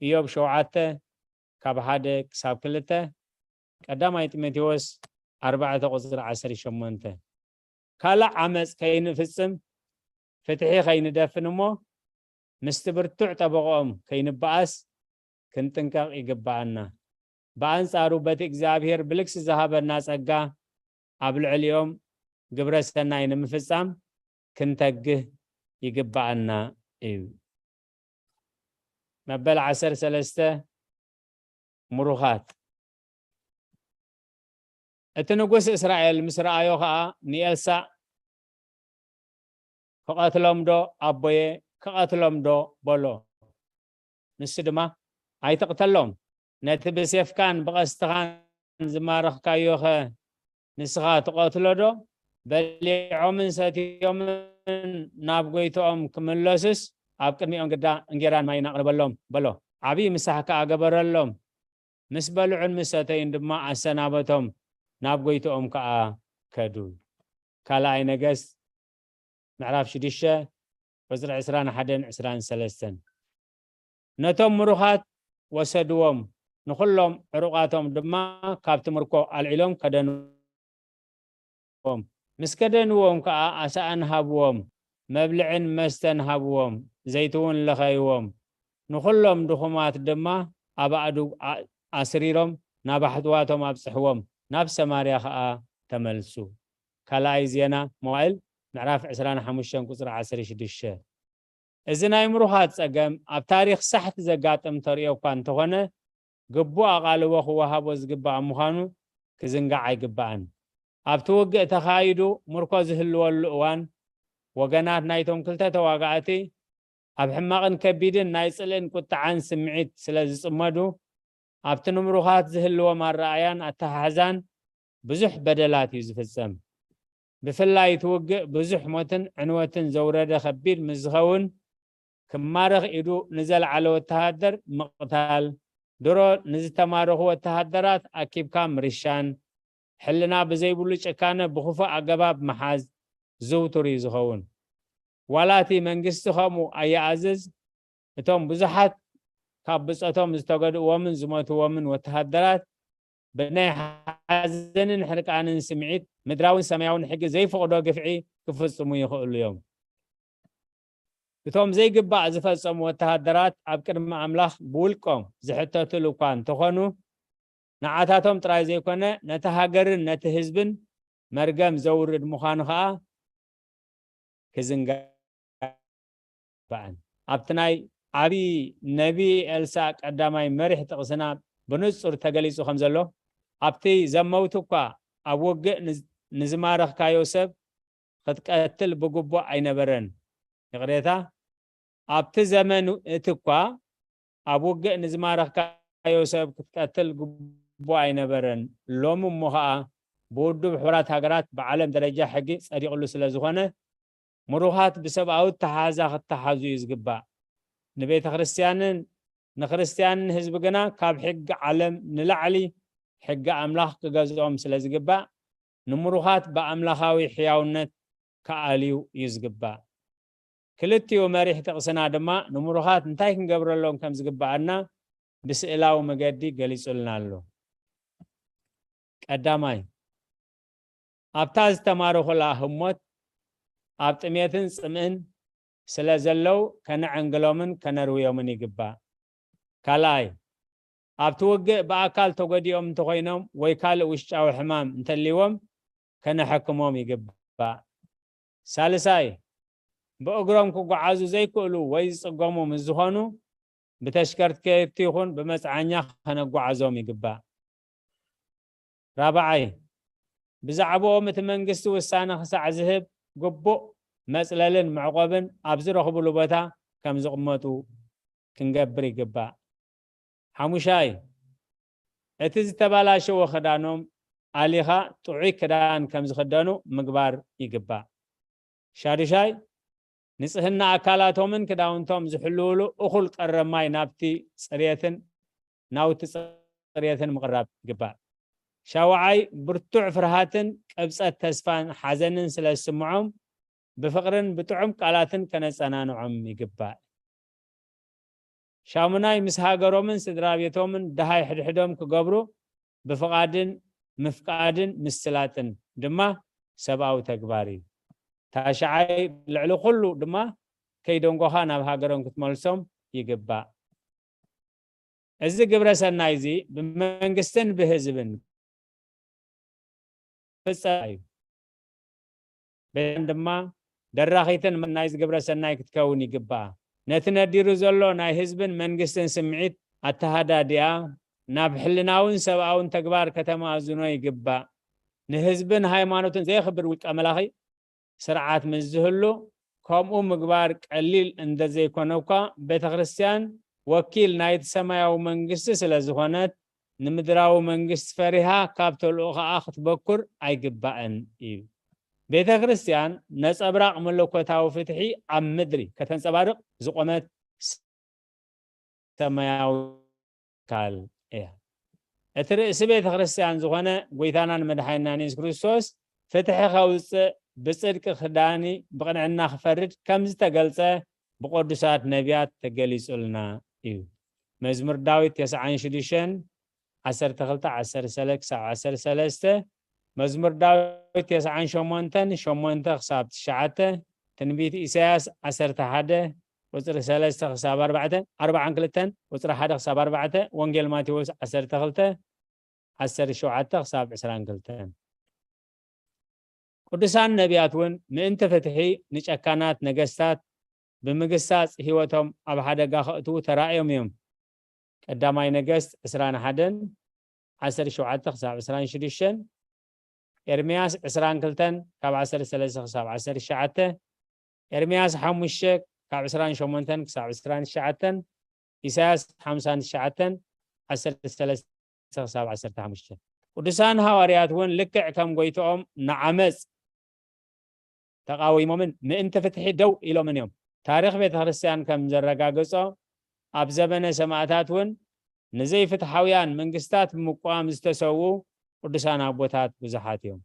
ኢዮብ ሸውዓተ ካብ ሓደ ክሳብ ክልተ፣ ቀዳማይ ጢሞቴዎስ ኣርባዕተ ቁጽሪ ዓሰርተ ሸሞንተ። ካልእ ዓመጽ ከይንፍጽም፣ ፍትሒ ከይንደፍን እሞ፣ ምስቲ ብርቱዕ ጠበቕኦም ከይንበኣስ ክንጥንቀቕ ይግብኣና። ብኣንጻሩ፣ በቲ እግዚኣብሔር ብልግሲ ዝሃበና ጸጋ፣ ኣብ ልዕሊኦም ግብረ ሰናይ ንምፍጻም ክንተግህ ይግብኣና እዩ። መበል ዓሰርተ ሰለስተ፣ ምሩኻት። እቲ ንጉስ እስራኤል ምስ ረኣዮ ኸኣ ንኤልሳዕ፣ "ክቐትሎም ዶ ኣቦየ፣ ክቐትሎም ዶ?" በሎ። ንሱ ድማ፣ "ኣይትቕተሎም፣ ነቲ ብሴፍካን ብቐስትኻን ዝማረኽካዮኸ ንስኻ ትቐትሎ ዶ? በሊዖምን ሰትዮምን ናብ ጎይትኦም ክምለሱስ፣ ኣብ ቅድሚኦም ግዳ እንጌራን ማይን ኣቕርበሎም" በሎ። ዓብዪ ምሳሕ ከኣ ገበረሎም። ምስ በልዑን ምስ ሰተዩን ድማ ኣሰናበቶም፣ ናብ ጎይትኦም ከኣ ከዱ። ካልኣይ ነገስት ምዕራፍ ሽዱሽተ ቁጽሪ ዕስራን ሓደን ዕስራን ሰለስተን። ነቶም ምሩኻት ወሰድዎም፣ ንኹሎም ዕሩቓቶም ድማ ካብቲ ምርኮ ኣልዒሎም ከደንዎም። ምስ ከደንዎም ከኣ ኣሳእን ሃብዎም፣ መብልዕን መስተን ሃብዎም፣ ዘይቲ እውን ለኸይዎም። ንኹሎም ድኹማት ድማ ኣብ ኣእዱግ ኣ-፣ ኣስሪሮም ናብ ኣሕዋቶም ኣብጽሕዎም፣ ናብ ሰማርያ ከኣ ተመልሱ። ካልኣይ ዜና መዋእል ምዕራፍ ዕስራን ሓሙሽተን ቁጽሪ ዓሰርተ ሽዱሽተ። እዚ ናይ ምሩኻት ጸገም ኣብ ታሪኽ ሳሕቲ ዘጋጥም ተርእዮ እኳ እንተኾነ፣ ግቡእ ኣቓልቦ ክወሃቦ ዝግባእ ምዃኑ ክዝንጋዕ ኣይግባእን። ኣብቲ ውግእ ተኻይዱ ምርኮ ዝህልወሉ እዋን፣ ወገናት ናይቶም ክልተ ተዋጋእቲ ኣብ ሕማቕን ከቢድን ናይ ጽልእን ቁጥዓን ስምዒት ስለ ዝጽመዱ፣ ኣብቲ ንምሩኻት ዝህልዎም ኣረኣእያን ኣተሓሕዛን ብዙሕ በደላት እዩ ዝፍጸም። ብፍላይ እቲ ውግእ ብዙሕ ሞትን ዕንወትን ዘውረደ ከቢድ ምስ ዝኸውን፣ ክማረኽ ኢዱ ንዘልዓለ ወተሃደር ምቕታል፣ ድሮ ንዝተማረኹ ወተሃደራት ኣኪብካ ምርሻን፣ ሕልና ብዘይብሉ ጭካነ ብኽፉእ ኣገባብ ምሓዝ ዝውቱር እዩ ዝኸውን። ዋላ እቲ መንግስቲ ከምኡ ኣየኣዝዝ፣ እቶም ብዙሓት ካብ ብጾቶም ዝተገድእዎምን ዝሞትዎምን ወተሃደራት ብናይ ሓዘንን ሕርቃንን ስምዒት ምድራውን ሰማያውን ሕጊ ዘይፈቕዶ ግፍዒ ክፍጽሙ ይኽእሉ እዮም። እቶም ዘይግባእ ዝፈጸሙ ወተሃደራት ኣብ ቅድሚ ኣምላኽ ብውልቆም ዝሕተትሉ እኳ እንተኾኑ፣ ንዓታቶም ጥራይ ዘይኮነ፣ ነቲ ሃገርን ነቲ ህዝብን መርገም ዘውርድ ምዃኑ ኸኣ ክዝንጋዕ ኣይግባእን። ኣብቲ ናይ ዓቢ ነቢ ኤልሳዕ ቀዳማይ መሪሕ ጥቕስና ብንጹር ተገሊጹ ከም ዘሎ፣ ኣብቲ ዘመውቲ እኳ ኣብ ውግእ ንዝ-፣ ንዝማረኽካዮ ሰብ ክትቀትል ብግቡእ ኣይነበረን። ይቕሬታ፣ ኣብቲ ዘመን እቲ እኳ ኣብ ውግእ ንዝማረኽካዮ ሰብ ክትቀትል ግቡእ ኣይነበረን። ሎሚ እሞ ኸኣ ብውድብ ሕቡራት ሃገራት ብዓለም ደረጃ ሕጊ ጸዲቕሉ ስለ ዝኾነ፣ ምሩኻት ብሰብኣዊ ኣተሓሕዛ ክተሓዙ እዩ ዝግባእ። ንቤተ ክርስቲያንን ንክርስትያንን ህዝቢ ግና ካብ ሕጊ ዓለም ንላዕሊ ሕጊ ኣምላኽ ክገዝኦም ስለ ዝግባእ፣ ንምሩኻት ብኣምላኻዊ ሕያውነት ክኣልዩ እዩ ዝግባእ። ክልቲኡ መሪሕ ጥቕስና ድማ ንምሩኻት እንታይ ክንገብረሎም ከም ዝግባኣና ብስእላዊ መገዲ ገሊጹልና ኣሎ። ቀዳማይ፣ ኣብታ ዝተማረኹላ ህሞት ኣብ ጥሜትን ጽምእን ስለ ዘለዉ ከነዕንግሎምን ከነርውዮምን ይግባእ። ካልኣይ፣ ኣብቲ ውግእ ብኣካል ተጎዲኦም እንተኾይኖም ወይ ካልእ ውሽጫዊ ሕማም እንተልይዎም ከነሐክሞም ይግባእ። ሳልሳይ፣ ብእግሮም ክጓዓዙ ዘይክእሉ ወይ ዝጽገሙ ምስ ዝኾኑ ብተሽከርከርቲ ይኹን ብመጽዓኛ ከነጓዓዞም ይግባእ። ራብዓይ፣ ብዛዕባኦም እቲ መንግስቲ ውሳነ ክሳዕ ዝህብ ግቡእ መጽለልን መዕቆብን ኣብ ዝረኽብሉ ቦታ ከም ዝቕመጡ ክንገብር ይግባእ። ሓሙሻይ፣ እቲ ዝተባላሸወ ክዳኖም ኣሊኻ ጥዑይ ክዳን ከም ዝኽደኑ ምግባር ይግባእ። ሻዱሻይ፣ ንጽህና ኣካላቶምን ክዳውንቶም ዝሕልውሉ እኹል ቀረብ ማይ ናብቲ ጽሬትን ናውቲ ጽሬትን ምቕራብ ይግባእ። ሻውዓይ፣ ብርቱዕ ፍርሃትን ቅብጸት ተስፋን ሓዘንን ስለ ዝስምዖም ብፍቕርን ብጥዑም ቃላትን ከነጸናንዖም ይግባእ። ሻሙናይ፣ ምስ ሃገሮምን ስድራ ቤቶምን ደሃይ ሕድሕዶም ክገብሩ ብፍቓድን ምፍቃድን ምስላጥን ድማ ሰብኣዊ ተግባር እዩ። ታሽዓይ፣ ልዕሊ ኩሉ ድማ ከይደንጎኻ ናብ ሃገሮም ክትመልሶም ይግባእ። እዚ ግብረ ሰናይ እዚ ብመንግስትን ብህዝብን ፍጸም እዩ። ቤተክርስትያን ድማ ደራኺትን ናይዚ ግብረ ሰናይ ክትከውን ይግባኣ። ነቲ ነዲሩ ዘሎ ናይ ህዝብን መንግስትን ስምዒት ኣተሃዳድኣ ናብ ሕልናውን ሰብኣውን ተግባር ከተማእዝኖ ይግባእ። ንህዝብን ሃይማኖትን ዘየኽብር ውልቀ መላኺ ስርዓት ምስ ዝህሉ፣ ከምኡ ምግባር ቀሊል እንተዘይኮነ እኳ፣ ቤተ ክርስቲያን ወኪል ናይቲ ሰማያዊ መንግስቲ ስለ ዝኾነት፣ ንምድራዊ መንግስቲ ፈሪሃ ካብ ተልእኾኣ ክትበኩር ኣይግባእን እዩ። ቤተ ክርስቲያን ነጸብራቕ መለኮታዊ ፍትሒ ኣብ ምድሪ ከተንጸባርቕ ዝቖመት ሰማያዊ ኣካል እያ። እቲ ርእሲ ቤተ ክርስቲያን ዝኾነ ጎይታናን መድሓኒናን የሱስ ክርስቶስ ፍትሒ ከውጽእ ብጽድቂ ክዳኒ ብቕንዕና ክፈርድ ከም ዝተገልጸ ብቅዱሳት ነቢያት ተገሊጹልና እዩ። መዝሙር ዳዊት ተስዓን ሽዱሽተን ዓሰርተ ክልተ ዓሰርተ ሰለስተ ክሳብ ዓሰርተ ሰለስተ፣ መዝሙር ዳዊት ተስዓን ሸሞንተን ሸሞንተ ክሳብ ትሽዓተ፣ ትንቢት ኢሳያስ ዓሰርተ ሓደ ቁጽሪ ሰለስተ ክሳብ ኣርባዕተ፣ ኣርባዓን ክልተን ቁጽሪ ሓደ ክሳብ ኣርባዕተ፣ ወንጌል ማቴዎስ ዓሰርተ ክልተ ዓሰርተ ሸውዓተ ክሳብ ዕስራን ክልተን። ቅዱሳን ነቢያት እውን ምእንቲ ፍትሒ ንጨካናት ነገስታት ብምግሳጽ ህይወቶም ኣብ ሓደጋ ከእትዉ ተራእዮም እዮም። ቀዳማይ ነገስት ዕስራን ሓደን ዓሰርተ ሸውዓተ ክሳብ ዕስራን ሽዱሽተን፣ ኤርምያስ ዕስራን ክልተን ካብ ዓሰርተ ሰለስተ ክሳብ ዓሰርተ ትሽዓተ፣ ኤርምያስ ሓሙሽተ ካብ ዕስራን ሸሞንተን ክሳብ ዕስራን ትሽዓተን፣ ኢሳያስ ሓምሳን ትሽዓተን ዓሰርተ ሰለስተ ክሳብ ዓሰርተ ሓሙሽተ። ቅዱሳን ሃዋርያት እውን ልክዕ ከም ጎይትኦም ንዓመጽ ተቓዊሞምን ምእንቲ ፍትሒ ደው ኢሎምን እዮም። ታሪኽ ቤተ ክርስቲያን ከም ዘረጋገጾ፣ ኣብ ዘመነ ሰማእታት እውን ንዘይፍትሓውያን መንግስታት ብምቋም ዝተሰዉ ቅዱሳን ኣቦታት ብዙሓት እዮም።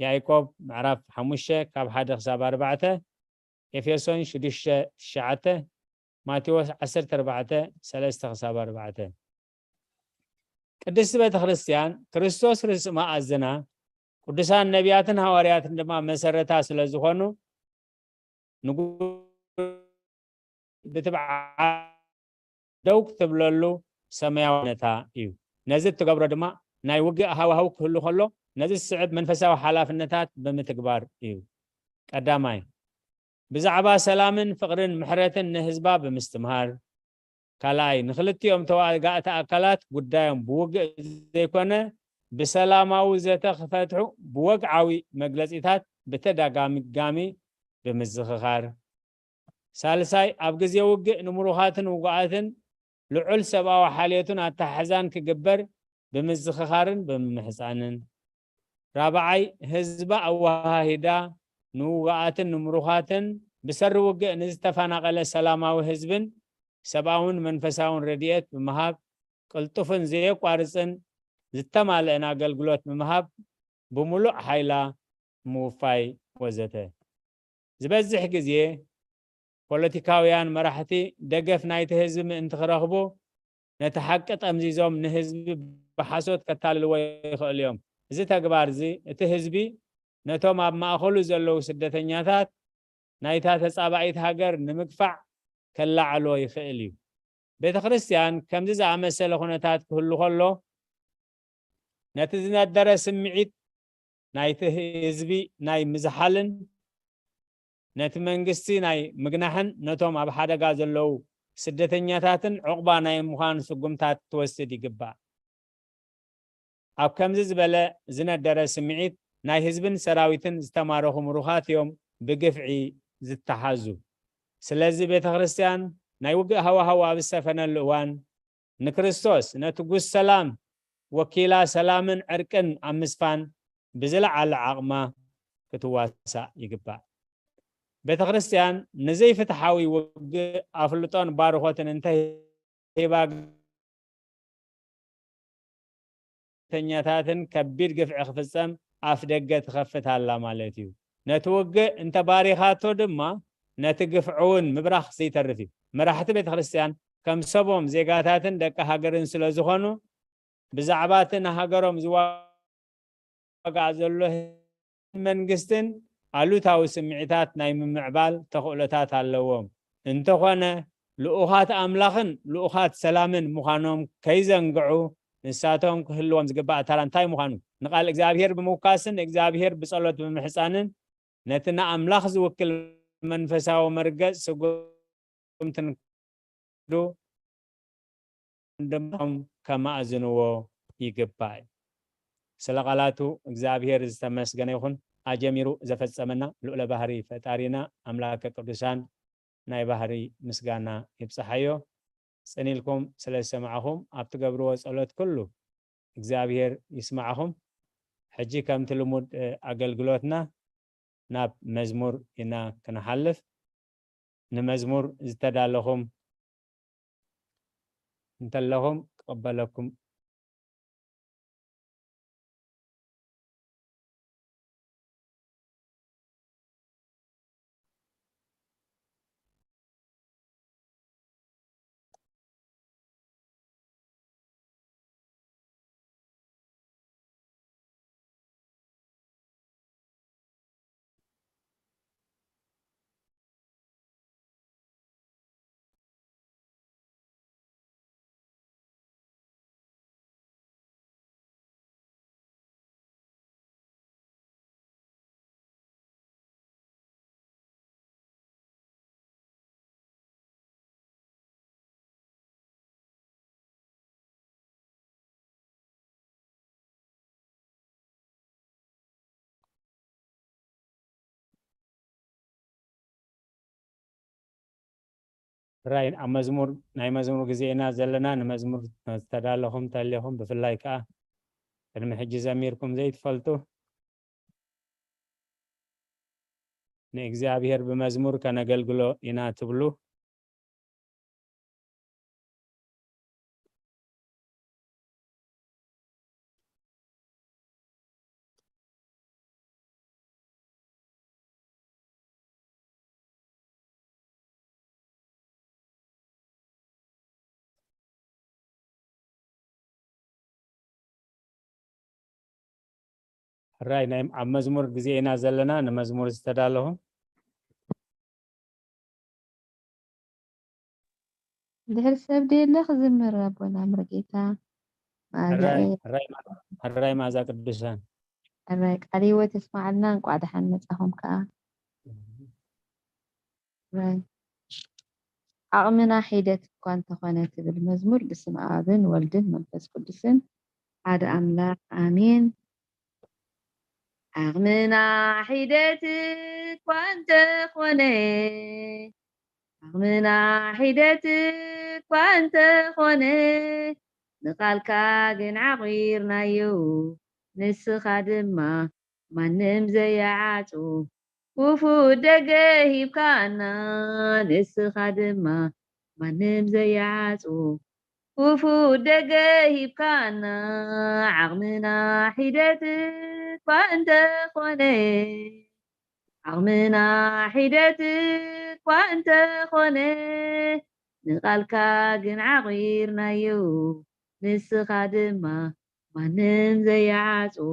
ያዕቆብ ምዕራፍ ሓሙሽተ ካብ ሓደ ክሳብ ኣርባዕተ፣ ኤፌሶን ሽዱሽተ ትሽዓተ፣ ማቴዎስ ዓሰርተ ኣርባዕተ ሰለስተ ክሳብ ኣርባዕተ። ቅድስቲ ቤተ ክርስቲያን ክርስቶስ ርእሲ መኣዝና፣ ቅዱሳን ነቢያትን ሃዋርያትን ድማ መሰረታ ስለ ዝኾኑ፣ ንጉ-፣ ብትብዓት ደው ክትብለሉ ሰማያውነታ እዩ። ነዚ እትገብሮ ድማ ናይ ውግእ ሃዋህው ክህሉ ከሎ፣ ነዚ ዝስዕብ መንፈሳዊ ሓላፍነታት ብምትግባር እዩ። ቀዳማይ፣ ብዛዕባ ሰላምን ፍቕርን ምሕረትን ንህዝባ ብምስትምሃር። ካልኣይ፣ ንክልቲኦም ተዋጋእቲ ኣካላት ጉዳዮም ብውግእ ዘይኮነ ብሰላማዊ ዘተ ክፈትሑ ብወግዓዊ መግለጺታት ብተደጋጋሚ ብምዝኽኻር። ሳልሳይ፣ ኣብ ግዜ ውግእ ንምሩኻትን ውጉኣትን ልዑል ሰብኣዊ ሓልዮትን ኣተሓሕዛን ክግበር ብምዝኽኻርን ብምምሕጻንን። ራብዓይ፣ ህዝባ ኣወሃሂዳ ንውጉኣትን ንምሩኻትን፣ ብሰሪ ውግእ ንዝተፈናቐለ ሰላማዊ ህዝብን ሰብኣውን መንፈሳውን ረድኤት ብምሃብ፣ ቅልጡፍን ዘየቋርጽን ዝተማልአን ኣገልግሎት ብምሃብ፣ ብምሉእ ሓይላ ምውፋይ ወዘተ። ዝበዝሕ ግዜ ፖለቲካውያን መራሕቲ ደገፍ ናይቲ ህዝቢ ምእንቲ ክረኽቡ፣ ነቲ ሓቂ ጠምዚዞም ንህዝቢ ብሓሶት ከታልልዎ ይኽእሉ እዮም። እዚ ተግባር እዚ፣ እቲ ህዝቢ ነቶም ኣብ ማእከሉ ዘለዉ ስደተኛታት ናይታ ተጻባኢት ሃገር ንምግፋዕ ከለዓዕሎ ይኽእል እዩ። ቤተ ክርስቲያን ከምዚ ዝኣመሰለ ኩነታት ክህሉ ከሎ፣ ነቲ ዝነደረ ስምዒት ናይቲ ህዝቢ ናይ ምዝሓልን ነቲ መንግስቲ ናይ ምግናሕን ነቶም ኣብ ሓደጋ ዘለዉ ስደተኛታትን ዕቑባ ናይ ምዃን ስጉምታት ክትወስድ ይግባእ። ኣብ ከምዚ ዝበለ ዝነደረ ስምዒት ናይ ህዝብን ሰራዊትን ዝተማረኹ ምሩኻት እዮም ብግፍዒ ዝተሓዙ። ስለዚ ቤተ ክርስቲያን ናይ ውግእ ሃዋህው ኣብ ዝሰፈነሉ እዋን ንክርስቶስ ነቲ ጉስ ሰላም ወኪላ ሰላምን ዕርቅን ኣብ ምስፋን ብዝለዓለ ዓቕማ ክትዋሳእ ይግባእ። ቤተ ክርስቲያን ንዘይፍትሓዊ ውግእ ኣፍልጦን ባርኾትን እንተሂባ ተኛታትን ከቢድ ግፍዒ ክፍጸም ኣፍ ደገ ትኸፍት ኣላ ማለት እዩ። ነቲ ውግእ እንተ ባሪኻቶ ድማ ነቲ ግፍዒ እውን ምብራኽ ዘይተርፍ እዩ። መራሕቲ ቤተ ክርስቲያን ከም ሰቦም ዜጋታትን ደቂ ሃገርን ስለ ዝኾኑ ብዛዕባ እቲ ንሃገሮም ዝዋጋእ ዘሎ መንግስትን ኣሉታዊ ስምዒታት ናይ ምምዕባል ተኽእሎታት ኣለዎም። እንተኾነ ልኡኻት ኣምላኽን ልኡኻት ሰላምን ምዃኖም ከይዘንግዑ ንሳቶም ክህልዎም ዝግባእ ተራ እንታይ ምዃኑ ንቃል እግዚኣብሔር ብምውካስን ንእግዚኣብሔር ብጸሎት ብምሕጻንን ነቲ ንኣምላኽ ዝውክል መንፈሳዊ መርገጽ ስጉምትን ክወስዱ ድምጾም ከማእዝንዎ ይግባእ። ስለ ቃላቱ እግዚኣብሔር ዝተመስገነ ይኹን። ኣጀሚሩ ዘፈጸመና ልዑለ ባህሪ ፈጣሪና ኣምላከ ቅዱሳን ናይ ባህሪ ምስጋና ይብጽሓዮ። ጽን ኢልኩም ስለ ዝሰማዕኹም ኣብ ትገብርዎ ጸሎት ኩሉ እግዚኣብሔር ይስማዕኹም። ሕጂ ከምቲ ልሙድ ኣገልግሎትና ናብ መዝሙር ኢና ክንሓልፍ። ንመዝሙር ዝተዳለኹም እንተለኹም ክቕበለኩም። ራይ ኣብ መዝሙር ናይ መዝሙር ግዜ ኢና ዘለና። ንመዝሙር ዝተዳለኹም ተሊኹም ብፍላይ ከዓ ቅድሚ ሕጂ ዘሚርኩም ዘይትፈልጡ ንእግዚኣብሔር ብመዝሙር ከነገልግሎ ኢና ትብሉ። ሕራይ ናይ ኣብ መዝሙር ግዜ ኢና ዘለና። ንመዝሙር ዝተዳለኹም ድሕሪ ሰብ ደየለ ክዝምር ኣቦና ምርጌታ ማዛኤ ሕራይ ማዛ ቅዱሳን ሕራይ ቃል ህይወት የስማዓልና። እንቋዕ ደሓን መጻኹም ከኣ። ሕራይ ዓቕምና ሒደት እኳ እንተኾነ ትብል መዝሙር ብስም ኣብን ወልድን መንፈስ ቅዱስን ሓደ ኣምላኽ ኣሜን። ዓቕምና ሒደት እኳ እንተኾነ ዓቕምና ሒደት እኳ እንተኾነ ንቓልካ ግን ዓቒርናዮ፣ ንስኻ ድማ ማንም ዘይዓጽዎ። ክፉት ደገ ሂብካና፣ ንስኻ ድማ ማንም ዘይዓጽዎ። ክፉት ደገ ሂብካና፣ ዓቕምና ሒደት እኳ እንተኾነ፣ ዓቕምና ሒደት እኳ እንተኾነ፣ ንቓልካ ግን ዓቒርናዮ፣ ንስኻ ድማ ማንም ዘይዓጽዎ።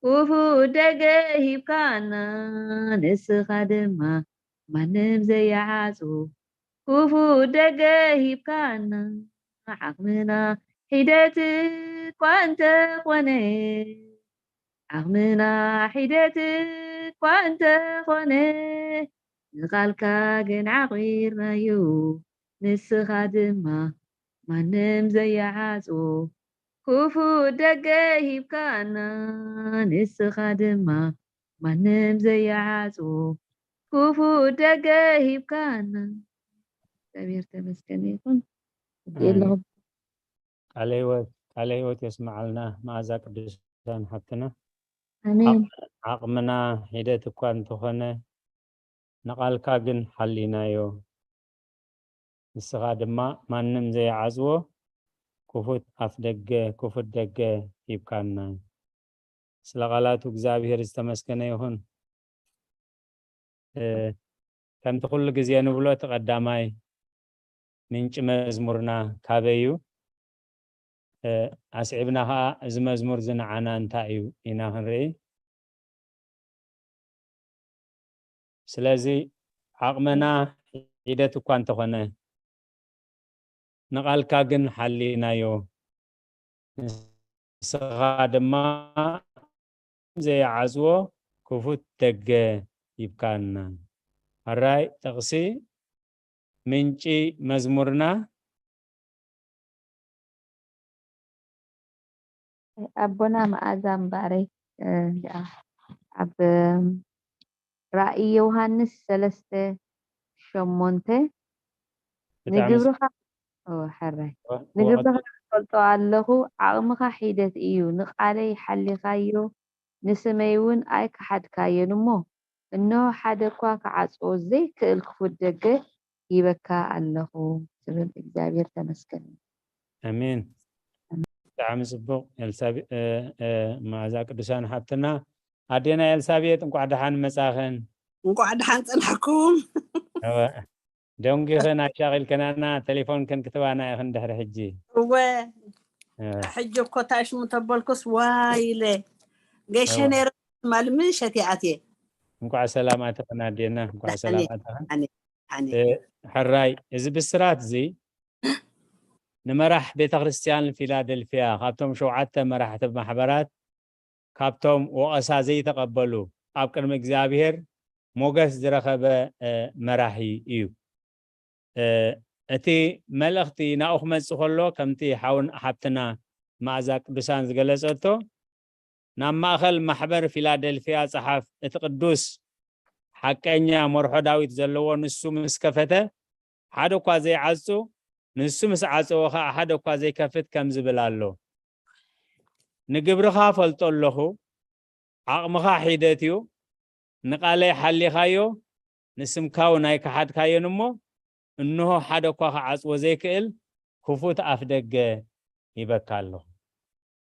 ክፉት ደገ ሂብካና፣ ንስኻ ድማ ማንም ዘይዓጽዎ። ክፉት ደገ ሂብካና፣ ዓቕምና ሒደት እኳ እንተኾነ፣ ዓቕምና ሒደት እኳ እንተኾነ፣ ንቓልካ ግን ዓቒርናዮ፣ ንስኻ ድማ ማንም ዘይዓጽዎ። ክፉት ደገ ሂብካና፣ ንስኻ ድማ ማንም ዘይዓጽዎ። ክፉት ደገ ሂብካና። እግዚኣብሔር ተመስገን ይኹን። እዚኣ ኣለኹ። ቃለ ህይወት፣ ቃለ ህይወት የስምዓልና መዓዛ ቅዱሳን ሓብትና። ኣሜን። ዓቕ-፣ ዓቕምና ሒደት እኳ እንተኾነ፣ ንቓልካ ግን ሓሊናዮ። ንስኻ ድማ ማንም ዘይዓጽዎ ክፉት ኣፍ ደገ፣ ክፉት ደገ ሂብካና። ስለ ቃላቱ እግዚኣብሔር ዝተመስገነ ይኹን። እ፣ ከምቲ ኩሉ ግዜ ንብሎ፣ እቲ ቀዳማይ ምንጪ መዝሙርና ካበይ እዩ? እ፣ ኣስዒብና ኸዓ እዚ መዝሙር እዚ ንዓና እንታይ እዩ ኢና ክንርኢ። ስለዚ ዓቕምና ሒደት እኳ እንተኾነ፣ ንቓልካ ግን ሓሊናዮ። ንስኻ ድማ ዘይዓጽዎ ክፉት ደገ ሂብካና። ሕራይ ጥቕሲ ምንጪ መዝሙርና። ኣቦና መኣዛ እምበኣረይ፣ እ፣ ኣብ ራእይ ዮሃንስ ሰለስተ ሸሞንተ፣ ብጣዕሚ ንግብርኻ፣ ኦ፣ ሕራይ፣ ወ-፣ ንግብርኻ ወቐጽ-፣ እፈልጦ ኣለኹ፣ ዓቕምኻ ሒደት እዩ፣ ንቓለይ ሓሊኻዮ፣ ንስመይ እውን ኣይከሓድካዮን እሞ፣ እንሆ፣ ሓደ እኳ ክዓጽዎ ዘይክእል ክፉት ደገ ሂበካ ኣለኹ፣ ዝብል እግዚኣብሔር ተመስገን። ኣሜን። ብጣዕሚ ጽቡቕ ኤልሳቤ-፣ እ፣ እ፣ መዓዛ ቅዱሳን ሓብትና። ኣዴና ኤልሳቤጥ፣ እንቋዕ ደሓን መጻኽን። እንቋዕ ደሓን ጸናሕኩም። እወ። ደንጒኽን ኣሻቒልክናና፣ ቴሌፎንክን ክትባና ኢኽን ድሕሪ ሕጂ። እወ። እወ። ሕጂ እኮ እንታይ ሽሙ ተበልኩስ፣ ዋይ ኢለ። ገሸ እወ። ነይረ ትማሊ ምሸት እየ ኣትየ። እንቋዕ ሰላም ኣተኽን ኣዴና፣ እንቋዕ ደሓን ሰላም እየ። ኣተኽን። ደሓን እየ። ደሓን እየ። እ፣ ሕራይ፣ እዚ ብስራት እዚ ንመራሕ ቤተ ክርስቲያን ፊላደልፊያ፣ ካብቶም ሸውዓተ መራሕቲ ማሕበራት፣ ካብቶም ወቐሳ ዘይተቐበሉ፣ ኣብ ቅድሚ እግዚኣብሔር ሞገስ ዝረኸበ፣ እ፣ መራሒ እዩ። እ፣ እቲ መልእኽቲ ናብኡ ክመጽእ ከሎ፣ ከምቲ ሓውን ሓብትና መኣዛ ቅዱሳን ዝገለጸቶ፣ ናብ ማእከል ማሕበር ፊላደልፊያ ጸሓፍ፣ እቲ ቅዱስ ሓቀኛ መርሖ ዳዊት ዘለዎ ንሱ ምስ ከፈተ፣ ሓደ እኳ ዘይዓጹ፣ ንሱ ምስ ዓጸወ ኸኣ ሓደ እኳ ዘይከፍት ከም ዝብል ኣሎ። ንግብርኻ ፈልጦ ኣለኹ፣ ዓቕምኻ ሒደት እዩ፣ ንቓለይ ሓሊኻዮ፣ ንስምካ እውን ኣይከሓድካዮን እሞ፣ እንሆ ሓደ እኳ ክዓጽዎ ዘይክእል ክፉት ኣፍ ደገ ሂበካ ኣለኹ።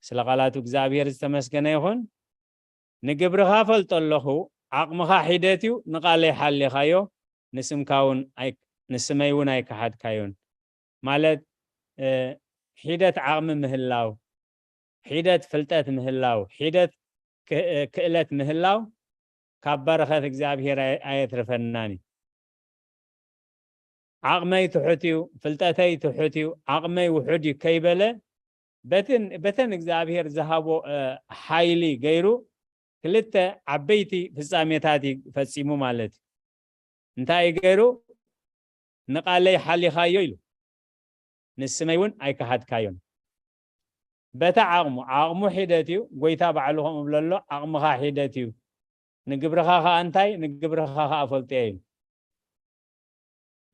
ስለ ቃላቱ እግዚኣብሔር ዝተመስገነ ይኹን። ንግብርኻ ፈልጦ ኣለኹ፣ ዓቕምኻ ሒደት እዩ፣ ንቓለይ ሓሊኻዮ፣ ንስምካ እውን ኣይ-፣ ንስመይ እውን ኣይከሓድካዮን። ማለት፣ እ፣ ሒደት ዓቕሚ ምህላው፣ ሒደት ፍልጠት ምህላው፣ ሒደት ክ-፣ እ፣ ክእለት ምህላው ካብ በረኸት እግዚኣብሔር ኣየ-፣ ኣየትርፈናን እዩ። ዓቕመይ ትሑት እዩ፣ ፍልጠተይ ትሑት እዩ፣ ዓቕመይ ውሑድ እዩ ከይበለ፣ በትን-፣ በተን እግዚኣብሔር ዝሃቦ፣ እ፣ ሓይሊ ገይሩ ክልተ ዓበይቲ ፍጻሜታት እዩ ፈጺሙ ማለት እዩ። እንታይ እዩ ገይሩ? ንቓለይ ሓሊኻዮ ኢሉ። ንስመይ እውን ኣይከሓድካዮን። በታ ዓቕሙ፣ ዓቕሙ ሒደት እዩ፣ ጎይታ ባዕሉ ከምኡ ብሎ ኣሎ፣ ዓቕምኻ ሒደት እዩ። ንግብርኻ ኸኣ እንታይ? ንግብርኻ ኸኣ ፈልጦ እየ ኢሉ።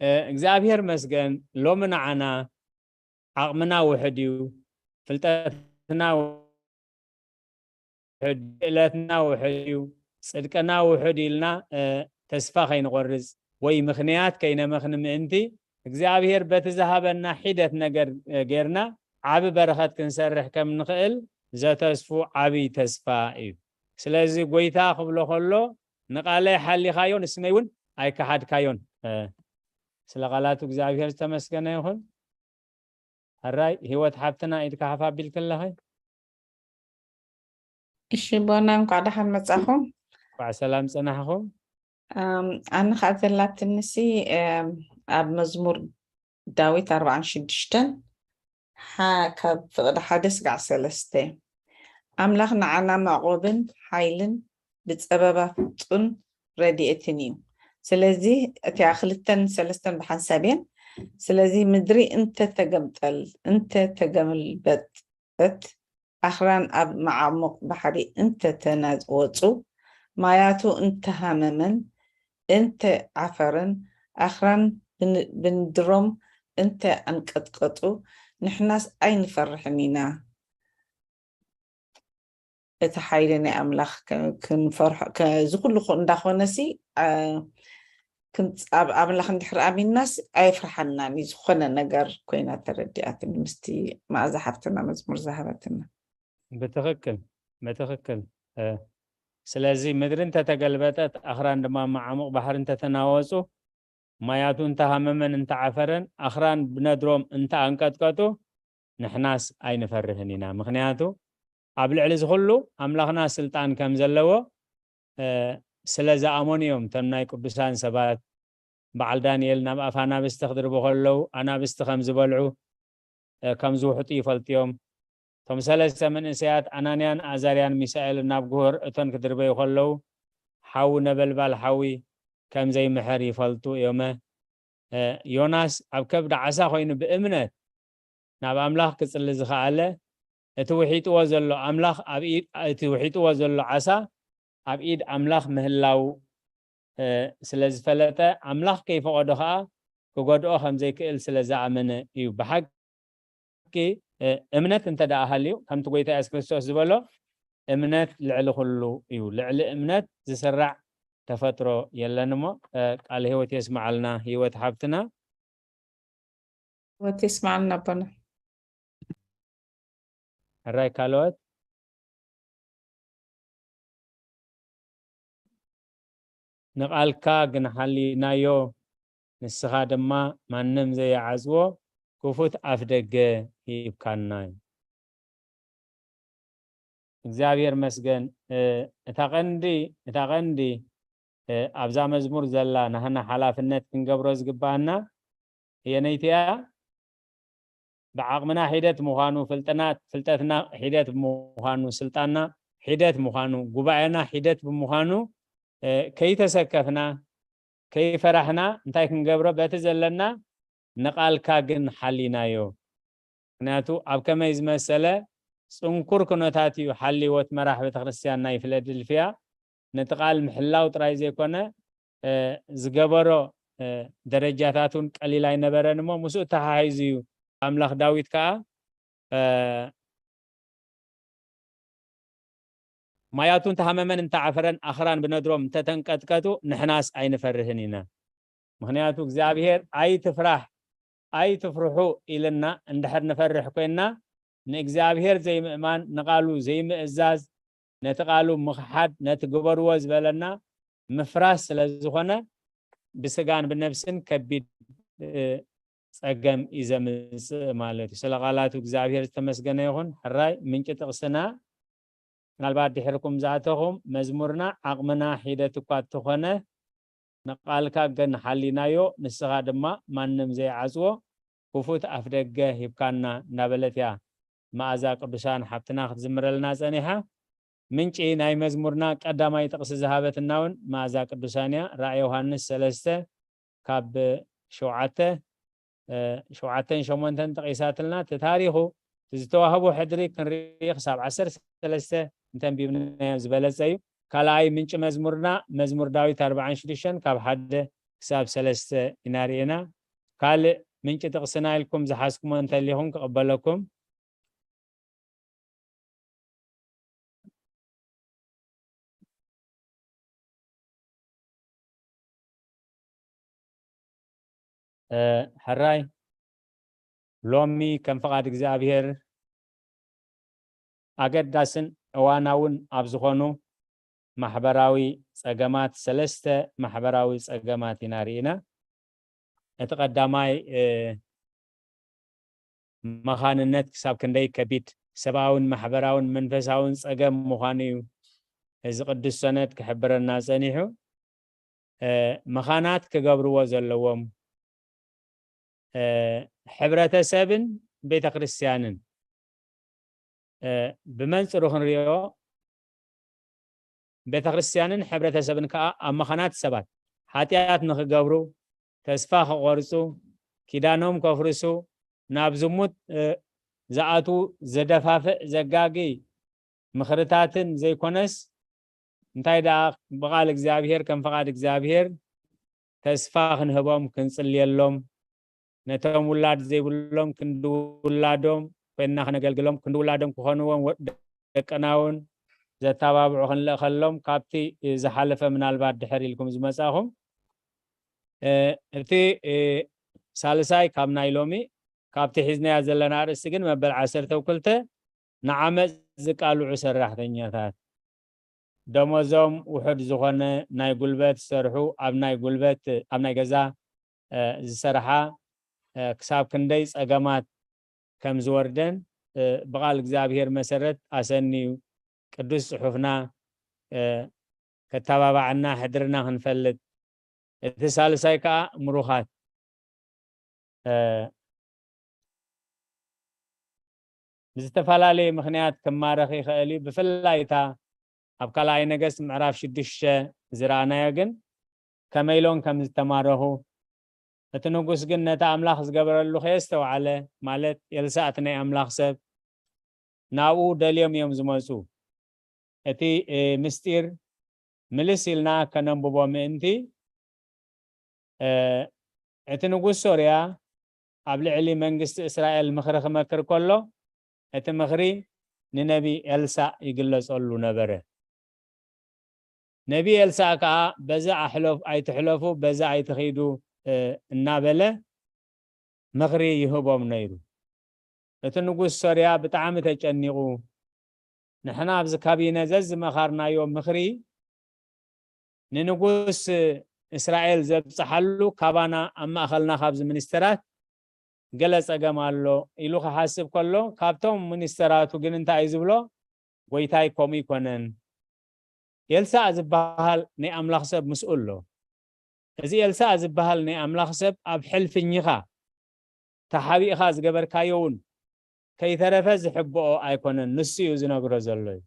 እ፣ እግዚኣብሔር መስገን፣ ሎሚ ንዓና ዓቕምና ውሑድ እዩ፣ ፍልጠትና ውሑድ፣ ክእለትና ውሑድ እዩ፣ ጽድቅና ውሑድ ኢልና፣ እ፣ ተስፋ ከይንቆርጽ ወይ ምኽንያት ከይነመኽኒ ምእንቲ፣ እግዚኣብሔር በቲ ዝሃበና ሒደት ነገር፣ እ፣ ጌርና ዓቢ በረኸት ክንሰርሕ ከም ንኽእል ዘተስፉ ዓቢ ተስፋ እዩ። ስለዚ ጎይታ ክብሎ ከሎ፣ "ንቓለይ ሓሊኻዮ፣ ንስመይ እውን ኣይከሓድካዮን።" እ፣ ስለ ቃላቱ እግዚኣብሔር ዝተመስገነ ይኹን። ሕራይ ህይወት ሓፍትና፣ ኢድካ ሓፍ ኣቢልኪ ኣለኺ። እሺ፣ ቦና፣ እንኳዕ ደሓን መጻኹም። እንኳዕ ሰላም ጸናሕኹም። ኣም፣ ኣነ ኸኣ ዘላትንሲ፣ ኣም፣ ኣብ መዝሙር ዳዊት ኣርባዓን ሽዱሽተን፣ ሓ-፣ ካብ ፍቕዲ ሓደ ስጋዕ ሰለስተ፣ "ኣምላኽ ንዓና መዕቆብን ሓይልን ብጸበባ ፍጡን ረድኤትን እዩ።" ስለዚ እቲኣ ክልተን ሰለስተን ብሓንሳብ እየን። ስለዚ ምድሪ እንተተገምጠል፣ እንተተገምበጠት፣ ኣኽራን ኣብ መዓሙቕ ባሕሪ እንተተናወጹ፣ ማያቱ እንተሃመመን እንተዓፈረን፣ ኣኽራን ብን-፣ ብንድሮም እንተ ኣንቀጥቀጡ፣ ንሕናስ ኣይንፈርሕን ኢና። እቲ ሓይሊ ናይ ኣምላኽ ክ-፣ ክንፈርሖ፣ ከ-፣ እዚ ኩሉ ኹ-፣ እንዳኾነሲ፣ ኣ-፣ ክንጽ-፣ ኣብ ኣምላኽ እንድሕር ኣሚንናስ ኣየፍርሓናን እዩ። ዝኾነ ነገር ኮይና ተረዲኣትኒ ምስቲ መኣዛ ሓፍትና መዝሙር ዝሃበትና። ብትኽክል፣ ብትኽክል። እ፣ ስለዚ ምድሪ እንተተገልበጠት፣ ኣኽራን ድማ መዓሙቕ ባሕሪ እንተተናወጹ፣ ማያቱ እንተሃመመን እንተዓፈረን፣ ኣኽራን ብነድሮም እንተኣንቀጥቀጡ፣ ንሕናስ ኣይንፈርህን ኢና። ምኽንያቱ ኣብ ልዕሊ እዚ ኩሉ ኣምላኽና ስልጣን ከም ዘለዎ፣ እ፣ ስለ ዝኣመኑ እዮም። እቶም ናይ ቅዱሳን ሰባት በዓል ዳንኤል ናብ ኣፍ ኣናብስቲ ክድርቡ ከለዉ፣ ኣናብስቲ ከም ዝበልዑ፣ እ፣ ከም ዝውሕጡ ይፈልጡ እዮም። እቶም ሰለስተ መንእሰያት ኣናንያን ኣዛርያን ሚሳኤልን ናብ ጉህር እቶን ክድርበዩ ከለዉ፣ ሓዊ ነበልባል ሓዊ ከም ዘይምሕር ይፈልጡ እዮመ። እ፣ ዮናስ ኣብ ከብዲ ዓሳ ኮይኑ ብእምነት ናብ ኣምላኽ ክጽሊ ዝኸኣለ፣ እቲ ውሒጥዎ ዘሎ ኣምላኽ ኣብ ኢድ፣ እቲ ውሒጥዎ ዘሎ ዓሳ ኣብ ኢድ ኣምላኽ ምህላው፣ እ፣ ስለ ዝፈለጠ፣ ኣምላኽ ከይፈቐዶ ኸኣ ክጎድኦ ከም ዘይክእል ስለ ዝኣመነ እዩ። ብሓቂ፣ እ፣ እምነት እንተ ደኣ ሃልዩ፣ ከምቲ ጎይታ የሱስ ክርስቶስ ዝበሎ፣ "እምነት ልዕሊ ኩሉ እዩ። ልዕሊ እምነት ዝስራዕ ተፈጥሮ የለን" እሞ፣ እ፣ ቃለ ህይወት የስምዓልና፣ ህይወት ሓፍትና። ህይወት የስምዓልና ኣቦና። ሕራይ ካልኦት? "ንቓልካ ግን ሓሊናዮ፣ ንስኻ ድማ ማንም ዘይዓጽዎ ክፉት ኣፍ ደገ ሂብካና" እዩ። እግዚኣብሔር መስገን። እ፣ እታ ቀንዲ፣ እታ ቀንዲ፣ እ፣ ኣብዛ መዝሙር ዘላ ናህና ሓላፍነት ክንገብሮ ዝግባኣና የነይቲ እያ። ብዓቕምና ሒደት ምዃኑ፣ ፍልጥና-፣ ፍልጠትና ሒደት ብምዃኑ፣ ስልጣንና ሒደት ምዃኑ፣ ጉባኤና ሒደት ብምዃኑ፣ እ፣ ከይተሰከፍና፣ ከይፈራሕና እንታይ ክንገብሮ? በቲ ዘለና ንቓልካ ግን ሓሊናዮ። ምኽንያቱ ኣብ ከመይ ዝመሰለ ጽንኩር ኩነታት እዩ ሓልይዎ እቲ መራሕ ቤተክርስትያን ናይ ፊላደልፍያ። ነቲ ቃል ምሕላው ጥራይ ዘይኮነ፣ እ፣ ዝገበሮ፣ እ፣ ደረጃታት እውን ቀሊል ኣይነበረን እሞ ምስኡ ተሓሒዙ እዩ። ኣምላኽ ዳዊት ከኣ፣ እ፣ "ማያቱ እንተሃመመን እንተዓፈረን ኣኽራን ብነድሮም እንተተንቀጥቀጡ ንሕናስ ኣይንፈርህን ኢና። ምኽንያቱ እግዚኣብሔር ኣይትፍራህ፣ ኣይትፍርሑ ኢልና እንድሕር ንፈርሕ ኮይንና ንእግዚኣብሔር ዘይምእማን፣ ንቓሉ ዘይምእዛዝ፣ ነቲ ቃሉ ምኽሓድ፣ ነቲ ግበርዎ ዝበለና ምፍራስ ስለ ዝኾነ ብስጋን ብነብስን ከቢድ፣ እ፣ ጸገም እዩ ዘምጽእ ማለት እዩ። ስለ ቃላቱ እግዚኣብሔር ዝተመስገነ ይኹን። ሕራይ ምንጪ ጥቕስና ምናልባት ድሕርኩም ዝኣተኹም መዝሙርና ዓቕምና ሒደት እኳ እንተኾነ ንቓልካ ግን ሓሊናዮ፣ ንስኻ ድማ ማንም ዘይዓጽዎ ክፉት ኣፍ ደገ ሂብካና እንዳበለት እያ መኣዛ ቅዱሳን ሓብትና ክትዝምረልና ጸኒሓ። ምንጪ ናይ መዝሙርና ቀዳማይ ጥቕሲ ዝሃበትና እውን መኣዛ ቅዱሳን እያ። ራእይ ዮሃንስ ሰለስተ ካብ ሸውዓተ፣ እ፣ ሸውዓተን ሸሞንተን ጠቒሳትልና። እቲ ታሪኹ፣ እቲ ዝተዋህቦ ሕድሪ ክንርኢ ክሳብ ዓሰርተ ሰለስተ እንተንቢብናዮ ዝበለጸ እዩ። ካልኣይ ምንጪ መዝሙርና መዝሙር ዳዊት ኣርባዓን ሽዱሽተን ካብ ሓደ ክሳብ ሰለስተ ኢና ርኢና። ካልእ ምንጪ ጥቕስና ኢልኩም ዝሓዝኩሞ እንተሊኹም ክቕበለኩም። እ፣ ሕራይ ሎሚ ከም ፍቓድ እግዚኣብሔር ኣገዳስን እዋናውን ኣብ ዝኾኑ ማሕበራዊ ጸገማት፣ ሰለስተ ማሕበራዊ ጸገማት ኢና ርኢና። እቲ ቀዳማይ፣ እ፣ መኻንነት ክሳብ ክንደይ ከቢድ ሰብኣውን ማሕበራውን መንፈሳውን ጸገም ምዃኑ እዩ እዚ ቅዱስ ሰነድ ክሕብረና ጸኒሑ። እ፣ መኻናት ክገብርዎ ዘለዎም፣ እ፣ ሕብረተሰብን ቤተ ክርስቲያንን፣ እ፣ ብመንጽሩ ክንሪኦ፣ ቤተ ክርስቲያንን ሕብረተሰብን ከኣ ኣብ መኻናት ሰባት ሓጢኣት ንኽገብሩ፣ ተስፋ ክቖርጹ፣ ኪዳኖም ከፍርሱ፣ ናብ ዝሙት፣ እ፣ ዝኣትዉ ዘደፋፍእ ዘጋጊ ምኽርታትን ዘይኮነስ፣ እንታይ ደኣ ብቓል እግዚኣብሔር ከም ፍቓድ እግዚኣብሔር ተስፋ ክንህቦም ክንጽልየሎም፣ ነቶም ውላድ ዘይብሎም ክንዲ ውላዶም ኮይንና ክነገልግሎም፣ ክንዲ ውላዶም ክኾንዎም ወ-፣ ደቅና እውን ዘተባብዑ ክንልእኸሎም፣ ካብቲ ዝሓለፈ ምናልባት ድሕር ኢልኩም ዝመጻኹም፣ እ፣ እቲ፣ እ፣ ሳልሳይ ካብ ናይ ሎሚ፣ ካብቲ ሒዝናያ ዘለና ኣርእስቲ ግን መበል ዓሰርተ ክልተ ንዓመጽ ዝቃልዑ ሰራሕተኛታት፣ ደሞዞም ውሑድ ዝኾነ፣ ናይ ጉልበት ዝሰርሑ፣ ኣብ ናይ ጉልበት፣ ኣብ ናይ ገዛ፣ እ፣ ዝሰርሓ፣ እ፣ ክሳብ ክንደይ ጸገማት ከም ዝወርደን፣ እ፣ ብቓል እግዚኣብሔር መሰረት ኣሰንዩ ቅዱስ ጽሑፍና፣ እ፣ ከተባባዓና ሕድርና ክንፈልጥ፣ እቲ ሳልሳይ ከኣ ምሩኻት፣ እ፣ ብዝተፈላለየ ምኽንያት ክማረኽ ይኽእል እዩ። ብፍላይ እታ ኣብ ካልኣይ ነገስት ምዕራፍ ሽዱሽተ ዝረኣናዮ ግን ከመይ ኢሎም ከም ዝተማረኹ፣ እቲ ንጉስ ግን ነቲ ኣምላኽ ዝገበረሉ ከየስተውዓለ፣ ማለት ኤልሳዕ እቲ ናይ ኣምላኽ ሰብ ናብኡ ደልዮም እዮም ዝመጹ። እቲ፣ እ፣ ምስጢር ምልስ ኢልና ከነንብቦ ምእንቲ፣ እ፣ እቲ ንጉስ ሶርያ ኣብ ልዕሊ መንግስቲ እስራኤል ምኽሪ ክመክር ከሎ፣ እቲ ምኽሪ ንነቢ ኤልሳዕ ይግለጸሉ ነበረ። ነቢ ኤልሳዕ ከኣ፣ "በዛ ኣሕለፍ-፣ ኣይትሕለፉ፣ በዛ ኣይትኺዱ" እ፣ እናበለ ምኽሪ ይህቦም ነይሩ። እቲ ንጉስ ሶርያ ብጣዕሚ ተጨኒቑ፣ "ንሕና ኣብዚ ካቢነ ዘዝመኻርናዮ ምኽሪ ንንጉስ እስራኤል ዘብጽሓሉ፣ ካባና ኣብ ማእኸልና ካብዚ ሚኒስተራት ገለ ጸገም ኣሎ" ኢሉ ክሓስብ ከሎ፣ ካብቶም ሚኒስተራቱ ግን እንታይ እዩ ዝብሎ? "ጎይታይ፣ ከምኡ ኣይኮነን። ኤልሳዕ ዝበሃል ናይ ኣምላኽ ሰብ ምስኡ ኣሎ። እዚ ኤልሳዕ ዝበሃል ናይ ኣምላኽ ሰብ ኣብ ሕልፍኝኻ ተሓቢእኻ ዝገበርካዮ እውን ከይተረፈ ዝሕብኦ ኣይኮነን፣ ንሱ እዩ ዝነግሮ ዘሎ" እዩ።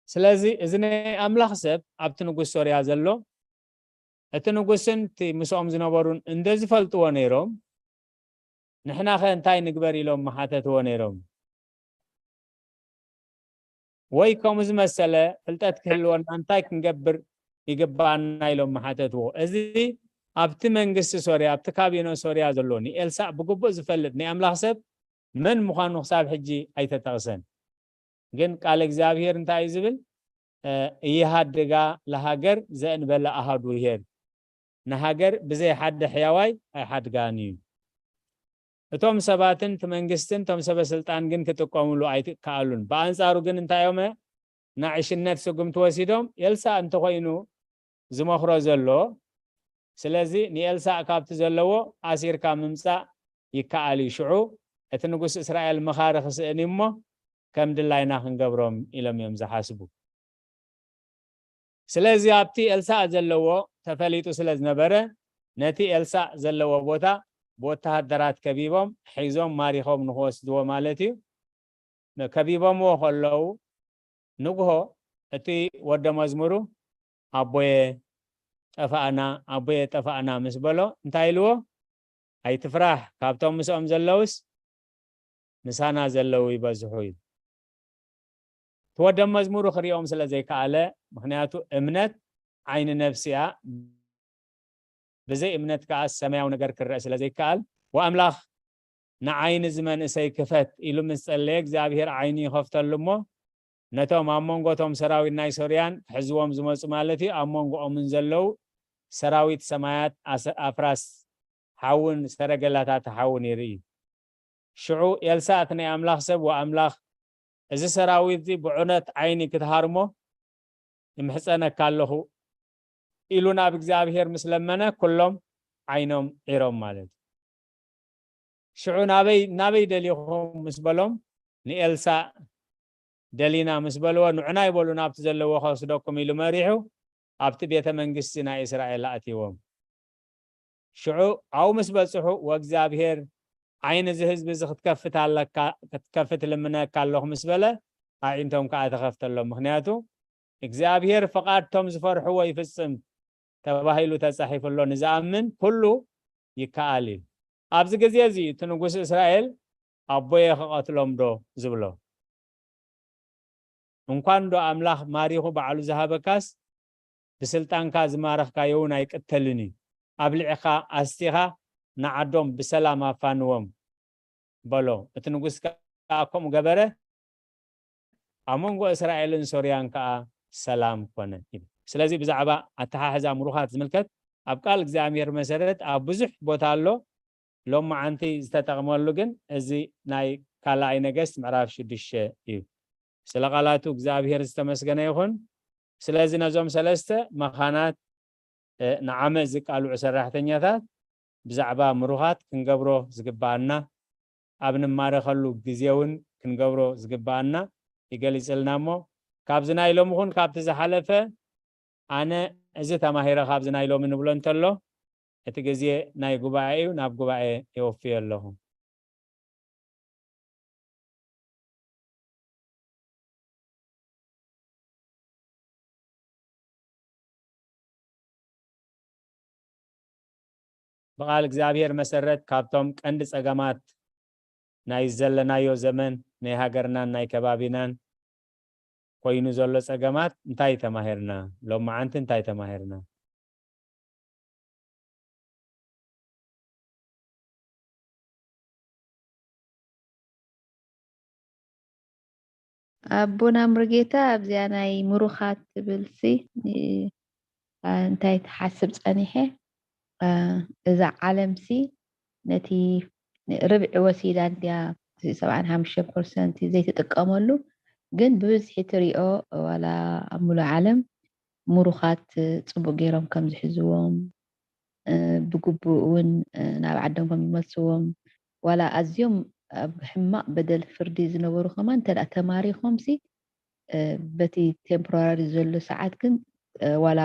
ስለዚ እዚ ናይ ኣምላኽ ሰብ ኣብቲ ንጉስ ሶርያ ዘሎ፣ እቲ ንጉስን እቲ ምስኦም ዝነበሩን እንደ ዝፈልጥዎ ነይሮም፣ "ንሕናኸ እንታይ ንግበር?" ኢሎም ምሓተትዎ ነይሮም። ወይ ከምኡ ዝመሰለ ፍልጠት ክህልወና እንታይ ክንገብር ይግባኣና? ኢሎም ምሓተትዎ። እዚ ኣብቲ መንግስቲ ሶርያ፣ ኣብቲ ካቢነ ሶርያ ዘሎ ንኤልሳዕ ብግቡእ ዝፈልጥ ናይ ኣምላኽ ሰብ መን ምዃኑ ክሳብ ሕጂ ኣይተጠቕሰን። ግን ቃል እግዚኣብሔር እንታይ እዩ ዝብል? እ፣ "እየሃድጋ ለሃገር ዘእንበለ ኣሃዱ ይሄድ፣ ንሃገር ብዘይ ሓደ ሕያዋይ ኣይሓድጋን እዩ።" እቶም ሰባትን እቲ መንግስትን እቶም ሰበ ስልጣን ግን ክጥቀምሉ ኣይከኣሉን። ብኣንጻሩ ግን እንታይ እዮመ? ንዕሽነት ስጉምቲ ወሲዶም፣ ኤልሳዕ እንተኾይኑ ዝመኽሮ ዘሎ፣ ስለዚ ንኤልሳዕ ካብቲ ዘለዎ ኣሲርካ ምምጻእ ይከኣል እዩ። ሽዑ እቲ ንጉስ እስራኤል መኻሪ ክስእን እዩ እሞ፣ ከም ድላይና ክንገብሮም ኢሎም እዮም ዝሓስቡ። ስለዚ ኣብቲ ኤልሳዕ ዘለዎ ተፈሊጡ ስለ ዝነበረ፣ ነቲ ኤልሳዕ ዘለዎ ቦታ ብወተሃደራት ከቢቦም፣ ሒዞም ማሪኾም ንኽወስድዎ ማለት እዩ። ከቢቦምዎ ከለዉ፣ ንግሆ እቲ ወደ መዝሙሩ፣ "ኣቦየ ጠፋእና፣ ኣቦየ ጠፋእና" ምስ በሎ፣ እንታይ ኢልዎ? "ኣይትፍራህ፣ ካብቶም ምስኦም ዘለዉስ ምሳና ዘለዉ ይበዝሑ" እዩ። እቲ ወደ መዝሙሩ ክሪኦም ስለ ዘይከኣለ፣ ምኽንያቱ እምነት ዓይኒ ነፍሲ እያ፣ ብዘይ እምነት ከኣ ሰማያዊ ነገር ክረአ ስለ ዘይከኣል፣ "ወኣምላኽ ንዓይኒ እዚ መንእሰይ ክፈት" ኢሉ ምስ ጸለየ፣ እግዚኣብሔር ዓይኑ ይኸፍተሉ እሞ፣ ነቶም ኣብ መንጎ እቶም ሰራዊት ናይ ሶርያን ክሕዝዎም ዝመጹ ማለት እዩ፣ ኣብ መንጎኦምን ዘለዉ ሰራዊት ሰማያት ኣሰ-፣ ኣፍራስ ሓውን ሰረገላታት ሓውን ይርኢ። ሽዑ ኤልሳዕ እቲ ናይ ኣምላኽ ሰብ፣ "ወኣምላኽ፣ እዚ ሰራዊት እዚ ብዑነት ዓይኒ ክትሃርሞ ይምሕጸነካ ኣለኹ" ኢሉ ናብ እግዚኣብሔር ምስ ለመነ፣ ኩሎም ዓይኖም ዒሮም ማለት እዩ። ሽዑ "ናበይ፣ ናበይ ደሊኹም?" ምስ በሎም፣ ንኤልሳዕ "ደሊና" ምስ በልዎ፣ "ንዑና ይበሉ፣ ናብቲ ዘለዎ ከወስደኩም" ኢሉ መሪሑ ኣብቲ ቤተ መንግስቲ ናይ እስራኤል ኣእትይዎም። ሽዑ ኣብኡ ምስ በጽሑ፣ "ወእግዚኣብሔር፣ ዓይኒ እዚ ህዝቢ እዚ ክትከፍት ኣለካ፣ ክትከፍት እልምነካ ኣለኹ" ምስ በለ፣ ኣዒንቶም ከኣ ተኸፍተሎም። ምኽንያቱ፣ "እግዚኣብሔር ፍቓድ እቶም ዝፈርሕዎ ይፍጽም" ተባሂሉ ተጻሒፉ ኣሎ፣ "ንዝኣምን ኩሉ ይከኣል" እዩ። ኣብዚ ግዜ እዚ እቲ ንጉስ እስራኤል፣ "ኣቦየ ክቐትሎም ዶ?" ዝብሎ። እንኳን ዶ ኣምላኽ ማሪኹ ባዕሉ ዝሃበካስ፣ ብስልጣንካ ዝማረኽካዮ እውን ኣይቅተልን እዩ። ኣብሊዕኻ ኣስቲኻ ንዓዶም ብሰላም ኣፋንዎም በሎ። እቲ ንጉስ ከኣ ከምኡ ገበረ። ኣብ መንጎ እስራኤልን ሶርያን ከኣ ሰላም ኮነ ይብል። ስለዚ ብዛዕባ ኣተሓሕዛ ምሩኻት ዝምልከት ኣብ ቃል እግዚኣብሔር መሰረት ኣብ ብዙሕ ቦታ ኣሎ። ሎማዓንቲ ዝተጠቕመሉ ግን እዚ ናይ ካልኣይ ነገስት ምዕራፍ ሽዱሽተ እዩ። ስለ ቃላቱ እግዚኣብሔር ዝተመስገነ ይኹን። ስለዚ ነዞም ሰለስተ መኻናት፣ እ፣ ንዓመት ዝቃልዑ ሰራሕተኛታት ብዛዕባ ምሩኻት ክንገብሮ ዝግብኣና፣ ኣብ ንማረኸሉ ግዜ እውን ክንገብሮ ዝግብኣና ይገልጽልና እሞ፣ ካብዚ ናይ ሎሚ ኹን ካብቲ ዝሓለፈ ኣነ እዚ ተማሂረ ካብዚ ናይ ሎሚ ንብሎ እንተሎ፣ እቲ ግዜ ናይ ጉባኤ እዩ፣ ናብ ጉባኤ የወፍዮ ኣለኹ። ብቓል እግዚኣብሔር መሰረት፣ ካብቶም ቀንዲ ጸገማት ናይ ዘለናዮ ዘመን፣ ናይ ሃገርናን ናይ ከባቢናን ኮይኑ ዘሎ ጸገማት እንታይ ተማሂርና? ሎማዓንቲ እንታይ ተማሂርና? ኣቦና ሙሉጌታ፣ ኣብዚኣ ናይ ምሩኻት ትብልሲ፣ እ፣ ኣ፣ እንታይ ትሓስብ ጸኒሐ? እ፣ እዛ ዓለምሲ ነቲ ርብዒ ወሲዳ እንድያ፣ እቲ ሰብዓን ሓሙሽተን ፐርሰንት ዘይትጥቀመሉ፣ ግን ብብዝሒ ትሪኦ፣ ዋላ ኣብ ሙሉእ ዓለም ምሩኻት ጽቡቕ ገይሮም ከም ዝሕዝዎም፣ እ፣ ብግቡእ እውን፣ እ፣ ናብ ዓዶም ከም ዝመልስዎም፣ ዋላ ኣዝዮም ኣብ ሕማቕ በደል ፍርዲ ዝነበሩ ከማን እንተ ደኣ ተማሪኾምሲ፣ እ፣ በቲ ቴምፖራሪ ዘሎ ሰዓት ግን፣ እ፣ ዋላ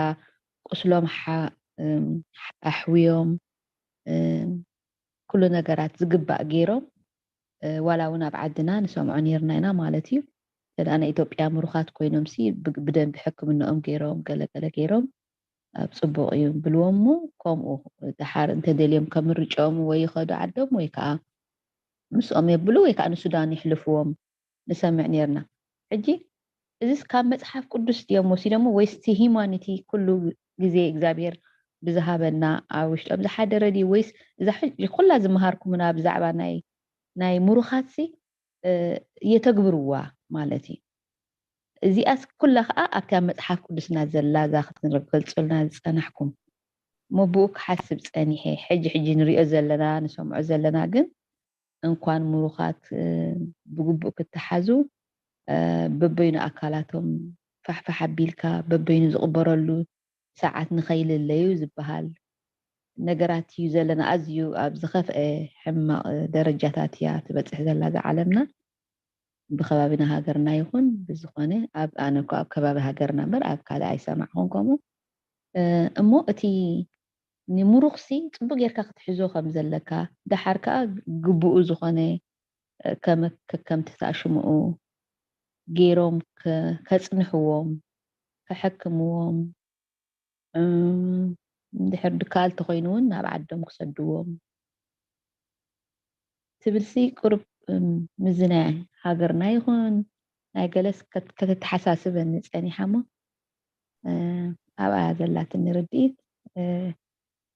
ቁስሎም ሓ-፣ እም፣ ኣሕውዮም፣ እ፣ ኩሉ ነገራት ዝግባእ ገይሮም፣ እ፣ ዋላ እውን ኣብ ዓድና ንሰምዖ ነይርና ኢና ማለት እዩ። እንተ ደኣ ናይ ኢትዮጵያ ምሩኻት ኮይኖምሲ ብ-፣ ብደንቢ ሕክምንኦም ገይሮም፣ ገለ ገለ ገይሮም፣ ኣብ ጽቡቕ እዩ ብልዎም እሞ፣ ከምኡ ደሓር እንተ ደልዮም ከም ምርጫኦም ወይ ይኸዱ ዓዶም ወይ ከኣ ምስኦም የብሉ ወይ ከኣ ንሱዳን የሕልፍዎም ንሰምዕ ነይርና። ሕጂ እዚስ ካብ መጽሓፍ ቅዱስ ድዮም ወሲዶሞ ወይስ እቲ ሂማኒቲ ኩሉ ግዜ እግዚኣብሔር ብዝሃበና ኣብ ውሽጦም ዝሓደረ ድዩ? ወይስ እዛ ሕጂ ኩላ ዝመሃርኩምና ብዛዕባ ናይ፣ ናይ ምሩኻትሲ፣ እ፣ የተግብርዋ ማለት እዩ? እዚኣስ ኩላ ኸኣ ኣብቲ ኣብ መጽሓፍ ቅዱስና ዘላ እዛ ክትንረብ ገልጹልና ዝጸናሕኩም። እሞ ብኡ ክሓስብ ጸኒሐ። ሕጂ ሕጂ ንሪኦ ዘለና፣ ንሰምዖ ዘለና ግን እንኳን ምሩኻት፣ እ፣ ብግቡእ ክተሓዙ፣ እ፣ በበይኑ ኣካላቶም ፋሕፋሕ ኣቢልካ በበይኑ ዝቕበረሉ ሰዓት ንኸይልለዩ ዝበሃል ነገራት እዩ ዘለና። ኣዝዩ ኣብ ዝኸፍአ ሕማቕ ደረጃታት እያ ትበጽሕ ዘላ እዛ ዓለምና። ብከባቢና ሃገርና ይኹን ብዝኾነ ኣብ፣ ኣነ እኮ ኣብ ከባቢ ሃገርና እምበር ኣብ ካልእ ኣይሰማዕኹን ከምኡ። እ፣ እሞ እቲ ንምሩኽሲ ጽቡቕ ጌርካ ክትሕዞ ከም ዘለካ፣ ደሓር ከኣ ግቡኡ ዝኾነ፣ እ፣ ከመ-፣ ከከምቲ ተኣሽምኡ ገይሮም ከ-፣ ከጽንሕዎም፣ ከሐክምዎም፣ እም፣ እንድሕር ድካል ተኾይኑ እውን ናብ ዓዶም ክሰድዎም ትብልሲ ቁሩብ፣ እም፣ ምስዚ ናይ ሃገርና ይኹን ናይ ገለስ ከት-፣ ከተተሓሳስበኒ ጸኒሓ እሞ፣ እ፣ ኣብኣ ዘላትኒ ርድኢት፣ እ፣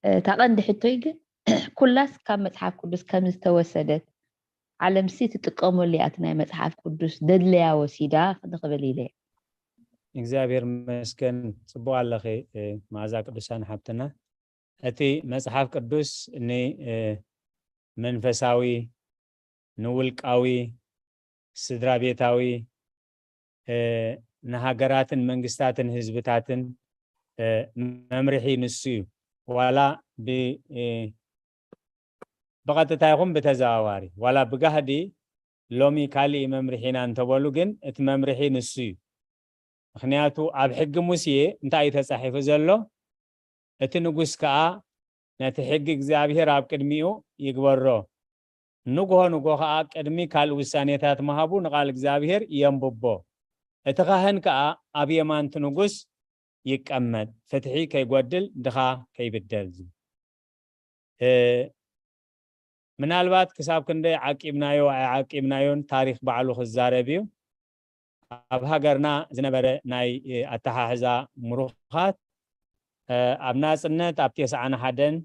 እታ ቀንዲ ሕቶይ ግን ኩላስ ካብ መጽሓፍ ቅዱስ ከም ዝተወሰደት ዓለምሲ ትጥቀመሉ እያ፣ እቲ ናይ መጽሓፍ ቅዱስ ደድለያ ወሲዳ ንኽብል ኢለ እየ። እግዚኣብሔር ይመስገን። ጽቡቕ ኣለኺ፣ እ፣ መኣዛ ቅዱሳን ሓብትና። እቲ መጽሓፍ ቅዱስ ን፣ እ፣ መንፈሳዊ፣ ንውልቃዊ፣ ስድራ ቤታዊ፣ እ፣ ንሃገራትን መንግስታትን ህዝብታትን፣ እ፣ መምርሒ ንሱ እዩ። ዋላ ብ-፣ እ፣ ብቐጥታ ይኹን ብተዘዋዋሪ፣ ዋላ ብጋህዲ ሎሚ ካሊእ መምርሒ ኢና እንተበሉ፣ ግን እቲ መምርሒ ንሱ እዩ። ምኽንያቱ ኣብ ሕጊ ሙሴ እንታይ እዩ ተጻሒፉ ዘሎ? እቲ ንጉስ ከኣ ነቲ ሕጊ እግዚኣብሔር ኣብ ቅድሚኡ ይግበሮ፣ ንግሆ ንግሆ ከኣ ቅድሚ ካልእ ውሳኔታት ምሃቡ ንቓል እግዚኣብሔር የንብቦ። እቲ ካህን ከኣ ኣብ የማንቲ ንጉስ ይቀመጥ፣ ፍትሒ ከይጎድል፣ ድኻ ከይብደል ዝብል። እ፣ ምናልባት ክሳብ ክንደይ ዓቂብናዮ ኣይዓቂብናዮን ታሪኽ ባዕሉ ክዛረብ እዩ። ኣብ ሃገርና ዝነበረ ናይ፣ እ፣ ኣተሓሕዛ ምሩኻት፣ እ፣ ኣብ ናጽነት ኣብ ተስዓን ሓደን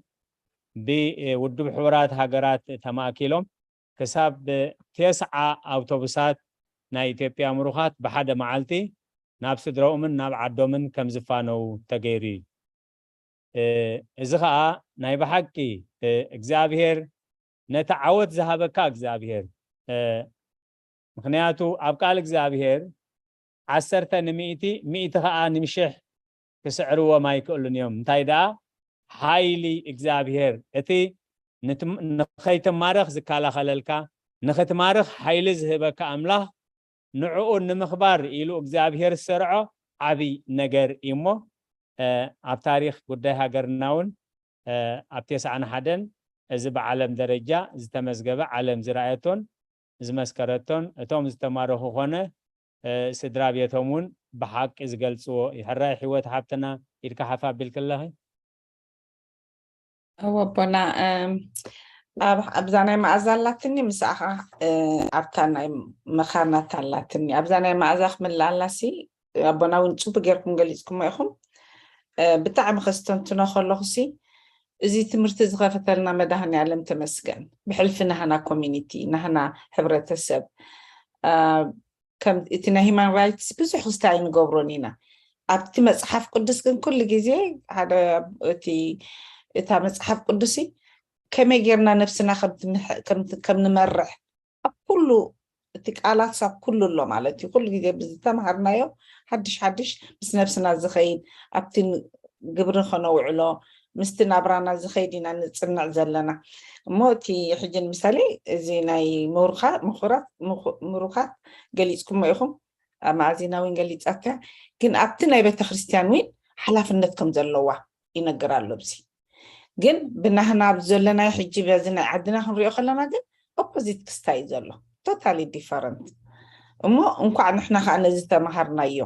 ብውድብ ሕቡራት ሃገራት ተማእኪሎም ክሳብ ተስዓ ኣውቶቡሳት ናይ ኢትዮጵያ ምሩኻት ብሓደ መዓልቲ ናብ ስድረኦምን ናብ ዓዶምን ከም ዝፋነዉ ተገይሩ እዩ። እ፣ እዚ ኸኣ ናይ ብሓቂ፣ እ፣ እግዚኣብሔር ነቲ ዓወት ዝሃበካ እግዚኣብሔር፣ እ፣ ምኽንያቱ ኣብ ቃል እግዚኣብሔር ዓሰርተ ንሚእቲ፣ ሚእቲ ኸኣ ንምሽሕ ክስዕርዎም ኣይክእሉን እዮም። እንታይ ደኣ? ሓይሊ እግዚኣብሔር፣ እቲ ንትም-፣ ንኸይትማረኽ ዝከላኸለልካ፣ ንኽትማርኽ ሓይሊ ዝህበካ ኣምላኽ፣ ንዕኡ ንምኽባር ኢሉ እግዚኣብሔር ዝሰርዖ ዓቢ ነገር እዩ እሞ፣ እ፣ ኣብ ታሪኽ ጉዳይ ሃገርና እውን፣ እ፣ ኣብ ተስዓን ሓደን እዚ ብዓለም ደረጃ ዝተመዝገበ፣ ዓለም ዝረኣየቶን ዝመስከረቶን፣ እቶም ዝተማረኹ ኾነ፣ እ፣ ስድራ ቤቶም እውን ብሓቂ ዝገልጽዎ እዩ። ሕራይ ሕይወት ሓብትና፣ ኢድካ ሓፍ ኣቢልኪ ኣለኺ። እወ ኣቦና፣ እም፣ ኣብ-፣ ኣብዛ ናይ መኣዛ ኣላትኒ፣ ምስኣ ኸዓ፣ እ፣ ኣብታ ናይ መኻናት ኣላትኒ። ኣብዛ ናይ መኣዛ ክምልኣላሲ፣ ኣቦና እውን ጽቡቅ ጌርኩም ገሊጽኩሞ ኢኹም። እ፣ ብጣዕሚ ከስተንትኖ ከለኹሲ፣ እዚ ትምህርቲ ዝኸፈተልና መድኃኔዓለም ተመስገን። ብሕልፊ ናህና ኮሚኒቲ፣ ናህና ሕብረተሰብ፣ እ፣ ከም እቲ ናይ ሂማን ራይትስ ብዙሕ ክስታይ ንገብሮን ኢና። ኣብቲ መጽሓፍ ቅዱስ ግን ኩሉ ግዜ ሓደ እቲ፣ እታ መጽሓፍ ቅዱስ ከመይ ጌርና ነብስና ከም ትምሕ-፣ ከም ት-፣ ከም ንመርሕ ኣብ ኩሉ እቲ ቃላት ኣብ ኩሉ ኣሎ ማለት እዩ። ኩሉ ግዜ ብዝተማሃርናዮ ሓድሽ ሓድሽ ምስ ነብስና ዝኸይድ ኣብቲ ን-፣ ግብሪ ከነውዕሎ ምስቲ ናብራና ዝኸይድ ኢና ንጽንዕ ዘለና። እሞ እቲ ሕጂ ንምሳሌ እዚ ናይ ምሩኻ-፣ ምኹራት-፣ ምኹ-፣ ምሩኻት ገሊጽኩሞ ኢኹም፣ ኣብ መኣዚና እውን ገሊጻትያ። ግን ኣብቲ ናይ ቤተ ክርስቲያን እውን ሓላፍነት ከም ዘለዋ ይነግር ኣሎ። ኣብዚ ግን ብናህና ኣብዚ ዘለናዮ ሕጂ በዚ ናይ ዓድና ክንሪኦ ከለና ግን ኦፖዚት ክስታይ እዩ ዘሎ፣ ቶታሊ ዲፈረንት። እሞ እንኳዕ ንሕና ከዓ ነዚ ተማሃርናዮ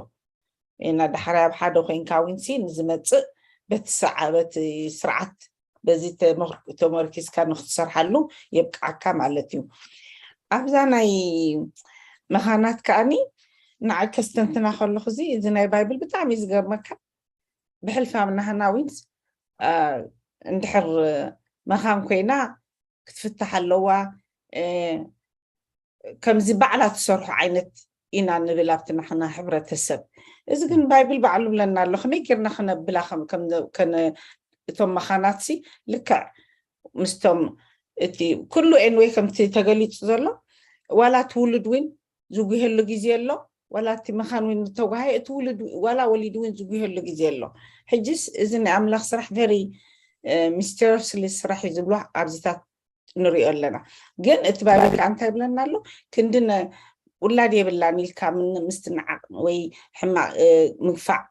ኢና። ዳሕራይ ኣብ ሓደ ኮይንካ ዊንሲ ንዝመጽእ በቲ ሰዓ-፣ በቲ ስርዓት በዚ ተመር-፣ ተመርኪዝካ ንክትሰርሓሉ የብቅዓካ ማለት እዩ። ኣብዛ ናይ መኻናት ከኣኒ ንዓይ ከስተንትና ከለኹ እዚ፣ እዚ ናይ ባይብል ብጣዕሚ እዩ ዝገርመካ። ብሕልፊ ኣብ ናህና ዊንስ፣ አ፣ እንድሕር መኻን ኮይና ክትፍታሕ ኣለዋ፣ እ፣ ከምዚ ባዕላ ትሰርሖ ዓይነት ኢና ንብል ኣብቲ ናህና ሕብረተሰብ። እዚ ግን ባይብል ባዕሉ ብለና ኣሎ። ከመይ ጌርና ከነብላ ከም፣ ከም፣ ከነ-፣ እቶም መኻናትሲ ልክዕ ምስቶም እቲ ኩሉ ኤንወይ ከምቲ ተገሊጹ ዘሎ ዋላ እቲ ውሉድ እውን ዝጉሄሉ ግዜ ኣሎ፣ ዋላ እቲ መኻን እውን ዝተጓሃየ እቲ ውሉድ ዋላ ወሊዱ እውን ዝጉሄሉ ግዜ ኣሎ። ሕጅስ እዚ ናይ ኣምላኽ ስራሕ ቨሪ፣ እ፣ ሚስተሪየስሊ ስራሕ እዩ ዝብሎ ኣብዚታት ንሪኦ ኣለና። ግን እቲ ባይብል ከዓ እንታይ ይብለና ኣሎ? ክንዲ ነ-፣ ውላድ የብላን ኢልካ ምን-፣ ምስትንዓቕ ወይ ሕማቕ፣ እ፣ ምግፋዕ፣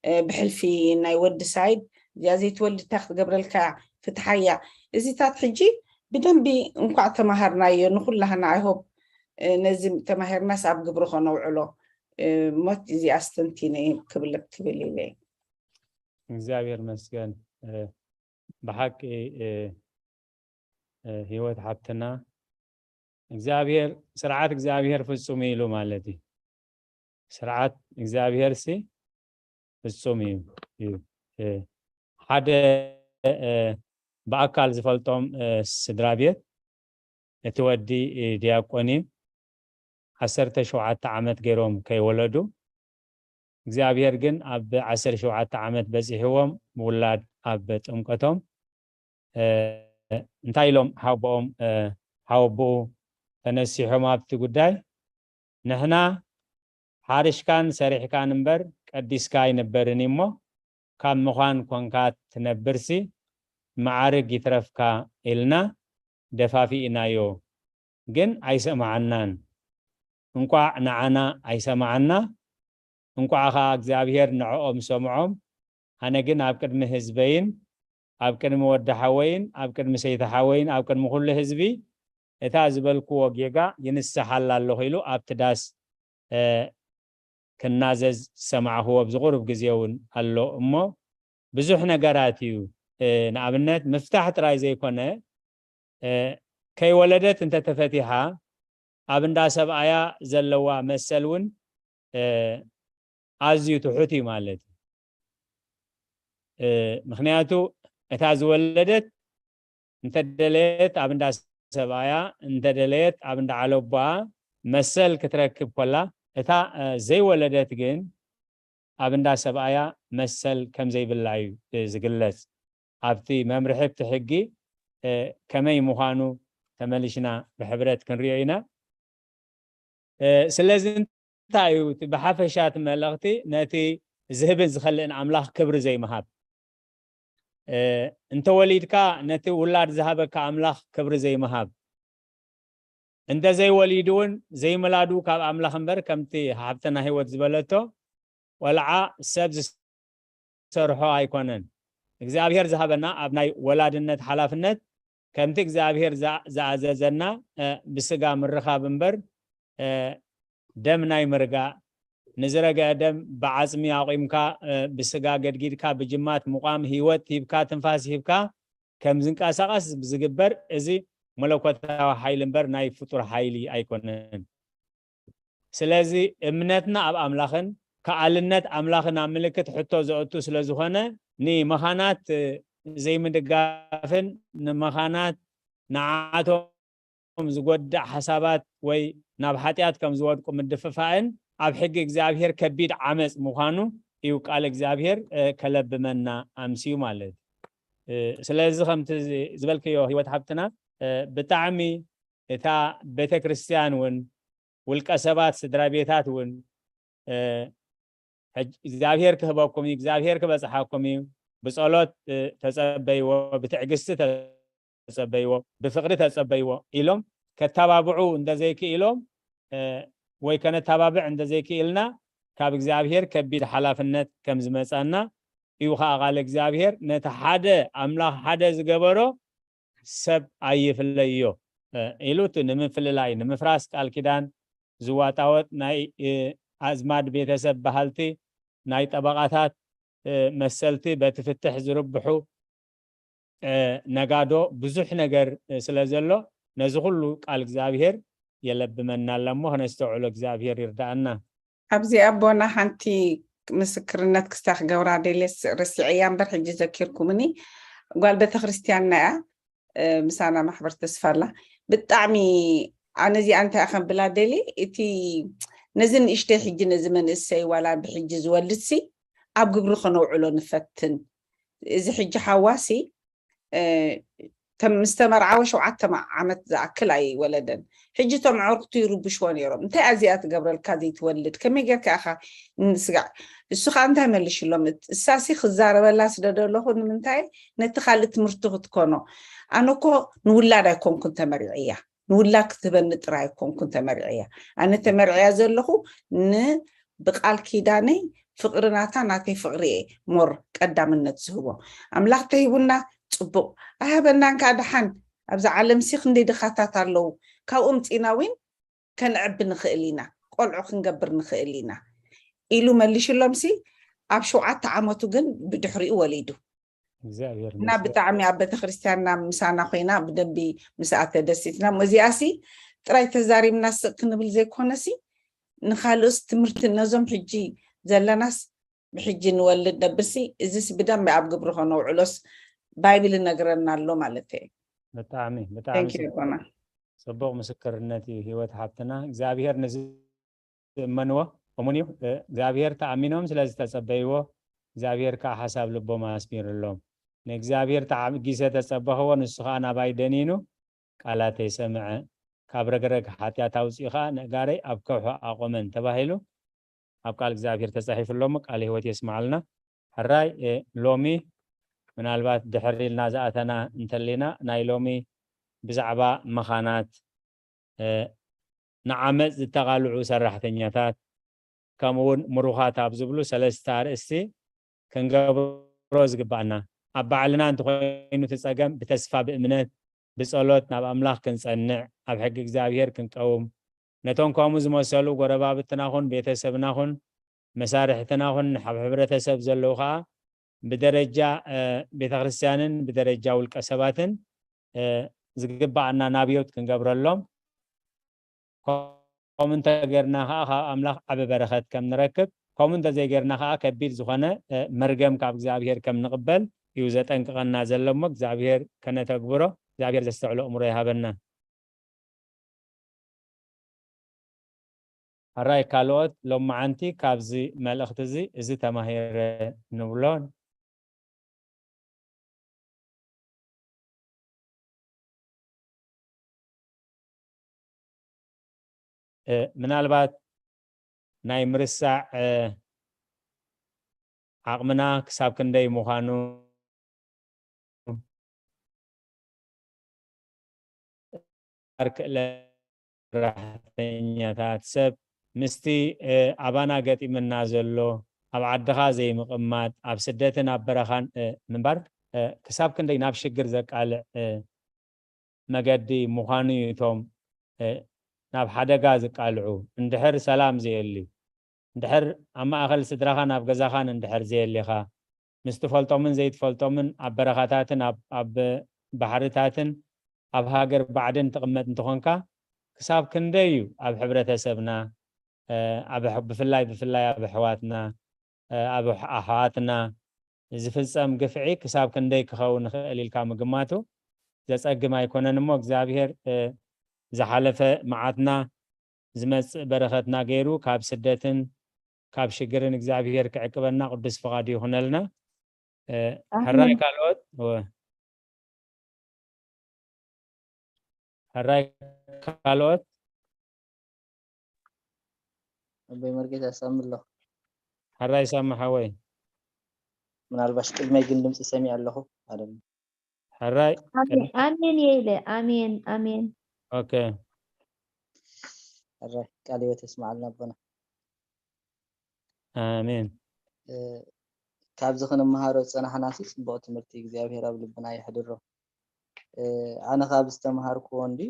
እ፣ ብሕልፊ ናይ ወዲ ሳይድ እዚኣ ዘይትወልድ እንታይ ክትገብረልካ እያ? ፍትሓያ። እዚታት ሕጂ ብደንቢ እንኳዕ ተማሃርናዮ ንኩላህና። ኣይ ሆፕ፣ እ፣ ነዚ ተማሂርናስ ኣብ ግብሪ ከነውዕሎ፣ እ፣ ሞት እዚኣ ኣስተንቲነ ክብል፣ ክብል ኢለ እየ። እግዚኣብሔር መስገን። እ፣ ብሓቂ፣ እ፣ እ፣ ህይወት ሓብትና፣ እግዚኣብሔር፣ ስርዓት እግዚኣብሔር ፍጹም እዩ ኢሉ ማለት እዩ። ስርዓት እግዚኣብሔር ሲ ፍጹም እዩ፣ እዩ። እ፣ ሓደ፣ እ፣ ብኣካል ዝፈልጦም፣ እ፣ ስድራ ቤት፣ እቲ ወዲ፣ እ፣ ዲያቆን እዩ። ዓሰርተ ሸውዓተ ዓመት ገይሮም ከይወለዱ እግዚኣብሔር ግን ኣብ ዓሰርተ ሸውዓተ ዓመት በጺሕዎም ምውላድ ኣብ ጥምቀቶም እንታይ ኢሎም ሓቦኦም ሓወቦኡ ተነሲሖም ኣብቲ ጉዳይ ንሕና ሓርሽካን ሰሪሕካን እምበር ቀዲስካ ኣይንበርን እሞ ካብ ምዃን ኮንካ ትነብርሲ መዓርግ ይትረፍካ ኢልና ደፋፊእናዮ ግን ኣይሰማዓናን። እንቋዕ ንዓና ኣይሰማዓና እንቋዕ ኸዓ እግዚኣብሔር ንዕኦም ሰምዖም። ኣነ ግን ኣብ ቅድሚ ህዝበይን ኣብ ቅድሚ ወዲ ሓወይን ኣብ ቅድሚ ሰይቲ ሓወይን ኣብ ቅድሚ ኩሉ ህዝቢ እታ ዝበልክዎ ጌጋ ይንስሓላ ኣለኹ ኢሉ ኣብቲ ዳስ ክናዘዝ ዝሰማዕኽዎ ኣብዚ ቁሩብ ግዜ እውን ኣሎ እሞ ብዙሕ ነገራት እዩ። ንኣብነት ምፍታሕ ጥራይ ዘይኮነ ከይወለደት እንተተፈቲሓ ኣብ እንዳ ሰብኣያ ዘለዋ መሰል እውን ኣዝዩ ትሑት እዩ ማለት እዩ። ምክንያቱ እታ ዝወለደት እንተደለየት ኣብ እንዳ ሰብኣያ እንተደለየት ኣብ እንዳ ዓለቦኣ መሰል ክትረክብ ኮላ እታ ዘይወለደት ግን ኣብ እንዳ ሰብኣያ መሰል ከም ዘይብላ እዩ ዝግለጽ። ኣብቲ መምርሒ እቲ ሕጊ ከመይ ምዃኑ ተመሊሽና ብሕብረት ክንሪኦ ኢና። ስለዚ እንታይ እዩ እቲ ብሓፈሻ እቲ መልእኽቲ? ነቲ ዝህብን ዝኸልእን ኣምላኽ ክብሪ ዘይምሃብ። እንተወሊድካ ነቲ ውላድ ዝሃበካ ኣምላኽ ክብሪ ዘይምሃብ። እንተዘይወሊዱ እውን ዘይምላዱ ካብ ኣምላኽ እምበር ከምቲ ሓብትና ህይወት ዝበለቶ ቆልዓ ሰብ ዝሰርሖ ኣይኮነን። እግዚኣብሔር ዝሃበና ኣብ ናይ ወላድነት ሓላፍነት ከምቲ እግዚኣብሔር ዝኣዘዘና ብስጋ ምርኻብ እምበር ደም ናይ ምርጋእ፣ ንዝረግአ ደም ብዓፅሚ ኣቑምካ ብስጋ ገድጊድካ ብጅማት ምቋም ህይወት ሂብካ ትንፋስ ሂብካ ከም ዝንቀሳቐስ ዝግበር እዚ መለኮታዊ ሓይሊ እምበር ናይ ፍጡር ሓይሊ ኣይኮነን። ስለዚ እምነትና ኣብ ኣምላኽን ከኣልነት ኣምላኽን ኣብ ምልክት ሕቶ ዘእቱ ስለ ዝኾነ ንመኻናት ዘይምድጋፍን ንመኻናት ንዓቶም ዝጎድእ ሓሳባት ወይ ናብ ሓጢኣት ከም ዝወድቁ ምድፍፋእን ኣብ ሕጊ እግዚኣብሔር ከቢድ ዓመፅ ምዃኑ እዩ ቃል እግዚኣብሔር ከለብመና ኣምስዩ ማለት እዩ። ስለዚ ከምቲ ዝበልክዮ ህይወት ሓብትና ብጣዕሚ እታ ቤተ ክርስቲያን እውን ውልቀ ሰባት ስድራ ቤታት እውን እግዚኣብሔር ክህበኩም እዩ፣ እግዚኣብሔር ክበፅሓኩም እዩ። ብፀሎት ተፀበይዎ፣ ብትዕግስቲ ተፀበይዎ፣ ብፍቅሪ ተፀበይዎ ኢሎም ከተባብዑ እንተዘይክኢሎም ወይ ከነተባብዕ እንተዘይክኢልና ካብ እግዚኣብሔር ከቢድ ሓላፍነት ከም ዝመፃና እዩ ከዓ ቃል እግዚኣብሔር ነቲ ሓደ ኣምላኽ ሓደ ዝገበሮ ሰብ ኣይፍለዮ ኢሉ እቲ ንምፍልላይ ንምፍራስ ቃል ኪዳን ዝዋጣወጥ ናይ ኣዝማድ ቤተሰብ በሃልቲ ናይ ጠበቃታት መሰልቲ በቲ ፍትሕ ዝርብሑ ነጋዶ ብዙሕ ነገር ስለ ዘሎ ነዚ ኩሉ ቃል እግዚኣብሔር የለብመና ኣሎ እሞ ከነስተውዕሎ እግዚኣብሔር ይርዳእና። ኣብዚ ኣቦና ሓንቲ ምስክርነት ክስታ ክገብራ ደልየ ርሲዐያ እምበር ሕጂ ዘኪርኩምኒ። ጓል ቤተክርስትያንና እያ፣ ምሳና ማሕበር ተስፋ ኣላ። ብጣዕሚ ኣነ እዚኣ እንታይ ከም ብላ ደልየ እቲ ነዚ ንእሽተይ ሕጂ ነዚ መንእሰይ ዋላ ብሕጂ ዝወልድሲ ኣብ ግብሪ ከነውዕሎ ንፈትን። እዚ ሕጂ ሓዋሲ ምስ ተመርዓወ ሸውዓተ ዓመት ዝኣክል ኣይወለደን። ሕጂ እቶም ኣዕሩኽቱ ይርብሽዎ ነይሮም። እንታይ እያ እዚኣ ትገብረልካ ዘይትወልድ? ከመይ ጌርካ ኢኻ ንስጋዕ? እሱ ኸዓ እንታይ መሊሽሎም? እሳሲ ክዛረበላ ስለ ደለኹ ንምንታይ ነቲ ካልእ ትምህርቲ ክትኮኖ። ኣነ እኮ ንውላድ ኣይኮንኩን ተመሪዐያ። ንውላድ ክትህበኒ ጥራይ ኣይኮንኩን ተመሪዐያ። ኣነ ተመሪዐያ ዘለኹ ን ብቃል ኪዳነይ ፍቅሪ ናታ ናተይ ፍቅሪ እየ ሞር ቀዳምነት ዝህቦ። ኣምላኽ ተሂቡና ጽቡቅ ኣይሃበናን ከኣ ደሓን። ኣብዛ ዓለም ሲ ክንደይ ድኻታት ኣለዉ። ካብኡ ምጺና ዊን ከንዕቢ ንኽእል ኢና፣ ቆልዑ ክንገብር ንኽእል ኢና ኢሉ መሊሽሎም ሲ ኣብ ሸውዓተ ዓመቱ ግን ብድሕሪኡ ወሊዱ። እና ብጣዕሚ ኣብ ቤተክርስትያንና ምሳና ኮይና ብደንቢ ምስኣ ተደሲትና። እዚኣ ሲ ጥራይ ተዛሪብና ስቅ ክንብል ዘይኮነ ሲ ንካልኦስ ትምህርቲ ነዞም ሕጂ ዘለናስ ብሕጂ ንወልድ ነብር ሲ እዚስ ብደንቢ ኣብ ግብሪ ከነውዕሎስ ባይብል ይነግረና ኣሎ ማለት እዩ። ብጣዕሚ ብጣዕሚ ጽቡቅ ምስክርነት እዩ ህይወት ሓብትና። እግዚኣብሔር ነዚ ዝእመንዎ ከምኡን እዩ። እግዚኣብሔር ተኣሚኖም ስለ ዝተጸበይዎ እግዚኣብሔር ከዓ ሓሳብ ልቦም ኣስሚርሎም። ንእግዚኣብሔር ተዓጊሰ ተጸበኽዎ፣ ንሱ ከዓ ናባይ ደኒኑ ቃላተይ ሰምዐ። ካብ ረግረግ ሓጢኣት ኣውፅኡ ከዓ ነእጋረይ ኣብ ከውሒ ኣቆመን ተባሂሉ ኣብ ቃል እግዚኣብሔር ተጻሒፉ ኣሎ እሞ ቃል ህይወት የስምዓልና። ሕራይ ሎሚ ምናልባት ድሕር ኢልና ዝኣተና እንተሊና ናይ ሎሚ ብዛዕባ መኻናት ንዓመፅ ዝተቓልዑ ሰራሕተኛታት ከምኡ እውን ምሩኻት ኣብ ዝብሉ ሰለስተ ኣርእስቲ ክንገብሮ ዝግባኣና። ኣብ ባዕልና እንተኾይኑ እቲ ፀገም ብተስፋ ብእምነት ብፀሎት ናብ ኣምላኽ ክንፀንዕ ኣብ ሕጊ እግዚኣብሔር ክንቀውም ነቶም ከምኡ ዝመሰሉ ጎረባብትናኹን ቤተሰብናኹን መሳርሕትናኹን ኣብ ሕብረተሰብ ዘለዉ ከዓ ብደረጃ ቤተክርስትያንን ብደረጃ ውልቀ ሰባትን ዝግባኣና ናብዮት ክንገብረሎም ከምኡ እንተገርና ከዓ ካብ ኣምላኽ ዓቢ በረኸት ከም ንረክብ ከምኡ እንተዘይገርና ከዓ ከቢድ ዝኾነ መርገም ካብ እግዚኣብሔር ከም ንቕበል እዩ ዘጠንቅቐና ዘሎ እሞ እግዚኣብሔር ከነተግብሮ እግዚኣብሔር ዘስተዕሎ እምሮ ይሃበና። ሕራይ ካልኦት ሎማዓንቲ ካብዚ መልእኽቲ እዚ እዚ ተማሂረ ንብሎን ምናልባት ናይ ምርሳዕ ዓቕምና ክሳብ ክንደይ ምዃኑ ክእለት ሰራሕተኛታት ሰብ ምስቲ ኣባና ገጢምና ዘሎ ኣብ ዓድኻ ዘይምቕማጥ ኣብ ስደትን ኣብ በረኻን ምንባር ክሳብ ክንደይ ናብ ሽግር ዘቃልዕ መገዲ ምዃኑ እዩ እቶም ናብ ሓደጋ ዝቃልዑ እንድሕር ሰላም ዘየልዩ እንድሕር ኣብ ማእኸል ስድራኻን ኣብ ገዛኻን እንድሕር ዘየሊኻ ምስ ትፈልጦምን ዘይትፈልጦምን ኣብ በረኻታትን ኣብ ባሕርታትን ኣብ ሃገር ባዕድን ትቕመጥ እንተኾንካ ክሳብ ክንደይ እዩ ኣብ ሕብረተሰብና ብፍላይ ብፍላይ ኣብ ኣሕዋትና ኣብ ኣሕዋትና ዝፍጸም ግፍዒ ክሳብ ክንደይ ክኸውን ይኽእል ኢልካ ምግማቱ ዘጸግም ኣይኮነን እሞ እግዚኣብሔር ዝሓለፈ መዓትና ዝመጽእ በረኸትና ገይሩ ካብ ስደትን ካብ ሽግርን እግዚኣብሔር ክዕቅበና ቅዱስ ፍቓዱ ይኹነልና። ሕራይ ካልኦት ሕራይ ካልኦት ኣቦይ መርጌታ ይሰምዕ ኣለኹ። ሕራይ ሳሚ ሓወይ ምናልባሽ ቅድመይ ግን ድምፂ ሰሚዕ ኣለኹ ማለት እዩ። ሕራይ ኣሜን ኢለ ኣሜን ኣሜን። ኦኬ ሕራይ ቃል ህይወት የስምዓልና ኣቦና። ኣሜን። ካብዚ ክንመሃሮ ዝፀናሕና ሲ ፅቡቕ ትምህርቲ እግዚኣብሔር ኣብ ልብና የሕድሮ። ኣነ ካብ ዝተምሃርክዎ እንዲ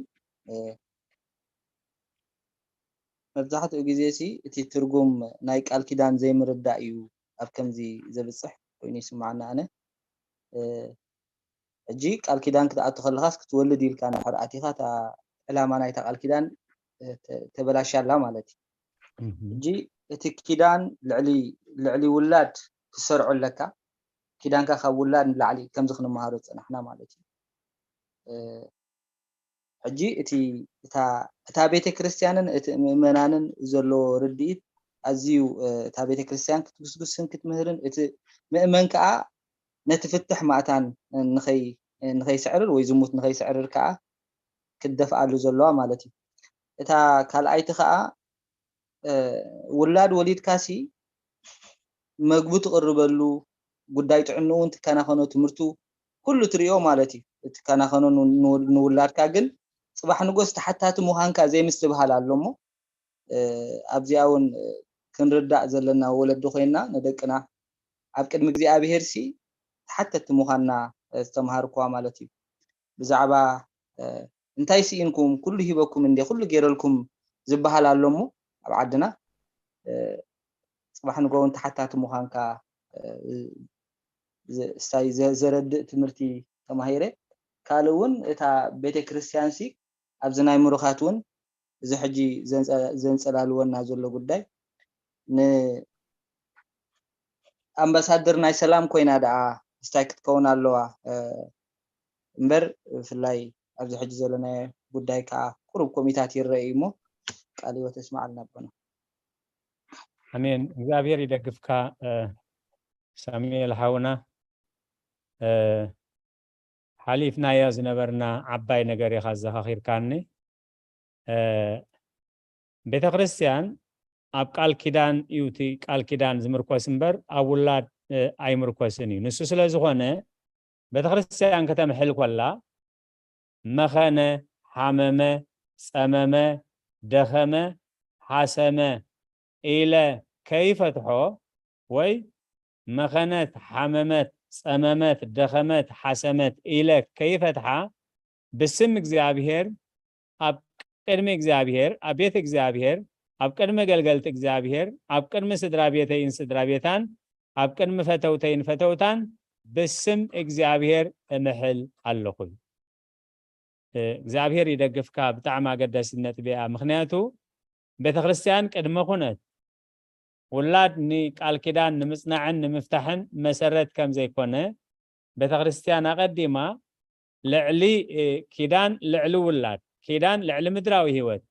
መብዛሕትኡ ግዜ ሲ እቲ ትርጉም ናይ ቃል ኪዳን ዘይምርዳእ እዩ ኣብ ከምዚ ዘብፅሕ ኮይኑ ይስማዓኒ ኣነ። ሕጂ ቃል ኪዳን ክትኣቱ ከለኻስ ክትወልድ ኢልካ እንድሕር ኣቲኻ እታ ዕላማ ናይታ ቃል ኪዳን ተበላሻ ኣላ ማለት እዩ። ሕጂ እቲ ኪዳን ልዕሊ ውላድ ክትሰርዖ ኣለካ። ኪዳንካ ካብ ውላድ ንላዕሊ ከምዚ ክንመሃሮ ዝፀናሕና ማለት እዩ። ሕጂ እቲ እታ ቤተ ክርስቲያንን እቲ ምእመናንን ዘለዎ ርድኢት ኣዝዩ እታ ቤተ ክርስቲያን ክትጉስጉስን ክትምህርን እቲ ምእመን ከዓ ነቲ ፍትሕ ማእታን ንኸይስዕርር ወይ ዝሙት ንኸይስዕርር ከዓ ክትደፍኣሉ ዘለዋ ማለት እዩ። እታ ካልኣይቲ ከዓ ውላድ ወሊድካሲ መግቡ ትቕርበሉ ጉዳይ ጥዕንኡ እውን ትከናኸኖ ትምህርቱ ኩሉ ትሪኦ ማለት እዩ። ትከናኸኖ ንውላድካ ግን ፅባሕ ንጎስ ተሓታቲ ምዃንካ ዘይምስትብሃል ኣሎ እሞ ኣብዚኣ እውን ክንርዳእ ዘለና ወለዲ ኮይና ንደቅና ኣብ ቅድሚ እግዚኣብሄር ሲ ተሓተቲ ምዃንና ዝተምሃርኩዋ ማለት እዩ። ብዛዕባ እንታይ ስኢንኩም ኩሉ ሂበኩም እንዴ ኩሉ ገይረልኩም ዝበሃል ኣሎ እሞ ኣብ ዓድና ፅባሕ ንጎ እውን ተሓታቲ ምዃንካ ስታይ ዘረድእ ትምህርቲ ተማሂረ። ካልእ እውን እታ ቤተክርስትያን ሲ ኣብዚ ናይ ምሩኻት እውን እዚ ሕጂ ዘንፀላልወና ዘሎ ጉዳይ ንኣምባሳደር ናይ ሰላም ኮይና ደኣ ስታይ ክትከውን ኣለዋ እምበር ብፍላይ ኣብዚ ሕጂ ዘለናዮ ጉዳይ ከዓ ቁሩብ ኮሚታት ይረአ እዩ እሞ ቃል ህይወት የስምዓልና ኣቦና። ኣሜን። እግዚኣብሔር ይደግፍካ። ሳሙኤል ሓውና፣ ሓሊፍናዮ ዝነበርና ዓባይ ነገር ኢኻ ኣዘኻኺርካኒ። ቤተ ክርስቲያን ኣብ ቃል ኪዳን እዩ፣ እቲ ቃል ኪዳን ዝምርኮስ እምበር ኣብ ውላድ ኣይምርኮስን እዩ። ንሱ ስለ ዝኾነ ቤተ ክርስቲያን ከተምሕል ኮላ መኸነ፣ ሓመመ፣ ጸመመ፣ ደኸመ፣ ሓሰመ ኢለ ከይፈትሖ፣ ወይ መኸነት፣ ሓመመት፣ ጸመመት፣ ደኸመት፣ ሓሰመት ኢለ ከይፈትሓ፣ ብስም እግዚኣብሔር፣ ኣብ ቅድሚ እግዚኣብሔር፣ ኣብ ቤት እግዚኣብሔር፣ ኣብ ቅድሚ ኣገልገልቲ እግዚኣብሔር፣ ኣብ ቅድሚ ስድራ ቤተይን ስድራ ቤታን፣ ኣብ ቅድሚ ፈተውተይን ፈተውታን ብስም እግዚኣብሔር እምሕል ኣለኹ። እግዚኣብሔር ይደግፍካ። ብጣዕሚ ኣገዳሲት ነጥቢ እያ። ምኽንያቱ ቤተ ክርስቲያን ቅድመ ኩነት ውላድ ንቃል ኪዳን ንምጽናዕን ንምፍታሕን መሰረት ከም ዘይኮነ፣ ቤተ ክርስቲያን ኣቐዲማ ልዕሊ ኪዳን ልዕሊ ውላድ፣ ኪዳን ልዕሊ ምድራዊ ህይወት፣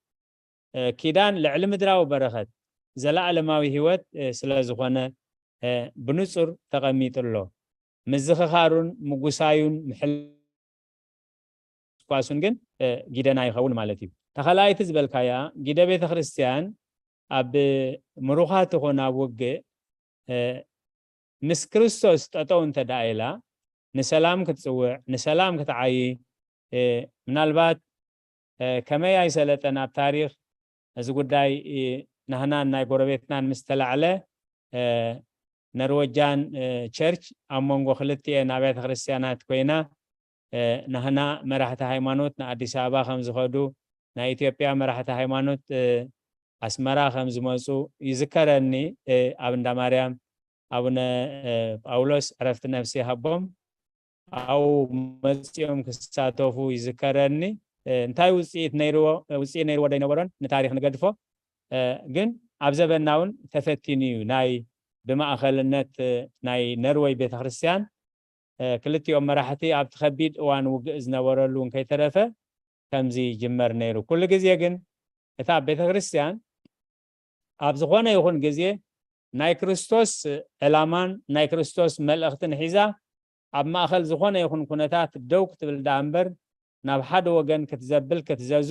ኪዳን ልዕሊ ምድራዊ በረኸት፣ ዘለኣለማዊ ህይወት ስለ ዝኾነ ብንጹር ተቐሚጡ ኣሎ። ምዝኽኻሩን ምጉሳዩን ምሕል ኳሱን ግን ጊደና ይኸውን ማለት እዩ። ተኸላይቲ ዝበልካያ ጊደ ቤተ ክርስቲያን ኣብ ምሩኻት ይኹን ኣብ ውግእ ምስ ክርስቶስ ጠጠው እንተ ደኣ ኢላ፣ ንሰላም ክትጽውዕ፣ ንሰላም ክትዓዪ፣ ምናልባት ከመይ ኣይሰለጠን ኣብ ታሪኽ እዚ ጉዳይ ናህናን ናይ ጎረቤትናን ምስ ተላዕለ፣ ነርወጃን ቸርች ኣብ መንጎ ክልቲኤን ኣብያተ ክርስቲያናት ኮይና፣ ናህና መራሕቲ ሃይማኖት ንኣዲስ ኣበባ ከም ዝኸዱ፣ ናይ ኢትዮጵያ መራሕቲ ሃይማኖት ኣስመራ ከም ዝመፁ ይዝከረኒ። ኣብ እንዳ ማርያም ኣቡነ ጳውሎስ ዕረፍቲ ነፍሲ ሃቦም ኣብኡ መፂኦም ክሳተፉ ይዝከረኒ። እንታይ ውፅኢት ነይርዎ? ውፅኢት ነይርዎ ዶ ኣይነበሮን? ንታሪክ ንገድፎ። ግን ኣብ ዘበንና እውን ተፈቲኑ እዩ። ናይ ብማእኸልነት ናይ ነርወይ ቤተክርስትያን ክልቲኦም መራሕቲ ኣብቲ ከቢድ እዋን ውግእ ዝነበረሉ እውን ከይተረፈ ከምዚ ይጅመር ነይሩ። ኩሉ ግዜ ግን እታ ቤተክርስትያን ኣብ ዝኾነ ይኹን ግዜ ናይ ክርስቶስ ዕላማን ናይ ክርስቶስ መልእኽትን ሒዛ ኣብ ማእኸል ዝኾነ ይኹን ኩነታት ደው ክትብል ደኣ እምበር ናብ ሓደ ወገን ክትዘብል ክትዘዙ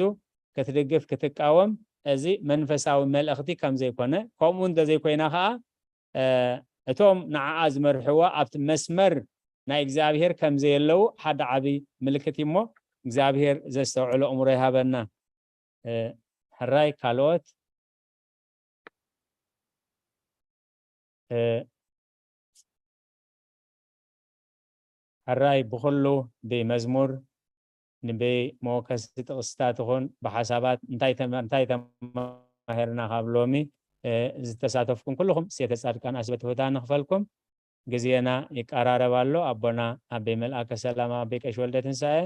ክትድግፍ ክትቃወም እዚ መንፈሳዊ መልእኽቲ ከም ዘይኮነ ከምኡ እንተዘይኮይና ከዓ እቶም ንዓኣ ዝመርሕዋ ኣብቲ መስመር ናይ እግዚኣብሔር ከም ዘየለዉ ሓደ ዓቢ ምልክት እዩ እሞ እግዚኣብሔር ዘስተውዕሎ እምሮ ይሃበና። ሕራይ ካልኦት ሕራይ ብኹሉ ብመዝሙር ንብመወከሲ ጥቕስታት ይኹን ብሓሳባት እንታይ ተማሂርና ካብ ሎሚ ዝተሳተፍኩም ኩልኹም ሴተ ጻድቃን ኣስበትሑታ ንኽፈልኩም ግዜና ይቀራረብ ኣሎ። ኣቦና ኣበይ መልኣከ ሰላም ኣበይ ቀሽ ወልደ ትንሳኤ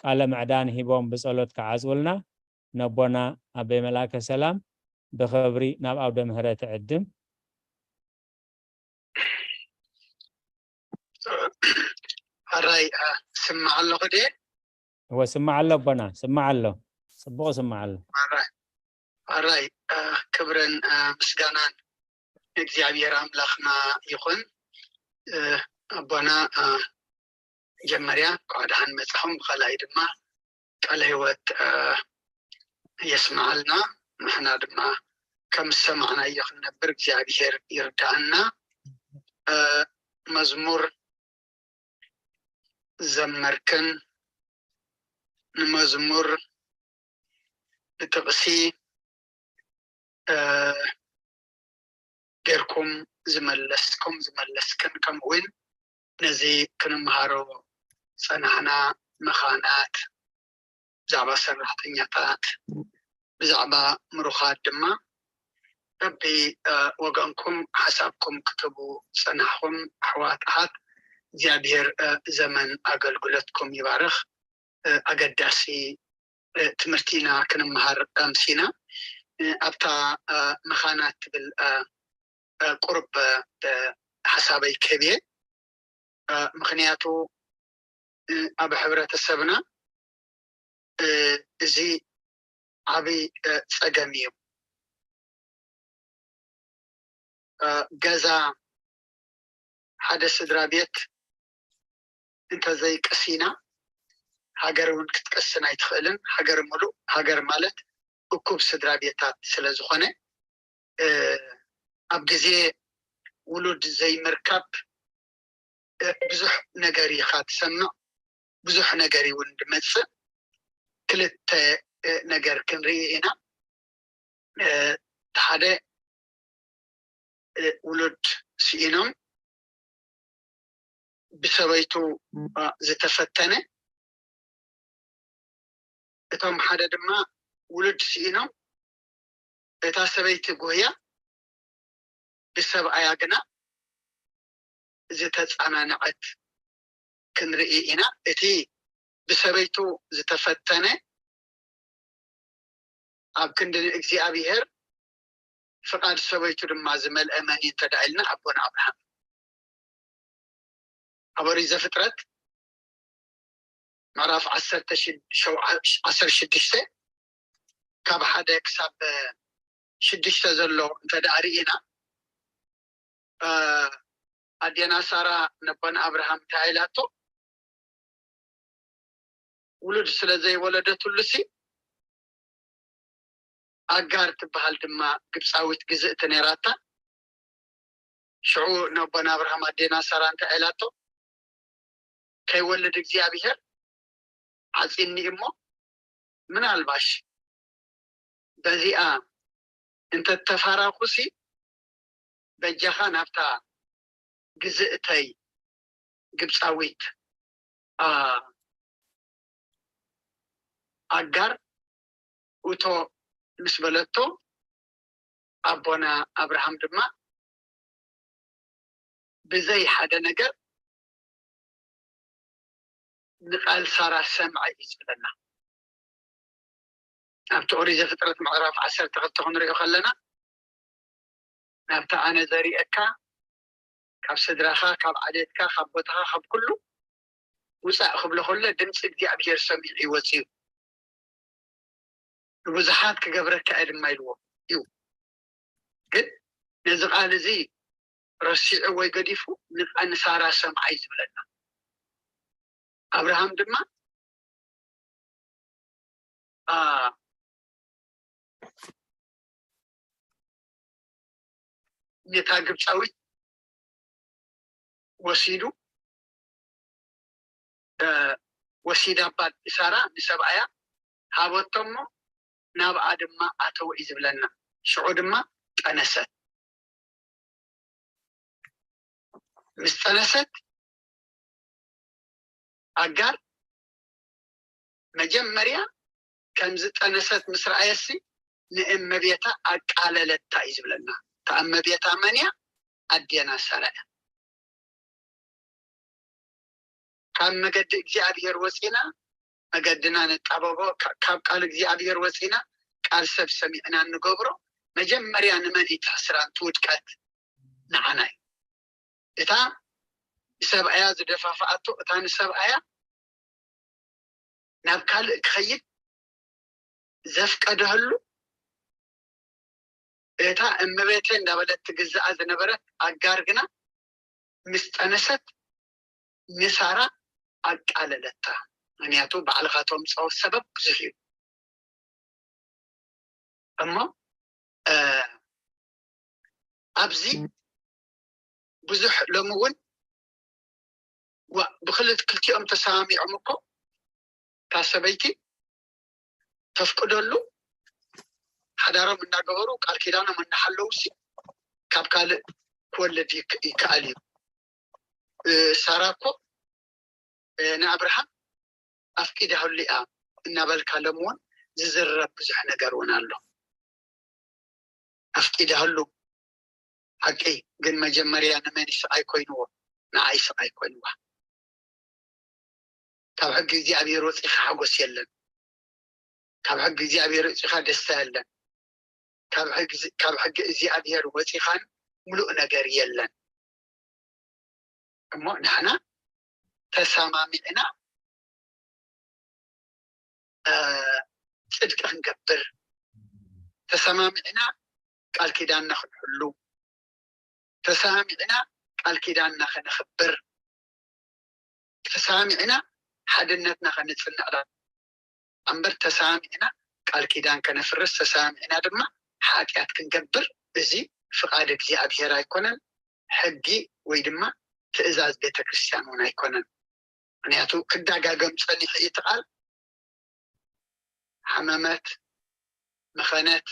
ቃለ ምዕዳን ሂቦም ብጸሎት ክዓጽውልና ነቦና ኣበይ መልኣከ ሰላም ብኽብሪ ናብ ኣውደ ምህረት ዕድም። ሕራይ ስማዕ ኣለኹ ድየ? እወ ስማዕ ኣሎ ኣቦና ስማዕ ኣሎ። ጽቡቕ ስማዕ ኣሎ። ሕራይ ክብርን ምስጋናን ንእግዚኣብሔር ኣምላኽና ይኹን። ኣቦና መጀመርያ እንኳዕ ደሓን መጻኹም፣ ብኻልኣይ ድማ ቃለ ህይወት የስምዓልና፣ ንሕና ድማ ከም ዝሰማዕናዮ ክንነብር እግዚኣብሔር ይርዳእና። መዝሙር ዘመርክን ንመዝሙር ብጥቕሲ ጌርኩም ዝመለስኩም ዝመለስክን ከምኡ እውን ነዚ ክንምሃሮ ዝፀናሕና መኻናት ብዛዕባ ሰራሕተኛታት ብዛዕባ ምሩኻት ድማ በቢ ወገንኩም ሓሳብኩም ክትቡ ዝፀናሕኹም ኣሕዋት ኣሓት እግዚኣብሔር ዘመን ኣገልግሎትኩም ይባርኽ። ኣገዳሲ ትምህርቲ ኢና ክንምሃር ኣምሲና ኣብታ መኻና ትብል ቁርብ ሓሳበይ ከብየ ምክንያቱ ኣብ ሕብረተሰብና እዚ ዓብይ ፀገም እዩ። ገዛ ሓደ ስድራ ቤት እንተዘይቀሲና፣ ሃገር እውን ክትቀስን ኣይትኽእልን። ሃገር ምሉእ፣ ሃገር ማለት እኩብ ስድራ ቤታት ስለ ዝኾነ፣ ኣብ ግዜ ውሉድ ዘይምርካብ ብዙሕ ነገር ኢኻ ትሰምዕ፣ ብዙሕ ነገር እውን ድመፅእ። ክልተ ነገር ክንርኢ ኢና። ሓደ ውሉድ ስኢኖም ብሰበይቱ ዝተፈተነ፣ እቶም ሓደ ድማ ውሉድ ስኢኖም እታ ሰበይቲ ጉህያ ብሰብኣያ ግና ዝተፃናነዐት ክንርኢ ኢና። እቲ ብሰበይቱ ዝተፈተነ ኣብ ክንዲ ንእግዚኣብሔር ፍቓድ ሰበይቱ ድማ ዝመልአ መን እዩ እንተ ደኣ ኢልና ኣቦና ኣብርሃም። ኣብ ኦሪት ዘፍጥረት ምዕራፍ ዓሰርተ ሽዱሽተ ካብ ሓደ ክሳብ ሽዱሽተ ዘሎ እንተ ደኣ ርኢና ኣዴና ሳራ ነቦና ኣብርሃም እንታይ ኢላቶ? ውሉድ ስለ ዘይወለደትሉ ሲ ኣጋር ትበሃል ድማ ግብፃዊት ግዝእቲ ነይራታ። ሽዑ ነቦና ኣብርሃም ኣዴና ሳራ እንታይ ኢላቶ? ከይወልድ እግዚኣብሔር ዓፂኒ እሞ ምናልባሽ በዚኣ እንተተፋራኩሲ በጃኻ ናብታ ግዝእተይ ግብፃዊት ኣጋር እቶ ምስ በለቶ ኣቦና ኣብርሃም ድማ ብዘይ ሓደ ነገር ንቃል ሳራ ሰምዐ እዩ ዝብለና። ኣብቲ ኦሪት ዘፍጥረት ምዕራፍ ዓሰርተ ክልተ ክንሪኦ ከለና ናብቲ ኣነ ዘሪእካ ካብ ስድራኻ ካብ ዓሌትካ ካብ ቦታኻ ካብ ኩሉ ውፃእ ክብሎ ከሎ ድምፂ እግዚኣብሔር ሰሚዑ ይወፅዩ። ንብዙሓት ክገብረካ እየ ድማ ኢልዎ እዩ። ግን ነዚ ቃል እዚ ረሲዑ ወይ ገዲፉ ንሳራ ሰምዓ እዩ ዝብለና። ኣብርሃም ድማ ነታ ግብፃዊት ወሲዱ ወሲዳ ኣባ ሳራ ንሰብኣያ ሃበቶ እሞ ናብኣ ድማ ኣተወ እዩ ዝብለና። ሽዑ ድማ ጠነሰት። ምስ ጠነሰት ኣጋር መጀመርያ ከም ዝጠነሰት ምስ ረኣየሲ ንእመቤታ ኣቃለለታ እዩ ዝብለና። እታ እመቤታ መን እያ? ኣዴና ሳራ እያ። ካብ መገዲ እግዚኣብሔር ወፂና መገድና ንጣበቦ፣ ካብ ቃል እግዚኣብሔር ወፂና ቃል ሰብ ሰሚዕና እንገብሮ መጀመርያ ንመን እዩ ትሕስራ? እቲ ውድቀት ንዓና እዩ። እታ ንሰብኣያ ዝደፋፍኣቶ፣ እታ ንሰብኣያ ናብ ካልእ ክኸይድ ዘፍቀደህሉ፣ እታ እመቤተይ እንዳበለት ትግዝኣ ዝነበረት ኣጋር ግና ምስ ጠነሰት ንሳራ ኣቃለለታ። ምክንያቱ ባዕልኻ ተምፅኦ ሰበብ ብዙሕ እዩ። እሞ ኣብዚ ብዙሕ ሎሚ እውን ብክልት ክልቲኦም ተሰማሚዖም እኮ እታ ሰበይቲ ተፍቅደሉ ሓዳሮም እናገበሩ ቃል ኪዳኖም እናሓለዉ ሲ ካብ ካልእ ክወልድ ይከኣል እዩ። ሳራ እኮ ንኣብርሃም ኣፍቂዳህሉ እያ እናበልካ ሎም እውን ዝዝረብ ብዙሕ ነገር እውን ኣሎ። ኣፍቂዳህሉ ሓቂ ግን መጀመርያ ንመን ይስቃይ ኮይንዎ? ንዓይ ይስቃይ ኮይንዋ። ካብ ሕጊ እግዚኣብሔር ወፂኻ ሓጎስ የለን። ካብ ሕጊ እግዚኣብሔር ወፂኻ ደስታ የለን። ካብ ሕጊ እግዚኣብሔር ወፂኻን ምሉእ ነገር የለን። እሞ ንሕና ተሰማሚዕና ፅድቂ ክንገብር ተሰማሚዕና ቃል ኪዳንና ክንሕሉ ተሰማሚዕና ቃል ኪዳንና ከነኽብር፣ ተሰማሚዕና ሓድነትና ከነጽንዕ እምበር፣ ተሰማሚዕና ቃል ኪዳን ከነፍርስ፣ ተሰማሚዕና ድማ ሓጢኣት ክንገብር፣ እዚ ፍቓድ እግዚኣብሔር ኣይኮነን፣ ሕጊ ወይ ድማ ትእዛዝ ቤተክርስትያን እውን ኣይኮነን። ምክንያቱ ክዳጋገም ጸኒሑ እዩ እቲ ቃል። ሓመመት፣ መኸነት፣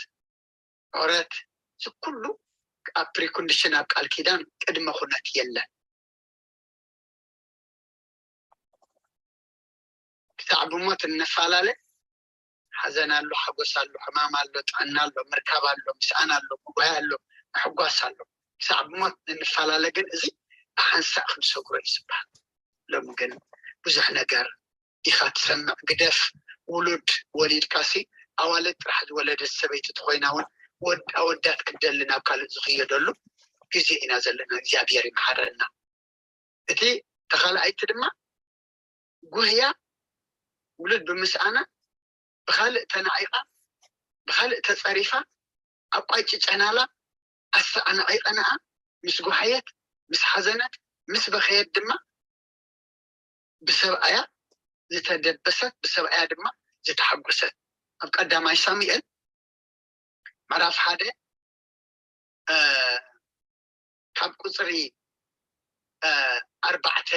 ዑረት፣ እዚ ኩሉ ኣብ ፕሪኮንዲሽን ኣብ ቃል ኪዳን ቅድመ ኩነት የለን። ክሳዕ ብሞት እንፈላለ ሓዘን ኣሎ፣ ሓጎስ ኣሎ፣ ሕማም ኣሎ፣ ጥዕና ኣሎ፣ ምርካብ ኣሎ፣ ምስኣን ኣሎ፣ ምጉሃይ ኣሎ፣ ምሕጓስ ኣሎ። ክሳዕ ብሞት እንፈላለ ግን እዚ ብሓንሳእ ክንሰግሮ እዩ ዝበሃል። ሎሚ ግን ብዙሕ ነገር ኢኻ ትሰምዕ። ግደፍ ውሉድ ወሊድካሲ ኣዋልድ ጥራሕ ዝወለደት ሰበይቲ ተኾይና እውን ወድ ኣወዳት ክደሊ ናብ ካልእ ዝኽየደሉ ግዜ ኢና ዘለና። እግዚኣብሔር ይምሓረና። እቲ ተኻልኣይቲ ድማ ጉህያ ውሉድ ብምስኣና ብኻልእ ተናዒቓ ብኻልእ ተፀሪፋ ኣቋጭጨናላ ኣሰዓናዒቐናኣ ምስ ጉሓየት ምስ ሓዘነት ምስ በኸየት ድማ ብሰብኣያ ዝተደበሰት ብሰብኣያ ድማ ዝተሓጎሰት ኣብ ቀዳማይ ሳሙኤል ምዕራፍ ሓደ ካብ ቁፅሪ ኣርባዕተ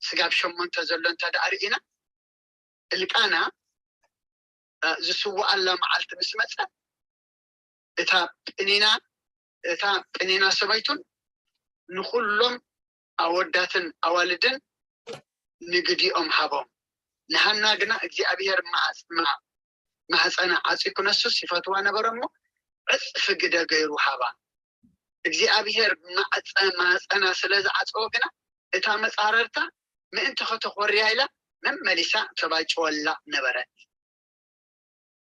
ስጋብ ሸሞንተ ዘሎ እንተ ደኣ ርኢና እልቃና ዝስውኣላ መዓልቲ ምስ መፀ እታ ጴኒና እታ ጴኒና ሰበይቱን ንኩሎም ኣወዳትን ኣዋልድን ንግዲኦም ሃቦም። ንሃና ግና እግዚኣብሔር ማዕፅና ማህፀና ዓፅዩ ክነሱስ ይፈትዋ ነበረ እሞ ዕፅፊ ግደ ገይሩ ሃባ። እግዚኣብሔር ማዕፀ ማህፀና ስለ ዝዓፀወ ግና እታ መፃረርታ ምእንቲ ከተኾርያ ኢላ መመሊሳ ተባጭወላ ነበረት።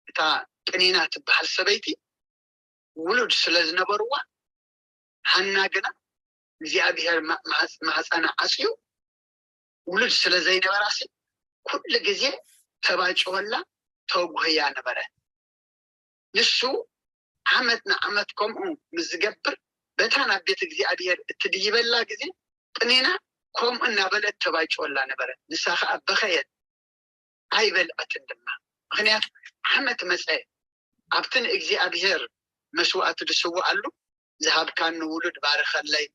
እታ ጴኒና ትበሃል ሰበይቲ ውሉድ ስለ ዝነበርዋ፣ ሃና ግና እግዚኣብሔር ማህፀና ዓፅዩ ውሉድ ስለ ዘይነበራሲ ኩሉ ግዜ ተባጭወላ ተጉህያ ነበረ። ንሱ ዓመት ንዓመት ከምኡ ምስ ዝገብር በታ ናብ ቤት እግዚኣብሔር እትድይበላ ግዜ ጴኒና ከምኡ እናበለት ተባጭወላ ነበረ። ንሳ ከዓ በኸየት። ኣይበልዐትን ድማ። ምኽንያቱ ዓመት መጸ፣ ኣብቲ ንእግዚኣብሔር መስዋእቲ ዝስውኣሉ፣ ዝሃብካኒ ውሉድ ባርኸለይ፣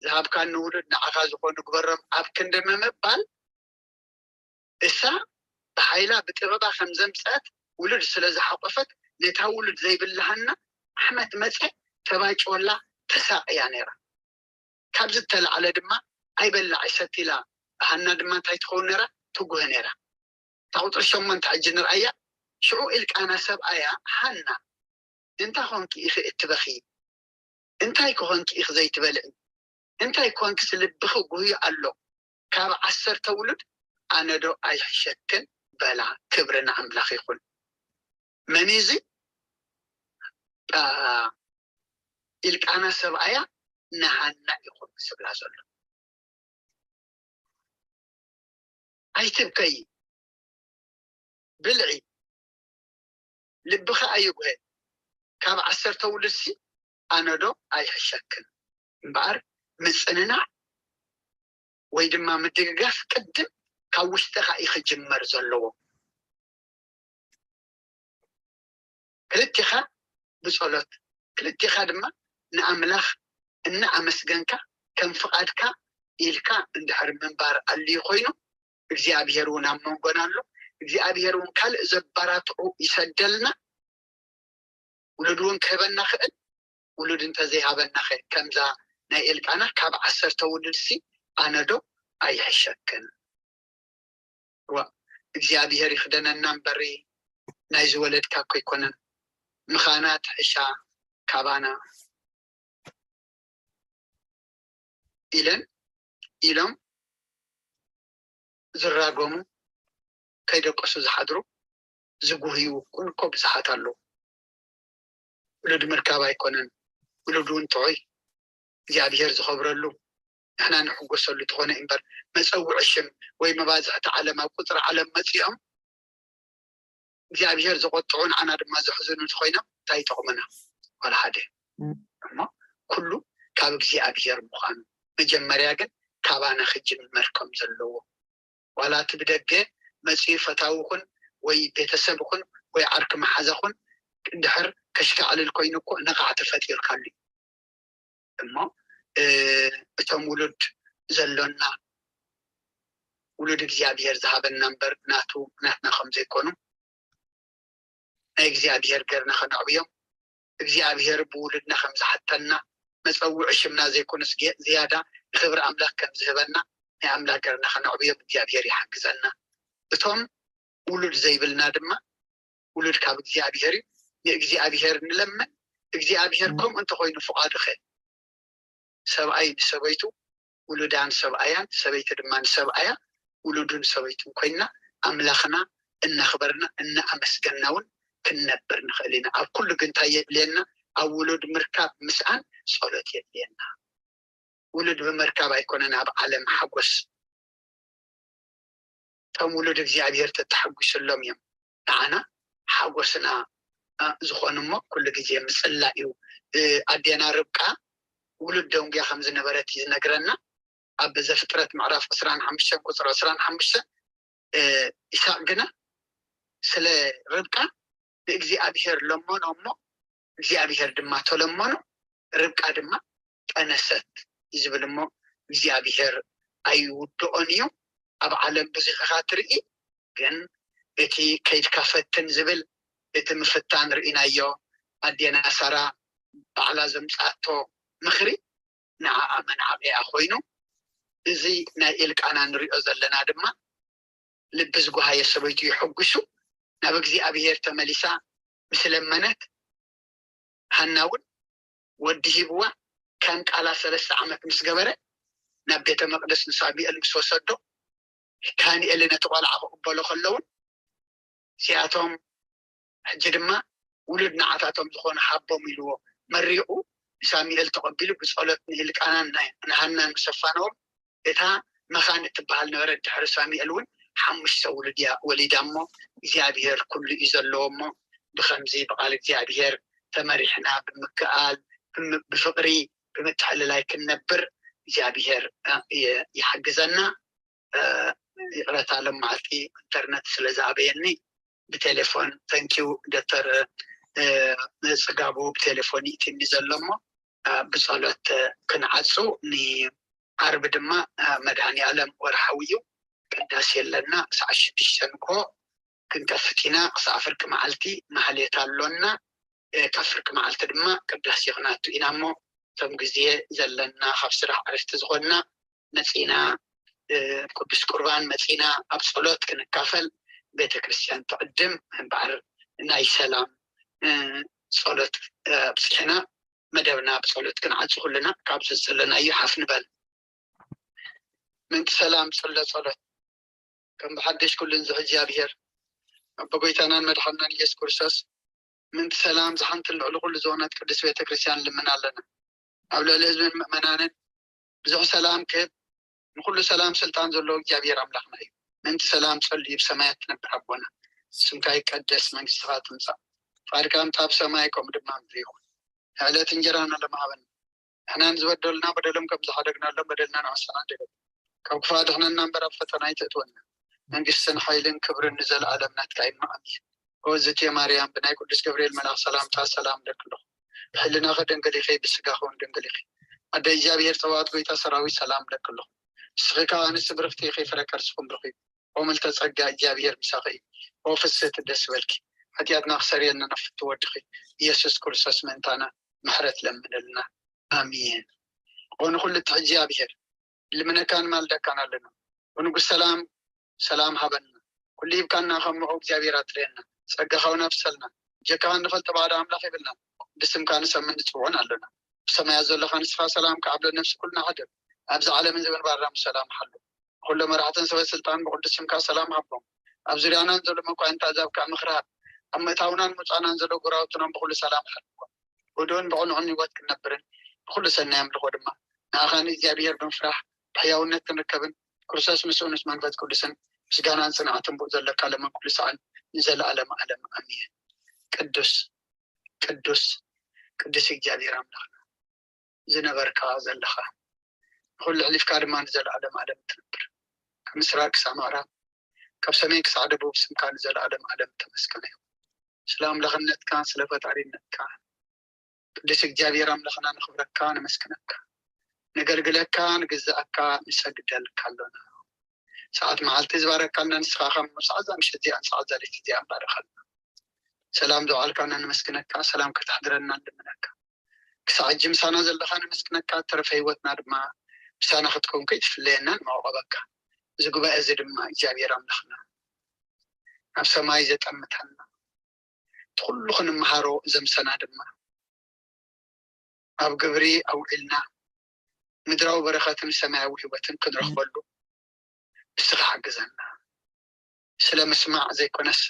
ዝሃብካኒ ውሉድ ንዓኻ ዝኾኑ ግበሮም ኣብ ክንዲ ምምባል፣ እሳ ብሓይላ ብጥበባ ከም ዘምጸት ውሉድ ስለ ዝሓቆፈት፣ ነታ ውሉድ ዘይብላሃና ዓመት መጸ ተባጭወላ ተሳቕያ ነይራ። ካብዚ እተላዕለ ድማ ኣይበላዕ ይሰት ኢላ ሃና ድማ እንታይ ትኸውን ነራ ትጉህ ነራ። እታ ቁፅሪ ሸሞንተ ሕጂ ንርኣያ። ሽዑ ኢልቃና ሰብኣያ ሃና እንታይ ኮንኪ ኢኺ እትበኺ? እንታይ ክኾንኪ ኢኺ ዘይትበልዒ? እንታይ ኮንኪ ልብኺ ጉህዩ ኣሎ? ካብ ዓሰርተ ውሉድ ኣነዶ ኣይሕሸክን በላ። ክብሪ ንኣምላኽ ይኹን። መን እዚ ኢልቃና ሰብኣያ ንሃና ኢኹም ዝብላ ዘሎ። ኣይትብከይ፣ ብልዒ፣ ልብኺ ኣይጉሀ። ካብ ዓሰርተ ውልድሲ ኣነዶ ኣይሕሸክን እምበኣር ምፅንናዕ ወይ ድማ ምድግጋፍ ቅድም ካብ ውሽጥኻ እዩ ክጅመር ዘለዎ። ክልቲኻ ብጸሎት ክልቲኻ ድማ ንኣምላኽ እናኣመስገንካ ከም ፍቓድካ ኢልካ እንድሕር ምንባር ኣልዩ ኮይኑ እግዚኣብሔር እውን ኣብ መንጎና ኣሎ። እግዚኣብሔር እውን ካልእ ዘባራትዑ ይሰደልና። ውሉድ እውን ክህበና ክእል ውሉድ እንተዘይሃበና ኸ ከምዛ ናይ ኤልቃና ካብ ዓሰርተ ውሉድሲ ኣነዶ ኣይሕሸክን። ዋ እግዚኣብሔር ይኽደነና እምበሪ ናይ ዝወለድካ እኮ ኣይኮነን ምኻና ትሕሻ ካባና ኢለን ኢሎም ዝራገሙ ከይደቀሱ ዝሓድሩ ዝጉህዩ እውን እኮ ብዙሓት ኣለዉ። ውሉድ ምርካብ ኣይኮነን ውሉድ እውን ጥዑይ እግዚኣብሔር ዝኸብረሉ ንሕና ንሕጎሰሉ ተኾነ እምበር መፀውዒ ሽም ወይ መባዝሕቲ ዓለም ኣብ ቁፅሪ ዓለም መፂኦም እግዚኣብሔር ዘቆጥዑ ንዓና ድማ ዘሕዝኑ እንተኮይኖም እንታይ ይጠቕሙና? ዋላ ሓደ። እሞ ኩሉ ካብ እግዚኣብሔር ምዃኑ። መጀመርያ ግን ካባና ክጅመር ከም ዘለዎ፣ ዋላ እቲ ብደገ መጺኡ ፈታውኹን ወይ ቤተሰብኹን ወይ ዓርኪ መሓዛኹን እንድሕር ከሽካዕልል ኮይኑ እኮ ነቓዕ ተፈጢርካሉ እዩ። እሞ እቶም ውሉድ ዘሎና፣ ውሉድ እግዚኣብሔር ዝሃበና እምበር ናቱ ናትና ከም ዘይኮኑ ናይ እግዚኣብሔር ገርና ከነዕብዮም፣ እግዚኣብሔር ብውሉድና ከም ዝሓተና፣ መጸውዒ ሽምና ዘይኮነስ ዝያዳ ንክብሪ ኣምላኽ ከም ዝህበና ናይ ኣምላኽ ገርና ከነዕብዮም እግዚኣብሔር ይሓግዘና። እቶም ውሉድ ዘይብልና ድማ ውሉድ ካብ እግዚኣብሔር እዩ። ንእግዚኣብሔር ንለምን። እግዚኣብሔር ከምኡ እንተኾይኑ ፍቓዱ ኸ? ሰብኣይ ንሰበይቱ፣ ውሉዳ ንሰብኣያን፣ ሰበይቲ ድማ ንሰብኣያ፣ ውሉዱ ንሰበይቱን ኮይና ኣምላኽና እናኽበርና እናኣመስገና እውን ክንነብር ንኽእል ኢና። ኣብ ኩሉ ግን እንታይ የድልየና? ኣብ ውሉድ ምርካብ ምስኣን ጸሎት የድልየና። ውሉድ ብምርካብ ኣይኮነን ኣብ ዓለም ሓጎስ። እቶም ውሉድ እግዚኣብሔር ተተሓጒስሎም እዮም ንዓና ሓጎስና ዝኾኑ እሞ ኩሉ ግዜ ምጽላእ እዩ። ኣዴና ርብቃ ውሉድ ደንጉያ ከም ዝነበረት እዩ ዝነግረና። ኣብ ዘፍጥረት ምዕራፍ ዕስራን ሓሙሽተን ቁፅሪ ዕስራን ሓሙሽተን፣ ኢሳቅ ግና ስለ ርብቃ ንእግዚኣብሔር ለመኖ እሞ እግዚኣብሔር ድማ ተለመኖ። ርብቃ ድማ ጠነሰት እዩ ዝብል እሞ እግዚኣብሔር ኣይውድኦን እዩ። ኣብ ዓለም ብዙሕ ኢኻ ትርኢ፣ ግን እቲ ከይድካ ፈትን ዝብል እቲ ምፍታን ርኢናዮ። ኣዴና ሳራ ባዕላ ዘምፃእቶ ምኽሪ ንዓኣ መንዓቂኣ ኮይኑ፣ እዚ ናይ ኤልቃና ንሪኦ ዘለና ድማ ልቢ ዝጓሃየ ሰበይቱ የሐጉሱ። ናብ እግዚኣብሔር ተመሊሳ ምስ ለመነት፣ ሃና እውን ወዲ ሂብዋ ከም ቃላ ሰለስተ ዓመት ምስ ገበረ ናብ ቤተ መቅደስ ንሳሙኤል ምስ ወሰዶ፣ ዳንኤል ነቲ ቆልዓ ክቕበሎ ከለውን እዚኣቶም ሕጂ ድማ ውሉድ ንዓታቶም ዝኾነ ሃቦም ኢልዎ መሪቑ ንሳሙኤል ተቐቢሉ ብጸሎት ንኤልቃናን ንሃናን ምስ ኣፋነዎም እታ መኻን እትበሃል ነበረት። ድሕሪ ሳሙኤል እውን ሓሙሽተ ውሉድ እያ ወሊዳ እሞ እግዚኣብሔር ኩሉ እዩ ዘለዎ እሞ ብኸምዚ ብቓል እግዚኣብሔር ተመሪሕና ብምክኣል ብፍቕሪ ብምትሕልላይ ክንነብር እግዚኣብሔር ይሓግዘና። ይቕረታ ሎም መዓልቲ ኢንተርነት ስለ ዝኣበየኒ ብቴሌፎን። ተንኪው ዶክተር ጽጋቡ ብቴሌፎን ይእትኒ ዘሎ እሞ ብጸሎት ክንዓጹ ንዓርቢ ድማ መድሃኒ ኣለም ወርሓዊ እዩ። ቅዳሴ ኣለና ሰዓት ሽዱሽተ ንግሆ ክንከፍት ኢና። ክሳዕ ፍርቂ መዓልቲ ማህሌት ኣሎና። ካብ ፍርቂ መዓልቲ ድማ ቅዳሴ ክናቱ ኢና እሞ እቶም ግዜ ዘለና ካብ ስራሕ ዕረፍቲ ዝኾንና መጺና ቅዱስ ቁርባን መጺና ኣብ ጸሎት ክንካፈል ቤተ ክርስቲያን ትዕድም። እምበኣር ናይ ሰላም ጸሎት ኣብጽሕና መደብና ብጸሎት ክንዓጹ ኩልና ካብዚ ዘለናዮ ሓፍ ንበል። ምንቲ ሰላም ጽሎ ጸሎት። ከም ብሓደሽ ኩሉ ንዝሕ እግዚኣብሔር ኣቦ ጎይታናን መድሓንናን ኢየሱስ ክርስቶስ ምንቲ ሰላም ዝሓንትን ልዕሊ ኩሉ ዝኾነት ቅድስት ቤተ ክርስቲያን ልምና ኣለና። ኣብ ልዕሊ ህዝብን ምእመናንን ብዙሕ ሰላም ክህብ ንኩሉ ሰላም ስልጣን ዘለዎ እግዚኣብሔር ኣምላኽና እዩ። ምንቲ ሰላም ጸልዩ ብሰማያት ትነብር ኣቦና ስምካ ይቀደስ መንግስትኻ ትምጻእ ፍቃድካ ምጻ ብሰማይ ከምኡ ድማ ምድሪ ይኹን። ዕለት እንጀራና ለማሃበን ንሕናን ዝበደሉና በደሎም ከም ዝሓደግናሎም በደልና ንዕሰና ደገብ ካብ ክፋ ድሕነና እምበር ኣብ ፈተና ኣይተእትወና። መንግስትን ሓይልን ክብርን ንዘለኣለም ናትካ እዩ። ኣሜን። ኦዝቴ ማርያም ብናይ ቅዱስ ገብርኤል መልኣኽ ሰላምታ ሰላም ለክሎ ብሕልናኺ ድንግል ኢኺ ብስጋኺ እውን ድንግል ኢኺ። ኣደ እግዚኣብሔር ጸባኦት ጎይታ ሰራዊት ሰላም ለክሎ። ንስኺ ከዓ ኣንስቲ ብርኽቲ ኢኺ ፍረ ከርስኹም ብሩኽ እዩ። ኦምልተ ጸጋ እግዚኣብሔር ምሳኺ እዩ። ኦ ፍስህቲ ደስ በልኪ። ሓጢኣትና ክሰርየልና ነፍቲ ወድኺ ኢየሱስ ክርስቶስ ምእንታና ምሕረት ለምንልና። ኣሜን። ኦ ንኹሉ እቲ እግዚኣብሔር ልምነካን ማልደካን ኣለና። ንጉስ ሰላም ሰላም ሃበና። ኩሉ ሂብካና ከም ምዑ እግዚኣብሔር ኣጥርየና። ጸጋኻ እውን ኣብሰልና። ብጀካኻ ንፈልጥ ባዕዳ ኣምላኽ የብልናን። ብስምካ ንሰምን ንጽውዖን ኣለና። ብሰማያት ዘለኻ ንስኻ ሰላም ከዓብሎ ነፍሲ ኩልና ሓድር። ኣብዚ ዓለምን ዘበን ባራም ሰላም ሓሉ። ኩሎ መራሕትን ሰበ ስልጣን ብቅዱስ ስምካ ሰላም ሃቦም። ኣብ ዙርያናን ዘሎ መኳንንቲ ኣዛብ ከዓ ምኽሪ ሃብ። ኣብ ምእታውናን ምውፃእናን ዘሎ ጎራውትኖም ብኩሉ ሰላም ሓልዎም። ህዱእን ብቕኑዕን ህይወት ክንነብርን ብኩሉ ሰናይ ኣምልኾ ድማ ንኣኻ ንእግዚኣብሔር ብምፍራሕ ብሕያውነት ክንርከብን ክርስቶስ ምስኡ ምስ መንፈስ ቅዱስን ምስጋናን ጽንዓትን ብኡ ዘለካ ለመን ኩሉ ሰዓን ንዘለኣለም ዓለም ኣሜን። ቅዱስ ቅዱስ ቅዱስ እግዚኣብሔር ኣምላኽና ዝነበርካ ዘለኻ፣ ንኹሉ ኣሕሊፍካ ድማ ንዘለኣለም ኣለም እትነብር፣ ካብ ምስራቅ ክሳብ ምዕራብ፣ ካብ ሰሜን ክሳብ ደቡብ ስምካ ንዘለኣለም ኣለም እተመስገነ ይኹን። ስለ ኣምላኽነትካ፣ ስለ ፈጣሪነትካ፣ ቅዱስ እግዚኣብሔር ኣምላኽና፣ ነኽብረካ፣ ነመስግነካ፣ ነገልግለካ፣ ንግዛኣካ፣ ንሰግደልካ ኣሎና። ሰዓት መዓልቲ ዝባረካልና ንስኻ፣ ካብ ሰዓት እዛ ምሸት እዚኣን ሰዓት እዛ ለይቲ እዚኣን ባረኸልና። ሰላም ዘውዓልካና ነመስግነካ፣ ሰላም ከተሕድረና ንልምነካ። ክሳዕ ሕጂ ምሳና ዘለኻ ነመስግነካ፣ ተረፈ ህይወትና ድማ ምሳና ክትከውን ከይትፍለየና ንመቐበካ። እዚ ጉባኤ እዚ ድማ እግዚኣብሔር ኣምላኽና ናብ ሰማይ ዘጠምተና፣ እቲ ኩሉ ክንመሃሮ ዘምሰና ድማ ኣብ ግብሪ ኣውዒልና ምድራዊ በረኸትን ሰማያዊ ህይወትን ክንረኽበሉ እስኻ ሓግዘና። ስለ ምስማዕ ዘይኮነስ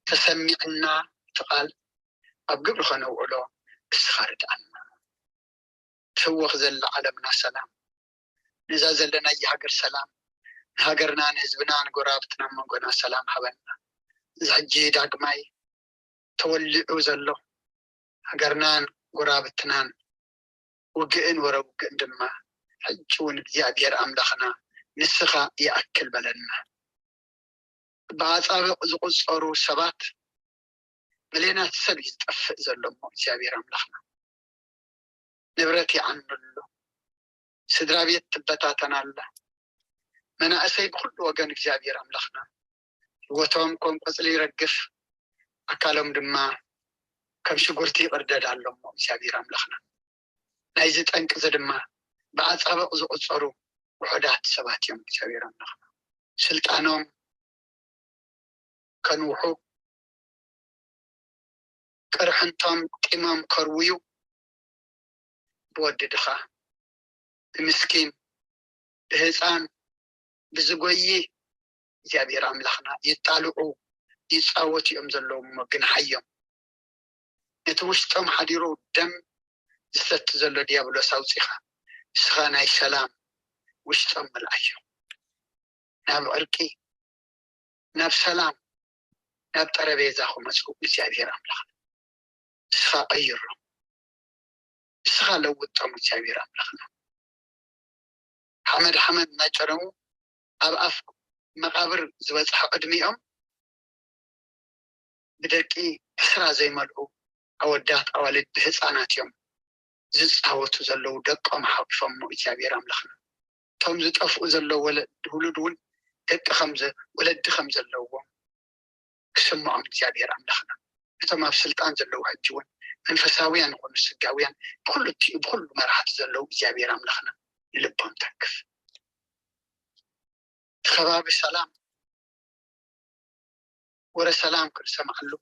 ተሰሚዕና እቲ ቃል ኣብ ግብሪ ከነውዕሎ እስኻ ርድኣና። ትህወኽ ዘላ ዓለምና ሰላም፣ ነዛ ዘለናያ ሃገር ሰላም፣ ንሃገርና፣ ንህዝብና፣ ንጎረባብትና፣ መንጎና ሰላም ሃበና። እዚ ሕጂ ዳግማይ ተወሊዑ ዘሎ ሃገርናን ጎረባብትናን ውግእን ወረ ውግእን ድማ፣ ሕጂ እውን እግዚኣብሔር ኣምላኽና ንስኻ ይኣክል በለና። ብኣጻብዕ ዝቑጸሩ ሰባት፣ ሚልዮናት ሰብ እዩ ዝጠፍእ ዘሎ እሞ እግዚኣብሔር ኣምላኽና፣ ንብረት ይዓኑ ኣሎ፣ ስድራ ቤት ትበታተን ኣላ። መናእሰይ ብኹሉ ወገን እግዚኣብሔር ኣምላኽና ህይወቶም ከም ቆጽሊ ይረግፍ፣ ኣካሎም ድማ ከም ሽጉርቲ ይቕርደድ ኣሎ እሞ እግዚኣብሔር ኣምላኽና፣ ናይዚ ጠንቂ እዚ ድማ ብኣጻብዕ ዝቑጸሩ ውሑዳት ሰባት እዮም እግዚኣብሔር ኣምላኽና። ስልጣኖም ከንውሑ፣ ቅርሕንቶም ጢሞም ከርውዩ፣ ብወዲ ድኻ፣ ብምስኪን፣ ብህፃን፣ ብዝጎይ እግዚኣብሔር ኣምላኽና ይጣልዑ፣ ይፃወቱ እዮም ዘለዉ እሞ ግንሓዮም። ነቲ ውሽጦም ሓዲሩ ደም ዝሰቲ ዘሎ ዲያብሎስ ኣውፂኻ፣ ንስኻ ናይ ሰላም ውሽጦም ምልኣዮ። ናብ ዕርቂ፣ ናብ ሰላም፣ ናብ ጠረቤዛ ክመፁ እግዚኣብሔር ኣምላኽ ንስኻ ቀይሮም፣ ንስኻ ለውጦም እግዚኣብሔር ኣምላኽና። ሓመድ ሓመድ እናጨረሙ ኣብ ኣፍ መቓብር ዝበፅሐ ዕድሚኦም ብደቂ ዕስራ ዘይመልኡ ኣወዳት ኣዋልድ ብህፃናት እዮም ዝፃወቱ ዘለዉ፣ ደቆም ሓቂፎም እሞ እግዚኣብሔር ኣምላኽና። እቶም ዝጠፍኡ ዘለዉ ወለ-፣ ውሉድ እውን ደቂ ከም ዘ-፣ ወለዲ ከም ዘለዎም ክስምዖም እግዚኣብሔር ኣምላኽና። እቶም ኣብ ስልጣን ዘለዉ ሕጂ እውን መንፈሳውያን ይኹኑ ስጋውያን ብኹሉ እቲ-፣ ብኹሉ መራሕቲ ዘለዉ እግዚኣብሔር ኣምላኽና ንልቦም ተክፍ። እቲ ከባቢ ሰላም፣ ወረ ሰላም ክንሰምዓሉ፣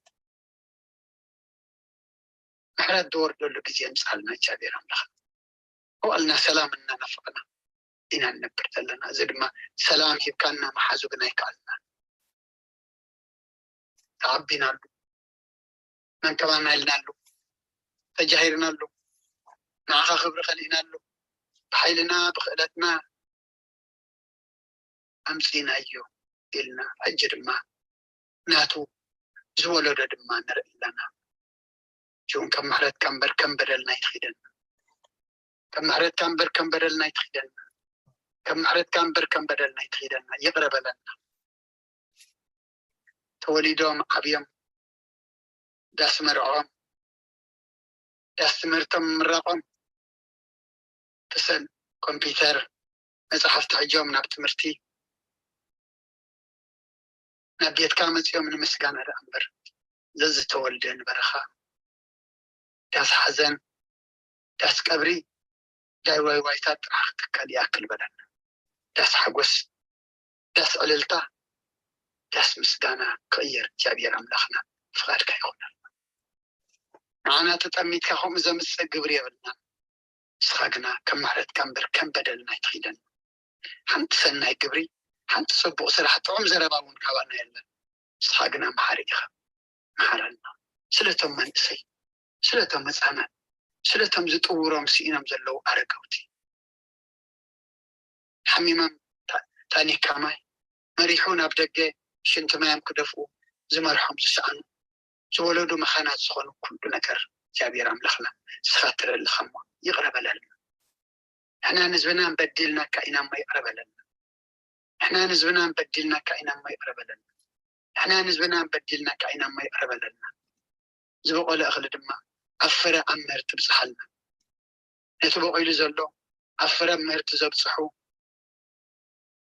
ምሕረት ዝወርደሉ ግዜ የምፅኣልና እግዚኣብሔር ኣምላኽ። ኣዋልና ሰላም እናናፈቕና ኢና ንነብር ዘለና። እዚ ድማ ሰላም ሂብካና ምሓዙ ግን ኣይከኣልና። ተዓቢናሉ፣ መን ከማና ኢልናሉ፣ ተጃሂርናሉ፣ ንዓኻ ክብሪ ከሊእናሉ፣ ብሓይልና ብክእለትና ኣምፂእናዮ ኢልና፣ ሕጂ ድማ ናቱ ዝወለዶ ድማ ንርኢ ኣለና። ሕጂ እውን ከም ምሕረትካ እምበር ከም በደልና ኣይትኺደና። ከም ምሕረትካ እምበር ከም በደልና ኣይትኺደና። ከም ምሕረትካ እምበር ከም በደልና ኣይትኺደና። ይቕረ በለና። ተወሊዶም ዓብዮም፣ ዳስ መርዖም፣ ዳስ ትምህርቶም ምራቖም፣ ተሰል ኮምፒውተር፣ መጽሓፍቲ ሕጆም ናብ ትምህርቲ፣ ናብ ቤትካ መጺኦም ንምስጋና ደኣ እምበር፣ ዘዝተወልደ ንበረኻ፣ ዳስ ሓዘን፣ ዳስ ቀብሪ፣ ዳይ ዋይ ዋይታ ጥራሕ ክትከል ይኣክል በለና። ዳስ ሓጎስ፣ ዳስ ዕልልታ፣ ዳስ ምስጋና ክቕየር እግዚኣብሔር ኣምላኽና ፍቓድካ ይኹነልና። ንዓና ተጠሚትካ ከምኡ ዘምጽእ ግብሪ የብልናን። ንስኻ ግና ከም ምሕረትካ እምበር ከም በደልና ኣይትኺደና። ሓንቲ ሰናይ ግብሪ፣ ሓንቲ ጽቡቕ ስራሕ፣ ጥዑም ዘረባ እውን ካባና የለን። ንስኻ ግና መሓሪ ኢኻ፣ መሓረና። ስለቶም መንእሰይ፣ ስለቶም ህፃናት፣ ስለቶም ዝጥውሮም ስኢኖም ዘለዉ ኣረጋውቲ፣ ሓሚሞም ታ-፣ ታኒካ ማይ መሪሑ ናብ ደገ ሽንቲ ማዮም ክደፍኡ ዝመርሖም ዝሰኣኑ፣ ዝወለዱ መኻናት ዝኾኑ ኩሉ ነገር እግዚኣብሔር ኣምላኽና፣ ንስኻ ትርኢ ኣለኻ እሞ ይቕረ በለልና። ንሕናን ህዝብናን በዲልናካ ኢና እሞ ይቕረ በለልና። ንሕናን ህዝብናን በዲልናካ ኢና እሞ ይቕረ በለልና። ንሕናን ህዝብናን በዲልናካ ኢና እሞ ይቕረ በለልና። ዝበቖለ እኽሊ ድማ ኣብ ፍረ ኣብ ምህርቲ ብጽሓልና። ነቲ በቒሉ ዘሎ ኣብ ፍረ ኣብ ምህርቲ ዘብጽሑ፣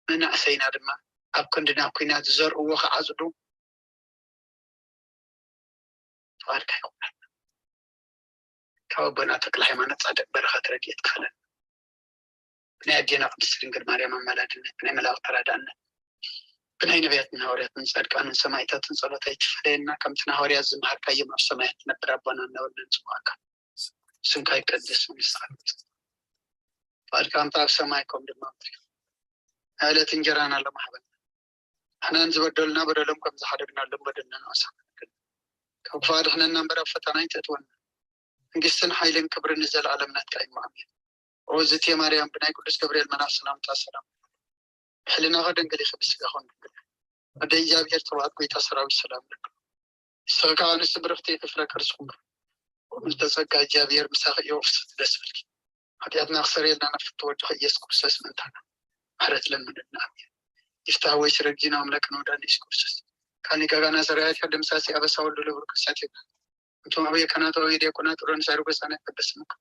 መናእሰይና ድማ ኣብ ክንዲ ናብ ኲናት ዝዘርእዎ ክዓጽዱ ፍቓድካ ይኹን። ካብ ኣቦና ተክለ ሃይማኖት ጻድቕ በረኸት ረድኤት ክፈለና። ብናይ ኣዴና ቅድስት ድንግል ማርያም ኣማላድነት፣ ብናይ መላእክት ተራዳእነት፣ ብናይ ነቢያትን ሃዋርያትን ጻድቃንን ሰማዕታትን ጸሎት ኣይትፈለየና። ከምቲ ንሃዋርያት ዝመሃርካዮም ኣብ ሰማያት ትነብር ኣቦና እናበልና ንጽውዓካ። ስምካ ይቀደስ፣ መንግስትኻ ትምጻእ። ፍቓድካ ከምቲ ኣብ ሰማይ ከምኡ ድማ ኣብ ምድሪ። ናይ ዕለት እንጀራና ሎሚ ሃበና። ንሕናን ዝበደሉና በደሎም ከም ዝሓደግናሎም በደልና ንኣሳሕበና። ካብ ክፉእ ኣድሕነና እምበር ኣብ ፈተና ኣይተእትወና። መንግስትን ሓይልን ክብርን ንዘለኣለም ናትካ እዩ። ኣሜን። ኦ ዝቴ ማርያም፣ ብናይ ቅዱስ ገብርኤል መልኣኽ ሰላምታ ሰላም። ብሕልናኸ ድንግል ኢኺ፣ ብስጋኸ እውን ድንግል ኢኺ። ኣደ እግዚኣብሔር ጸባኦት፣ ጎይታ ሰራዊት ሰላም ለኪ። ንስኺ ከኣ ኣንስቲ ብርኽቲ ኢኺ፣ ፍረ ከርስኺ እውን ብሩኽ። ምልዕተ ጸጋ እግዚኣብሔር ምሳኺ እዩ፣ ፍስሕቲ ደስ ይበልኪ። ሓጢኣትና ክሰርየልና ናብ ፍትወ ወድኺ ኢየሱስ ክርስቶስ ምእንታና ምሕረት ለምንልና። ኣሜን። ይፍታህ ወይ ስረግጂና ኣምላክ ንወዳ ኢየሱስ ክርስቶስ ካኒ ጋጋና ሰራያት ደምሳሲ ኣበሳ ወልዱ ለብሩ ክርስቲያን እንቶም ኣበየ ካናት ወይ ዲያቆናት ጥሮን ሳይሩ ገጻና ይቀደስምካ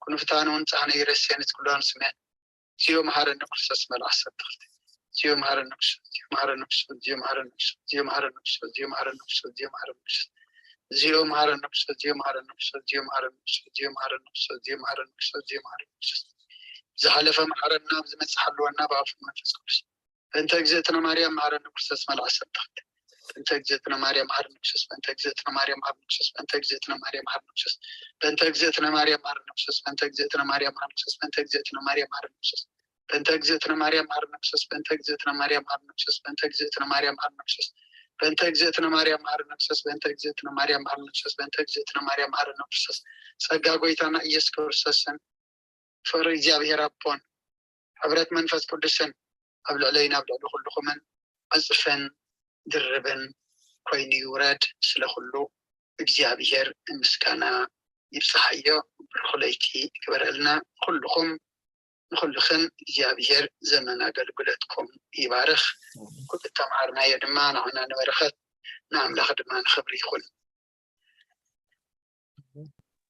ኩኑ ፍትሃን እውን ጻህነ ይረስያን ኩሉ ስሜት ዚዮ መሐረነ ክርስቶስ መልኣክ ሰብተኽልተ ዚዮ መሐረነ ክርስቶስ ዚዮ መሐረነ ክርስቶስ ዚዮ መሐረነ ክርስቶስ ዚዮ መሐረነ ክርስቶስ ዚዮ መሐረነ ክርስቶስ ዚዮ መሐረነ ክርስቶስ ዚዮ መሐረነ ክርስቶስ ዚዮ መሐረነ ክርስቶስ ዚዮ መሐረነ ክርስቶስ ዚዮ መሐረነ ክርስቶስ ዚዮ መሐረነ ክርስቶስ ዝሓለፈ መሐረና ኣብዚ መጽእ ሓልወና ብኣፉ መንፈስ ቅዱስ በእንተ እግዝእትነ ማርያም መሐረነ ክርስቶስ መልኣክ ሰብተኽልተ በእንተ እግዝእትነ ማርያም መሐረነ ክርስቶስ በእንተ እግዝእትነ ማርያም መሐረነ ክርስቶስ በእንተ እግዝእትነ ማርያም መሐረነ ክርስቶስ በእንተ እግዝእትነ ማርያም መሐረነ ክርስቶስ በእንተ እግዝእትነ ማርያም መሐረነ ክርስቶስ በእንተ እግዝእትነ ማርያም መሐረነ ክርስቶስ በእንተ እግዝእትነ ማርያም መሐረነ ክርስቶስ በእንተ እግዝእትነ ማርያም መሐረነ ክርስቶስ በእንተ እግዝእትነ ማርያም መሐረነ ክርስቶስ በእንተ እግዝእትነ ማርያም መሐረነ ክርስቶስ በእንተ እግዝእትነ ማርያም መሐረነ ክርስቶስ በእንተ እግዝእትነ ማርያም መሐረነ ክርስቶስ ጸጋ ጎይታና ኢየሱስ ክርስቶስን ፍቕሪ እግዚኣብሔር ኣቦን ሕብረት መንፈስ ቅዱስን ኣብ ልዕለይን ኣብ ልዕሊ ኩልኹምን ዕጽፍን ድርብን ኮይኑ ይውረድ። ስለ ኩሉ እግዚኣብሔር ምስጋና ይብጽሓዮ። ብሩኽ ለይቲ ይግበረልና። ኩልኹም ንኹልኽን እግዚኣብሔር ዘመን ኣገልግሎትኩም ይባርኽ። ኩሉ እተምሃርናዮ ድማ ንዓና ንበረኸት ንኣምላኽ ድማ ንኽብሪ ይኹን።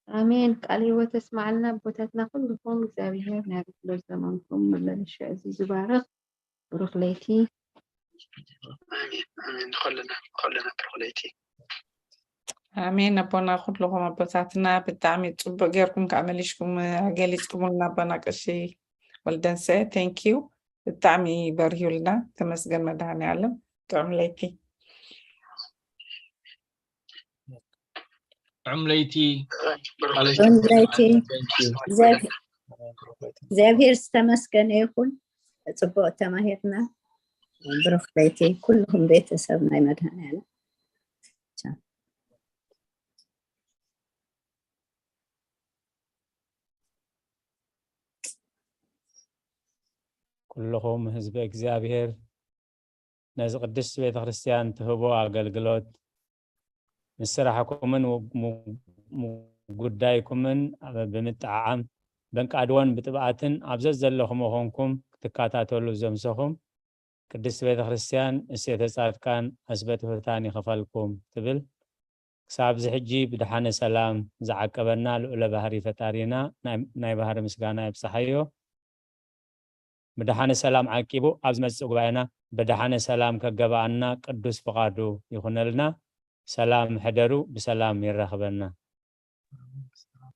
ኣሜን። ቃል ህይወት ተስማዕልና ኣቦታትና ኩልኹም እግዚኣብሔር ናይ ኣገልግሎት ዘመንኩም መመለሻ እዚ ዝባርኽ ብሩኽ ለይቲ። ኣሜን ኣሜን። ንኹልና ንኹልና ብሩኽ ለይቲ። ኣሜን። ኣቦና ኩልኹም ኣቦታትና ብጣዕሚ ጽቡቅ ጌርኩም ከዓ መሊሽኩም ገሊጽኩምልና ኣቦና ቀሺ ወልደንሰ thank you ብጣዕሚ በርሂልና። ተመስገን መድሃኒ ዓለም። ጥዑም ለይቲ። ጥዑም ለይቲ። ብሩኽ ቃለ ለይቲ። ጥዑም ለይቲ። Thank you። እግዚኣብሔር ዝተመስገነ ይኹን። ጽቡቕ ተማሂርና። ብሩኽ ለይቲ ኩልኹም ቤተሰብ ናይ መድሃኒዓለም። ኩልኹም ህዝቢ እግዚኣብሔር ነዚ ቅድስት ቤተ ክርስቲያን ትህቦ ኣገልግሎት ምስ ስራሕኩምን ው- ሙ- ሙ- ጉዳይኩምን ኣብ- ብምጥዓዓም ብንቃድዎን ብጥብኣትን ኣብ ዘዘለኹሞ ኾንኩም ክትከታተሉ ዘምሰኹም ቅድስት ቤተ ክርስቲያን እሴተ ጻድቃን ኣስበጥፍታን ይኸፈልኩም ትብል። ክሳብ እዚ ሕጂ ብድሓነ ሰላም ዝዓቀበና ልዑለ ባህሪ ፈጣሪና ናይ- ናይ ባህሪ ምስጋና ይብጽሓዮ። ብድሓነ ሰላም ዓቂቡ ኣብ ዝመጽእ ጉባኤና ብድሓነ ሰላም ከገባኣና ቅዱስ ፍቓዱ ይኹነልና። ሰላም ሕደሩ፣ ብሰላም የራኽበና።